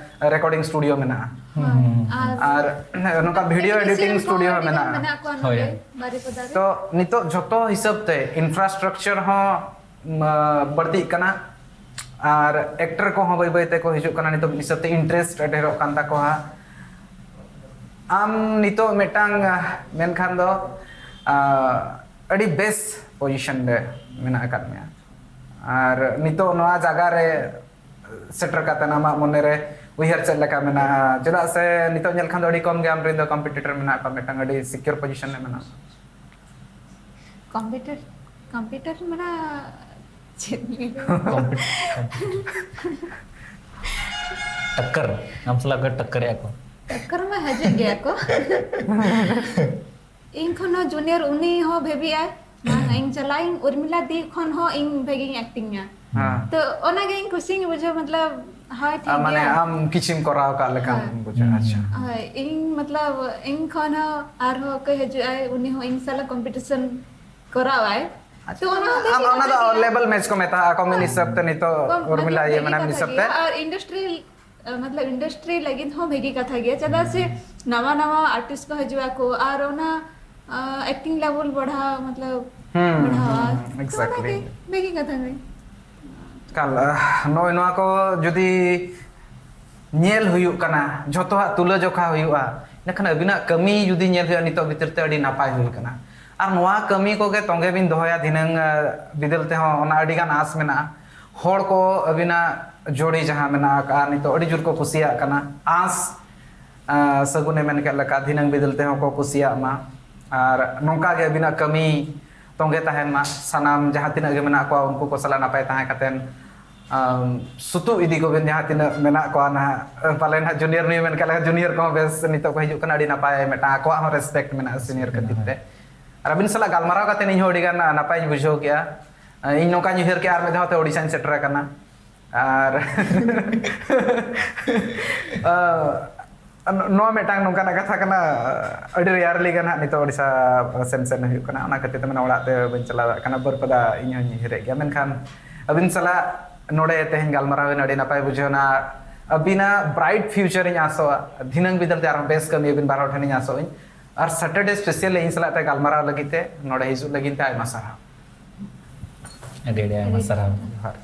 ᱨᱮᱠᱚᱨᱰᱤᱝ ᱥᱴᱩᱰᱤᱭᱳ ᱢᱮᱱᱟᱜᱼᱟ᱾ ᱦᱩᱸ, ᱦᱩᱸ, ᱦᱩᱸ᱾ ᱟᱨ ᱱᱚᱝᱠᱟ ᱵᱷᱤᱰᱤᱭᱳ ᱮᱰᱤᱴᱤᱝ ᱴᱮᱠᱱᱤᱥᱤᱭᱟᱱ ᱠᱚ ᱥᱴᱩᱰᱤᱭᱳ ᱟᱹᱰᱤ ᱜᱟᱱ ᱢᱮᱱᱟᱜᱼᱟ᱾ ᱢᱮᱱᱟᱜ ᱠᱚᱣᱟ ᱦᱳᱭ, ᱱᱚᱰᱮ ᱦᱳᱭ᱾ ᱵᱟᱨᱤᱯᱚᱫᱟ ᱨᱮ᱾ ᱛᱚ, ᱱᱤᱛᱚᱜ ᱡᱷᱚᱛᱚ ᱦᱤᱥᱟᱹᱵ ᱛᱮ ᱤᱱᱯᱷᱨᱟᱥᱴᱨᱟᱠᱪᱟᱨ ᱦᱚᱸ, ᱢᱟ, ᱵᱟᱹᱲᱛᱤᱜ ᱠᱟᱱᱟ, ᱟᱨ ᱮᱠᱴᱟᱨ ᱠᱚᱦᱚᱸ ᱵᱟᱹᱭ ᱵᱟᱹᱭ ᱛᱮᱠᱚ ᱦᱤᱡᱩᱜ ᱠᱟᱱᱟ᱾ ᱱᱤᱛᱚᱜ ᱢᱤᱫ ᱦᱤᱥᱟᱹᱵ ᱛᱮ ᱤᱱᱴᱟᱨᱮᱥᱴ ᱰᱷᱮᱨᱚᱜ ᱠᱟᱱ ᱛᱟᱠᱚᱣᱟ᱾ ᱟᱢ ᱱᱤᱛᱚᱜ ᱢᱤᱫᱴᱟᱝ, ᱟ, ᱢᱮᱱᱠᱷᱟᱱ ᱫᱚ, ᱟ, ᱟᱹᱰᱤ ᱵᱮᱥ ᱯᱚᱡᱤᱥᱚᱱ ᱨᱮ ᱢᱮᱱᱟᱜ ᱟᱠᱟᱫ ᱢᱮᱭᱟ᱾ ᱟᱨ ᱱᱤᱛᱚᱜ ᱱᱚᱣᱟ ᱡᱟᱭᱜᱟ ᱨᱮ ᱥᱮᱴᱮᱨ ᱠᱟᱛᱮ ᱟᱢᱟᱜ ᱢᱚᱱᱮ ᱨᱮ ᱩᱭᱦᱟᱹᱨ ᱪᱮᱫ ᱞᱮᱠᱟ ᱢᱮᱱᱟᱜᱼᱟ? ᱪᱮᱫᱟᱜ ᱥᱮ ᱱᱤᱛᱚᱜ ᱧᱮᱞ ᱠᱷᱟᱱ ᱫᱚ ᱟᱹᱰᱤ ᱠᱚᱢ ᱜᱮ ᱟᱢᱨᱮᱱ ᱫᱚ ᱠᱚᱢᱯᱤᱴᱤᱴᱚᱨ ᱢᱮᱱᱟᱜ ᱠᱚᱣᱟ, ᱢᱤᱫᱴᱟᱝ ᱟᱹᱰᱤ ᱥᱤᱠᱤᱭᱚᱨ ᱯᱚᱡᱤᱥᱚᱱ ᱨᱮ ᱢᱮᱱᱟᱜ ᱢᱮᱭᱟ᱾ ᱠᱚᱢᱯᱤᱴᱤᱴᱚᱨ, ᱠᱚᱢᱯᱤᱴᱤᱴᱚᱨ ᱢᱟᱱᱮ ᱪᱮᱫ ᱞᱟᱹᱭ ᱫᱚ? ᱠᱚᱢᱯᱤᱴ-, ᱠᱚᱢᱯᱤᱴᱤᱴᱚᱨ᱾ ᱴᱟᱠᱠᱟᱨ, ᱟᱢ ᱥᱟᱞᱟᱜ ᱠᱚ ᱴᱟᱠᱠᱟᱨᱮᱜᱼᱟ ᱠᱚ᱾ ᱴᱟᱠᱠᱟᱨ ᱢᱟ ᱦᱤᱡᱩᱜ ᱜᱮᱭᱟ ᱠᱚ᱾ ᱤᱧ ᱠᱷᱚᱱ ᱦᱚᱸ ᱡᱩᱱᱤᱭᱟᱨ, ᱩᱱᱤ ᱦᱚᱸ ᱵᱷᱮᱵᱤ ᱟᱭ᱾ ᱵᱟᱝ, ᱤᱧ ᱪᱟᱞᱟᱜ ᱤᱧ, ᱩᱨᱢᱤᱞᱟ ᱫᱤ ᱠᱷᱚᱱ ᱦᱚᱸ ᱤᱧ ᱵᱷᱟᱜᱤᱧ ᱮᱠᱴᱤᱝᱟ᱾ ᱦᱮᱸ᱾ ᱛᱚ ᱚᱱᱟᱜᱮ ᱤᱧ ᱠᱩᱥᱤᱧ ᱵᱩᱡᱷᱟᱹᱣ, ᱢᱚᱛᱞᱚᱵ ᱦᱳᱭ, ᱴᱷᱤᱠ ᱟᱨ ᱢᱟᱱᱮ ᱜᱮᱭᱟ᱾ ᱟᱢ ᱠᱤᱪᱷᱤᱢ ᱠᱚᱨᱟᱣ ᱟᱠᱟᱫ ᱞᱮᱠᱟᱢ ᱦᱮᱸ᱾ ᱵᱩᱡᱷᱟᱹᱣᱟ᱾ ᱟᱪᱪᱷᱟ᱾ ᱦᱳᱭ, ᱤᱧ ᱢᱚᱛᱞᱚᱵ ᱤᱧ ᱠᱷᱚᱱ ᱦᱚᱸ ᱟᱨᱦᱚᱸ ᱚᱠᱚᱭ ᱦᱤᱡᱩᱜ ᱟᱭ, ᱩᱱᱤ ᱦᱚᱸ ᱤᱧ ᱥᱟᱞᱟᱜ ᱠᱚᱢᱯᱤᱴᱤᱥᱚᱱ ᱠᱚᱨᱟᱣᱟᱭ᱾ ᱛᱚ ᱚᱱᱟ ᱦᱚᱸ ᱟᱢ ᱵᱷᱟᱜᱤ ᱚᱱᱟ ᱠᱟᱛᱷᱟ ᱫᱚ ᱜᱮᱭᱟ᱾ ᱞᱮᱵᱮᱞ ᱢᱮᱪ ᱠᱚ ᱢᱮᱛᱟᱜᱼᱟ, ᱠᱚᱢᱭᱩᱱᱤ ᱦᱤᱥᱟᱹᱵ ᱛᱮ ᱱᱤᱛᱚᱜ ᱠᱚᱢ-, ᱩᱨᱢᱤᱞᱟ ᱢᱚᱛᱞᱚᱵ ᱤᱭᱟᱹ ᱵᱷᱟᱜᱤ ᱢᱮᱱᱟᱢ ᱠᱟᱛᱷᱟ ᱦᱤᱥᱟᱹᱵ ᱜᱮᱭᱟ᱾ ᱛᱮ᱾ ᱟᱨ ᱤᱱᱰᱟᱥᱴᱨᱤ, ᱢᱚᱛᱞᱚᱵ ᱤᱱᱰᱟᱥᱴᱨᱤ ᱞᱟᱹᱜᱤᱫ ᱦᱚᱸ ᱵᱷᱟᱜᱤ ᱠᱟᱛᱷᱟ ᱜᱮᱭᱟ, ᱪᱮᱫᱟᱜ ᱥᱮ ᱱᱟᱣᱟ ᱱᱟᱣᱟ ᱟᱨᱴᱤᱥᱴ ᱠᱚ ᱦᱤᱡᱩᱜ ᱟᱠᱚ ᱟᱨ ᱚᱱᱟ ᱮᱠᱴᱤᱝ ᱞᱮᱵᱮᱞ ᱵᱟᱲᱦᱟᱣ, ᱢᱚᱛᱞᱚᱵ ᱦᱩᱸ, ᱵᱟᱲᱦᱟᱣᱟ᱾ ᱦᱩᱸ, ᱛᱚ exactly. ᱚᱱᱟᱜᱮ ᱵᱷᱟᱜᱤ ᱠᱟᱛᱷᱟ ᱜᱮ᱾ ᱮᱠᱟᱞ, ᱟᱦ, ᱱᱚᱜᱼᱚᱭ ᱱᱚᱣᱟ ᱠᱚ ᱡᱩᱫᱤ ᱧᱮᱞ ᱦᱩᱭᱩᱜ ᱠᱟᱱᱟ, ᱡᱷᱚᱛᱚᱣᱟᱜ ᱛᱩᱞᱟᱹ ᱡᱚᱠᱷᱟ ᱦᱩᱭᱩᱜᱼᱟ, ᱤᱱᱟᱹᱠᱷᱟᱱ ᱟᱹᱵᱤᱱᱟᱜ ᱠᱟᱹᱢᱤ ᱡᱩᱫᱤ ᱧᱮᱞ ᱦᱩᱭᱩᱜᱼᱟ ᱱᱤᱛᱚᱜ ᱵᱷᱤᱛᱤᱨ ᱛᱮ, ᱟᱹᱰᱤ ᱱᱟᱯᱟᱭ ᱦᱩᱭ ᱠᱟᱱᱟ᱾ ᱟᱨ ᱱᱚᱣᱟ ᱠᱟᱹᱢᱤ ᱠᱚᱜᱮ ᱛᱚᱸᱜᱮ ᱵᱤᱱ ᱫᱚᱦᱚᱭᱟ ᱫᱷᱤᱱᱟᱹᱝ, ᱟᱦ, ᱵᱤᱫᱟᱹᱞ ᱛᱮᱦᱚᱸ, ᱚᱱᱟ ᱟᱹᱰᱤᱜᱟᱱ ᱟᱸᱥ ᱢᱮᱱᱟᱜᱼᱟ᱾ ᱦᱚᱲ ᱠᱚ ᱟᱹᱵᱤᱱᱟᱜ ᱡᱳᱲᱤ ᱡᱟᱦᱟᱸ ᱢᱮᱱᱟᱜ ᱟᱠᱟᱫᱼᱟ ᱱᱤᱛᱚᱜ ᱟᱹᱰᱤ ᱡᱳᱨ ᱠᱚ ᱠᱩᱥᱤᱭᱟᱜ ᱠᱟᱱᱟ᱾ ᱟᱸᱥ, ᱟᱦ, ᱥᱟᱹᱜᱩᱱᱮ ᱢᱮᱱ ᱠᱮᱫ ᱞᱮᱠᱟ, ᱫᱷᱤᱱᱟᱹᱝ ᱵᱤᱫᱟᱹᱞ ᱛᱮᱦᱚᱸ ᱠᱚ ᱠᱩᱥᱤᱭᱟᱜ ᱢᱟ᱾ ᱟᱨ ᱱᱚᱝᱠᱟ ᱜᱮ ᱟᱹᱵᱤᱱᱟᱜ ᱠᱟᱹᱢᱤ ᱛᱚᱸᱜᱮ ᱛᱟᱦᱮᱱ ᱢᱟ᱾ ᱥᱟᱱᱟᱢ ᱡᱟᱦᱟᱸ ᱛᱤᱱᱟᱹᱜ ᱜᱮ ᱢᱮᱱᱟᱜ ᱠᱚᱣᱟ ᱩᱱᱠᱩ ᱠᱚ ᱥᱟᱞᱟᱜ ᱱᱟᱯᱟᱭ ᱛᱟᱦᱮᱸ ᱠᱟᱛᱮᱱ, ᱟᱢ, ᱥᱩᱛᱩᱜ ᱤᱫᱤ ᱠᱚᱵᱮᱱ ᱡᱟᱦᱟᱸ ᱛᱤᱱᱟᱹᱜ ᱢᱮᱱᱟᱜ ᱠᱚᱣᱟ ᱱᱟᱦᱟᱜ᱾ ᱯᱟᱞᱮ ᱱᱟᱦᱟᱜ ᱡᱩᱱᱤᱭᱟᱨ ᱱᱩᱭ ᱢᱮᱱ ᱠᱮᱫ ᱞᱮᱠᱟ, ᱡᱩᱱᱤᱭᱟᱨ ᱠᱚᱦᱚᱸ ᱵᱮᱥ ᱱᱤᱛᱚᱜ ᱠᱚ ᱦᱤᱡᱩᱜ ᱠᱟᱱᱟ, ᱟᱹᱰᱤ ᱱᱟᱯᱟᱭ ᱢᱤᱫᱴᱟᱝ ᱟᱠᱚᱣᱟᱜ ᱦᱚᱸ ᱨᱮᱥᱯᱮᱠᱴ ᱢᱮᱱᱟᱜᱼᱟ ᱥᱤᱱᱤᱭᱟᱨ ᱠᱷᱟᱹᱛᱤᱨ ᱛᱮ᱾ ᱟᱨ ᱟᱹᱵᱤᱱ ᱥᱟᱞᱟᱜ ᱜᱟᱞᱢᱟᱨᱟᱣ ᱠᱟᱛᱮ ᱤᱧ ᱦᱚᱸ ᱟᱹᱰᱤ ᱜᱟᱱ ᱱᱟᱯᱟᱭᱤᱧ ᱵᱩᱡᱷᱟᱹᱣ ᱠᱮᱜᱼᱟ᱾ ᱤᱧ ᱱᱚᱝᱠᱟᱧ ᱩᱭᱦᱟᱹᱨ ᱠᱮᱜᱼᱟ ᱟᱨ ᱢᱤᱫ ᱫᱷᱟᱣ ᱛᱮ ᱚᱰᱤᱥᱟᱧ ᱥᱮᱴᱮᱨ ᱟᱠᱟᱱᱟ᱾ ᱟᱨ ᱟᱸ, ᱱᱚᱣᱟ ᱢᱤᱫᱴᱟᱝ ᱱᱚᱝᱠᱟᱱᱟᱜ ᱠᱟᱛᱷᱟ ᱠᱟᱱᱟ, ᱟᱹᱰᱤ ᱨᱮᱭᱟᱨᱞᱤ ᱜᱮ ᱱᱟᱦᱟᱜ ᱱᱤᱛᱚᱜ ᱳᱰᱤᱥᱟ ᱥᱮᱱ ᱥᱮᱱ ᱦᱩᱭᱩᱜ ᱠᱟᱱᱟ, ᱚᱱᱟ ᱠᱷᱟᱹᱛᱤᱨ ᱛᱮ ᱢᱟᱱᱮ ᱚᱲᱟᱜ ᱛᱮ ᱵᱟᱹᱧ ᱪᱟᱞᱟᱣ ᱫᱟᱲᱮᱭᱟᱜ ᱠᱟᱱᱟ᱾ ᱵᱟᱹᱨᱯᱟᱫᱟ ᱤᱧ ᱦᱚᱸᱧ ᱩᱭᱦᱟᱹᱨᱮᱫ ᱜᱮᱭᱟ, ᱢᱮᱱᱠᱷᱟᱱ ᱟᱹᱵᱤᱱ ᱥᱟᱞᱟᱜ ᱱᱚᱰᱮ ᱛᱮᱦᱮᱧ ᱜᱟᱞᱢᱟᱨᱟᱣ ᱦᱩᱭᱱᱟ, ᱟᱹᱰᱤ ᱱᱟᱯᱟᱭ ᱵᱩᱡᱷᱟᱹᱣ ᱮᱱᱟ᱾ ᱟᱹᱵᱤᱱᱟᱜ ᱵᱨᱟᱭᱤᱴ ᱯᱷᱤᱭᱩᱪᱟᱨ ᱤᱧ ᱟᱥᱚᱜᱼᱟ, ᱫᱷᱤᱱᱟᱹᱝ ᱵᱤᱫᱟᱹᱞ ᱛᱮ ᱟᱨᱦᱚᱸ ᱵᱮᱥ ᱠᱟᱹᱢᱤ ᱟᱹᱵᱤᱱ ᱵᱟᱨ ᱦᱚᱲ ᱴᱷᱮᱱᱤᱧ ᱟᱥᱚᱜ ᱟᱹᱧ᱾ ᱟᱨ ᱥᱮᱴᱟᱨᱰᱮ ᱥᱯᱮᱥᱟᱞ ᱤᱧ ᱥᱟᱞᱟᱜ ᱛᱮ ᱜᱟᱞᱢᱟᱨᱟᱣ ᱞᱟᱹᱜᱤᱫ ᱛᱮ ᱱᱚᱰᱮ ᱦᱤᱡᱩᱜ ᱞᱟᱹᱜᱤᱫ ᱛᱮ ᱟᱭᱢᱟ ᱥᱟᱨᱦᱟᱣ᱾ ᱟᱹᱰᱤ ᱟᱹᱰᱤ ᱟᱭᱢᱟ ᱥᱟᱨᱦᱟᱣ᱾ ᱡᱚᱦᱟᱨ᱾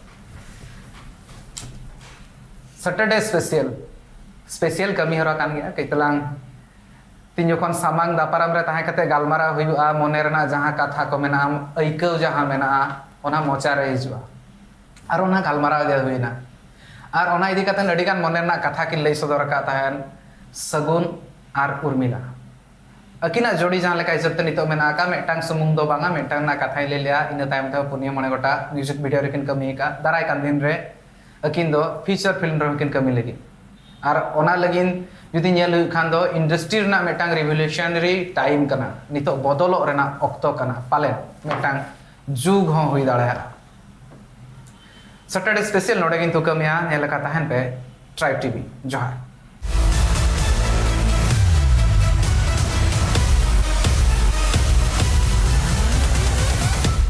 ᱥᱮᱴᱟᱨᱰᱮ ᱥᱯᱮᱥᱟᱞ, ᱥᱯᱮᱥᱟᱞ ᱠᱟᱹᱢᱤ ᱦᱚᱨᱟ ᱠᱟᱱ ᱜᱮᱭᱟ᱾ ᱠᱟᱹᱡ ᱛᱟᱞᱟᱝ ᱛᱤᱧ ᱡᱚᱠᱷᱚᱱ ᱥᱟᱢᱟᱝ ᱫᱟᱯᱟᱨᱟᱢ ᱨᱮ ᱛᱟᱦᱮᱸ ᱠᱟᱛᱮ ᱜᱟᱞᱢᱟᱨᱟᱣ ᱦᱩᱭᱩᱜᱼᱟ, ᱢᱚᱱᱮ ᱨᱮᱱᱟᱜ ᱡᱟᱦᱟᱸ ᱠᱟᱛᱷᱟ ᱠᱚ ᱢᱮᱱᱟᱜᱼᱟ, ᱟᱹᱭᱠᱟᱹᱣ ᱡᱟᱦᱟᱸ ᱢᱮᱱᱟᱜᱼᱟ, ᱚᱱᱟ ᱢᱚᱪᱟ ᱨᱮ ᱦᱤᱡᱩᱜᱼᱟ᱾ ᱟᱨ ᱚᱱᱟ ᱜᱟᱞᱢᱟᱨᱟᱣ ᱜᱮ ᱦᱩᱭᱱᱟ᱾ ᱟᱨ ᱚᱱᱟ ᱤᱫᱤ ᱠᱟᱛᱮ ᱟᱹᱰᱤ ᱜᱟᱱ ᱢᱚᱱᱮ ᱨᱮᱱᱟᱜ ᱠᱟᱛᱷᱟ ᱠᱤᱱ ᱞᱟᱹᱭ ᱥᱚᱫᱚᱨ ᱟᱠᱟᱫ ᱛᱟᱦᱮᱸᱱ ᱥᱟᱹᱜᱩᱱ ᱟᱨ ᱩᱨᱢᱤᱞᱟ᱾ ᱟᱹᱠᱤᱱᱟᱜ ᱡᱳᱲᱤ ᱡᱟᱦᱟᱸ ᱞᱮᱠᱟ ᱦᱤᱥᱟᱹᱵ ᱛᱮ ᱱᱤᱛᱚᱜ ᱢᱮᱱᱟᱜ ᱟᱠᱟᱫ, ᱢᱤᱫᱴᱟᱝ ᱥᱩᱢᱩᱝ ᱫᱚ ᱵᱟᱝᱟ, ᱢᱤᱫᱴᱟᱝ ᱨᱮᱱᱟᱜ ᱠᱟᱛᱷᱟᱧ ᱞᱟᱹᱭ ᱞᱮᱜᱼᱟ, ᱤᱱᱟᱹ ᱛᱟᱭᱚᱢ ᱛᱮᱦᱚᱸ ᱯᱩᱱᱭᱟᱹ ᱢᱚᱬᱮ ᱜᱚᱴᱟᱝ ᱢᱤᱭᱩᱡᱤᱠ ᱵᱷᱤᱰᱤᱭᱳ ᱨᱮᱠᱤᱱ ᱠᱟᱹᱢᱤ ᱟᱠᱟᱫ᱾ ᱫᱟᱨᱟᱭ ᱠᱟᱱ ᱫᱤᱱ ᱨᱮ ᱟᱹᱠᱤᱱ ᱫᱚ ᱯᱷᱤᱪᱟᱨ ᱯᱷᱤᱞᱢ ᱨᱮᱦᱚᱸ ᱠᱤᱱ ᱠᱟᱹᱢᱤ ᱞᱟᱹᱜᱤᱫ᱾ ᱟᱨ ᱚᱱᱟ ᱞᱟᱹᱜᱤᱫ ᱡᱩᱫᱤ ᱧᱮᱞ ᱦᱩᱭᱩᱜ ᱠᱷᱟᱱ ᱫᱚ industry ᱨᱮᱱᱟᱜ ᱢᱤᱫᱴᱟᱝ revolutionary time ᱠᱟᱱᱟ, ᱱᱤᱛᱚᱜ ᱵᱚᱫᱚᱞᱚᱜ ᱨᱮᱱᱟᱜ ᱚᱠᱛᱚ ᱠᱟᱱᱟ, ᱯᱟᱞᱮᱱ ᱢᱤᱫᱴᱟᱝ ᱡᱩᱜᱽ ᱦᱚᱸ ᱦᱩᱭ ᱫᱟᱲᱮᱭᱟᱜᱼᱟ᱾ Saturday Special ᱱᱚᱰᱮ ᱜᱤᱧ ᱛᱷᱩᱠᱟᱹᱢᱮᱜᱼᱟ᱾ ᱧᱮᱞ ᱟᱠᱟᱫ ᱛᱟᱦᱮᱱ ᱯᱮ Tribe TV᱾ ᱡᱚᱦᱟᱨ᱾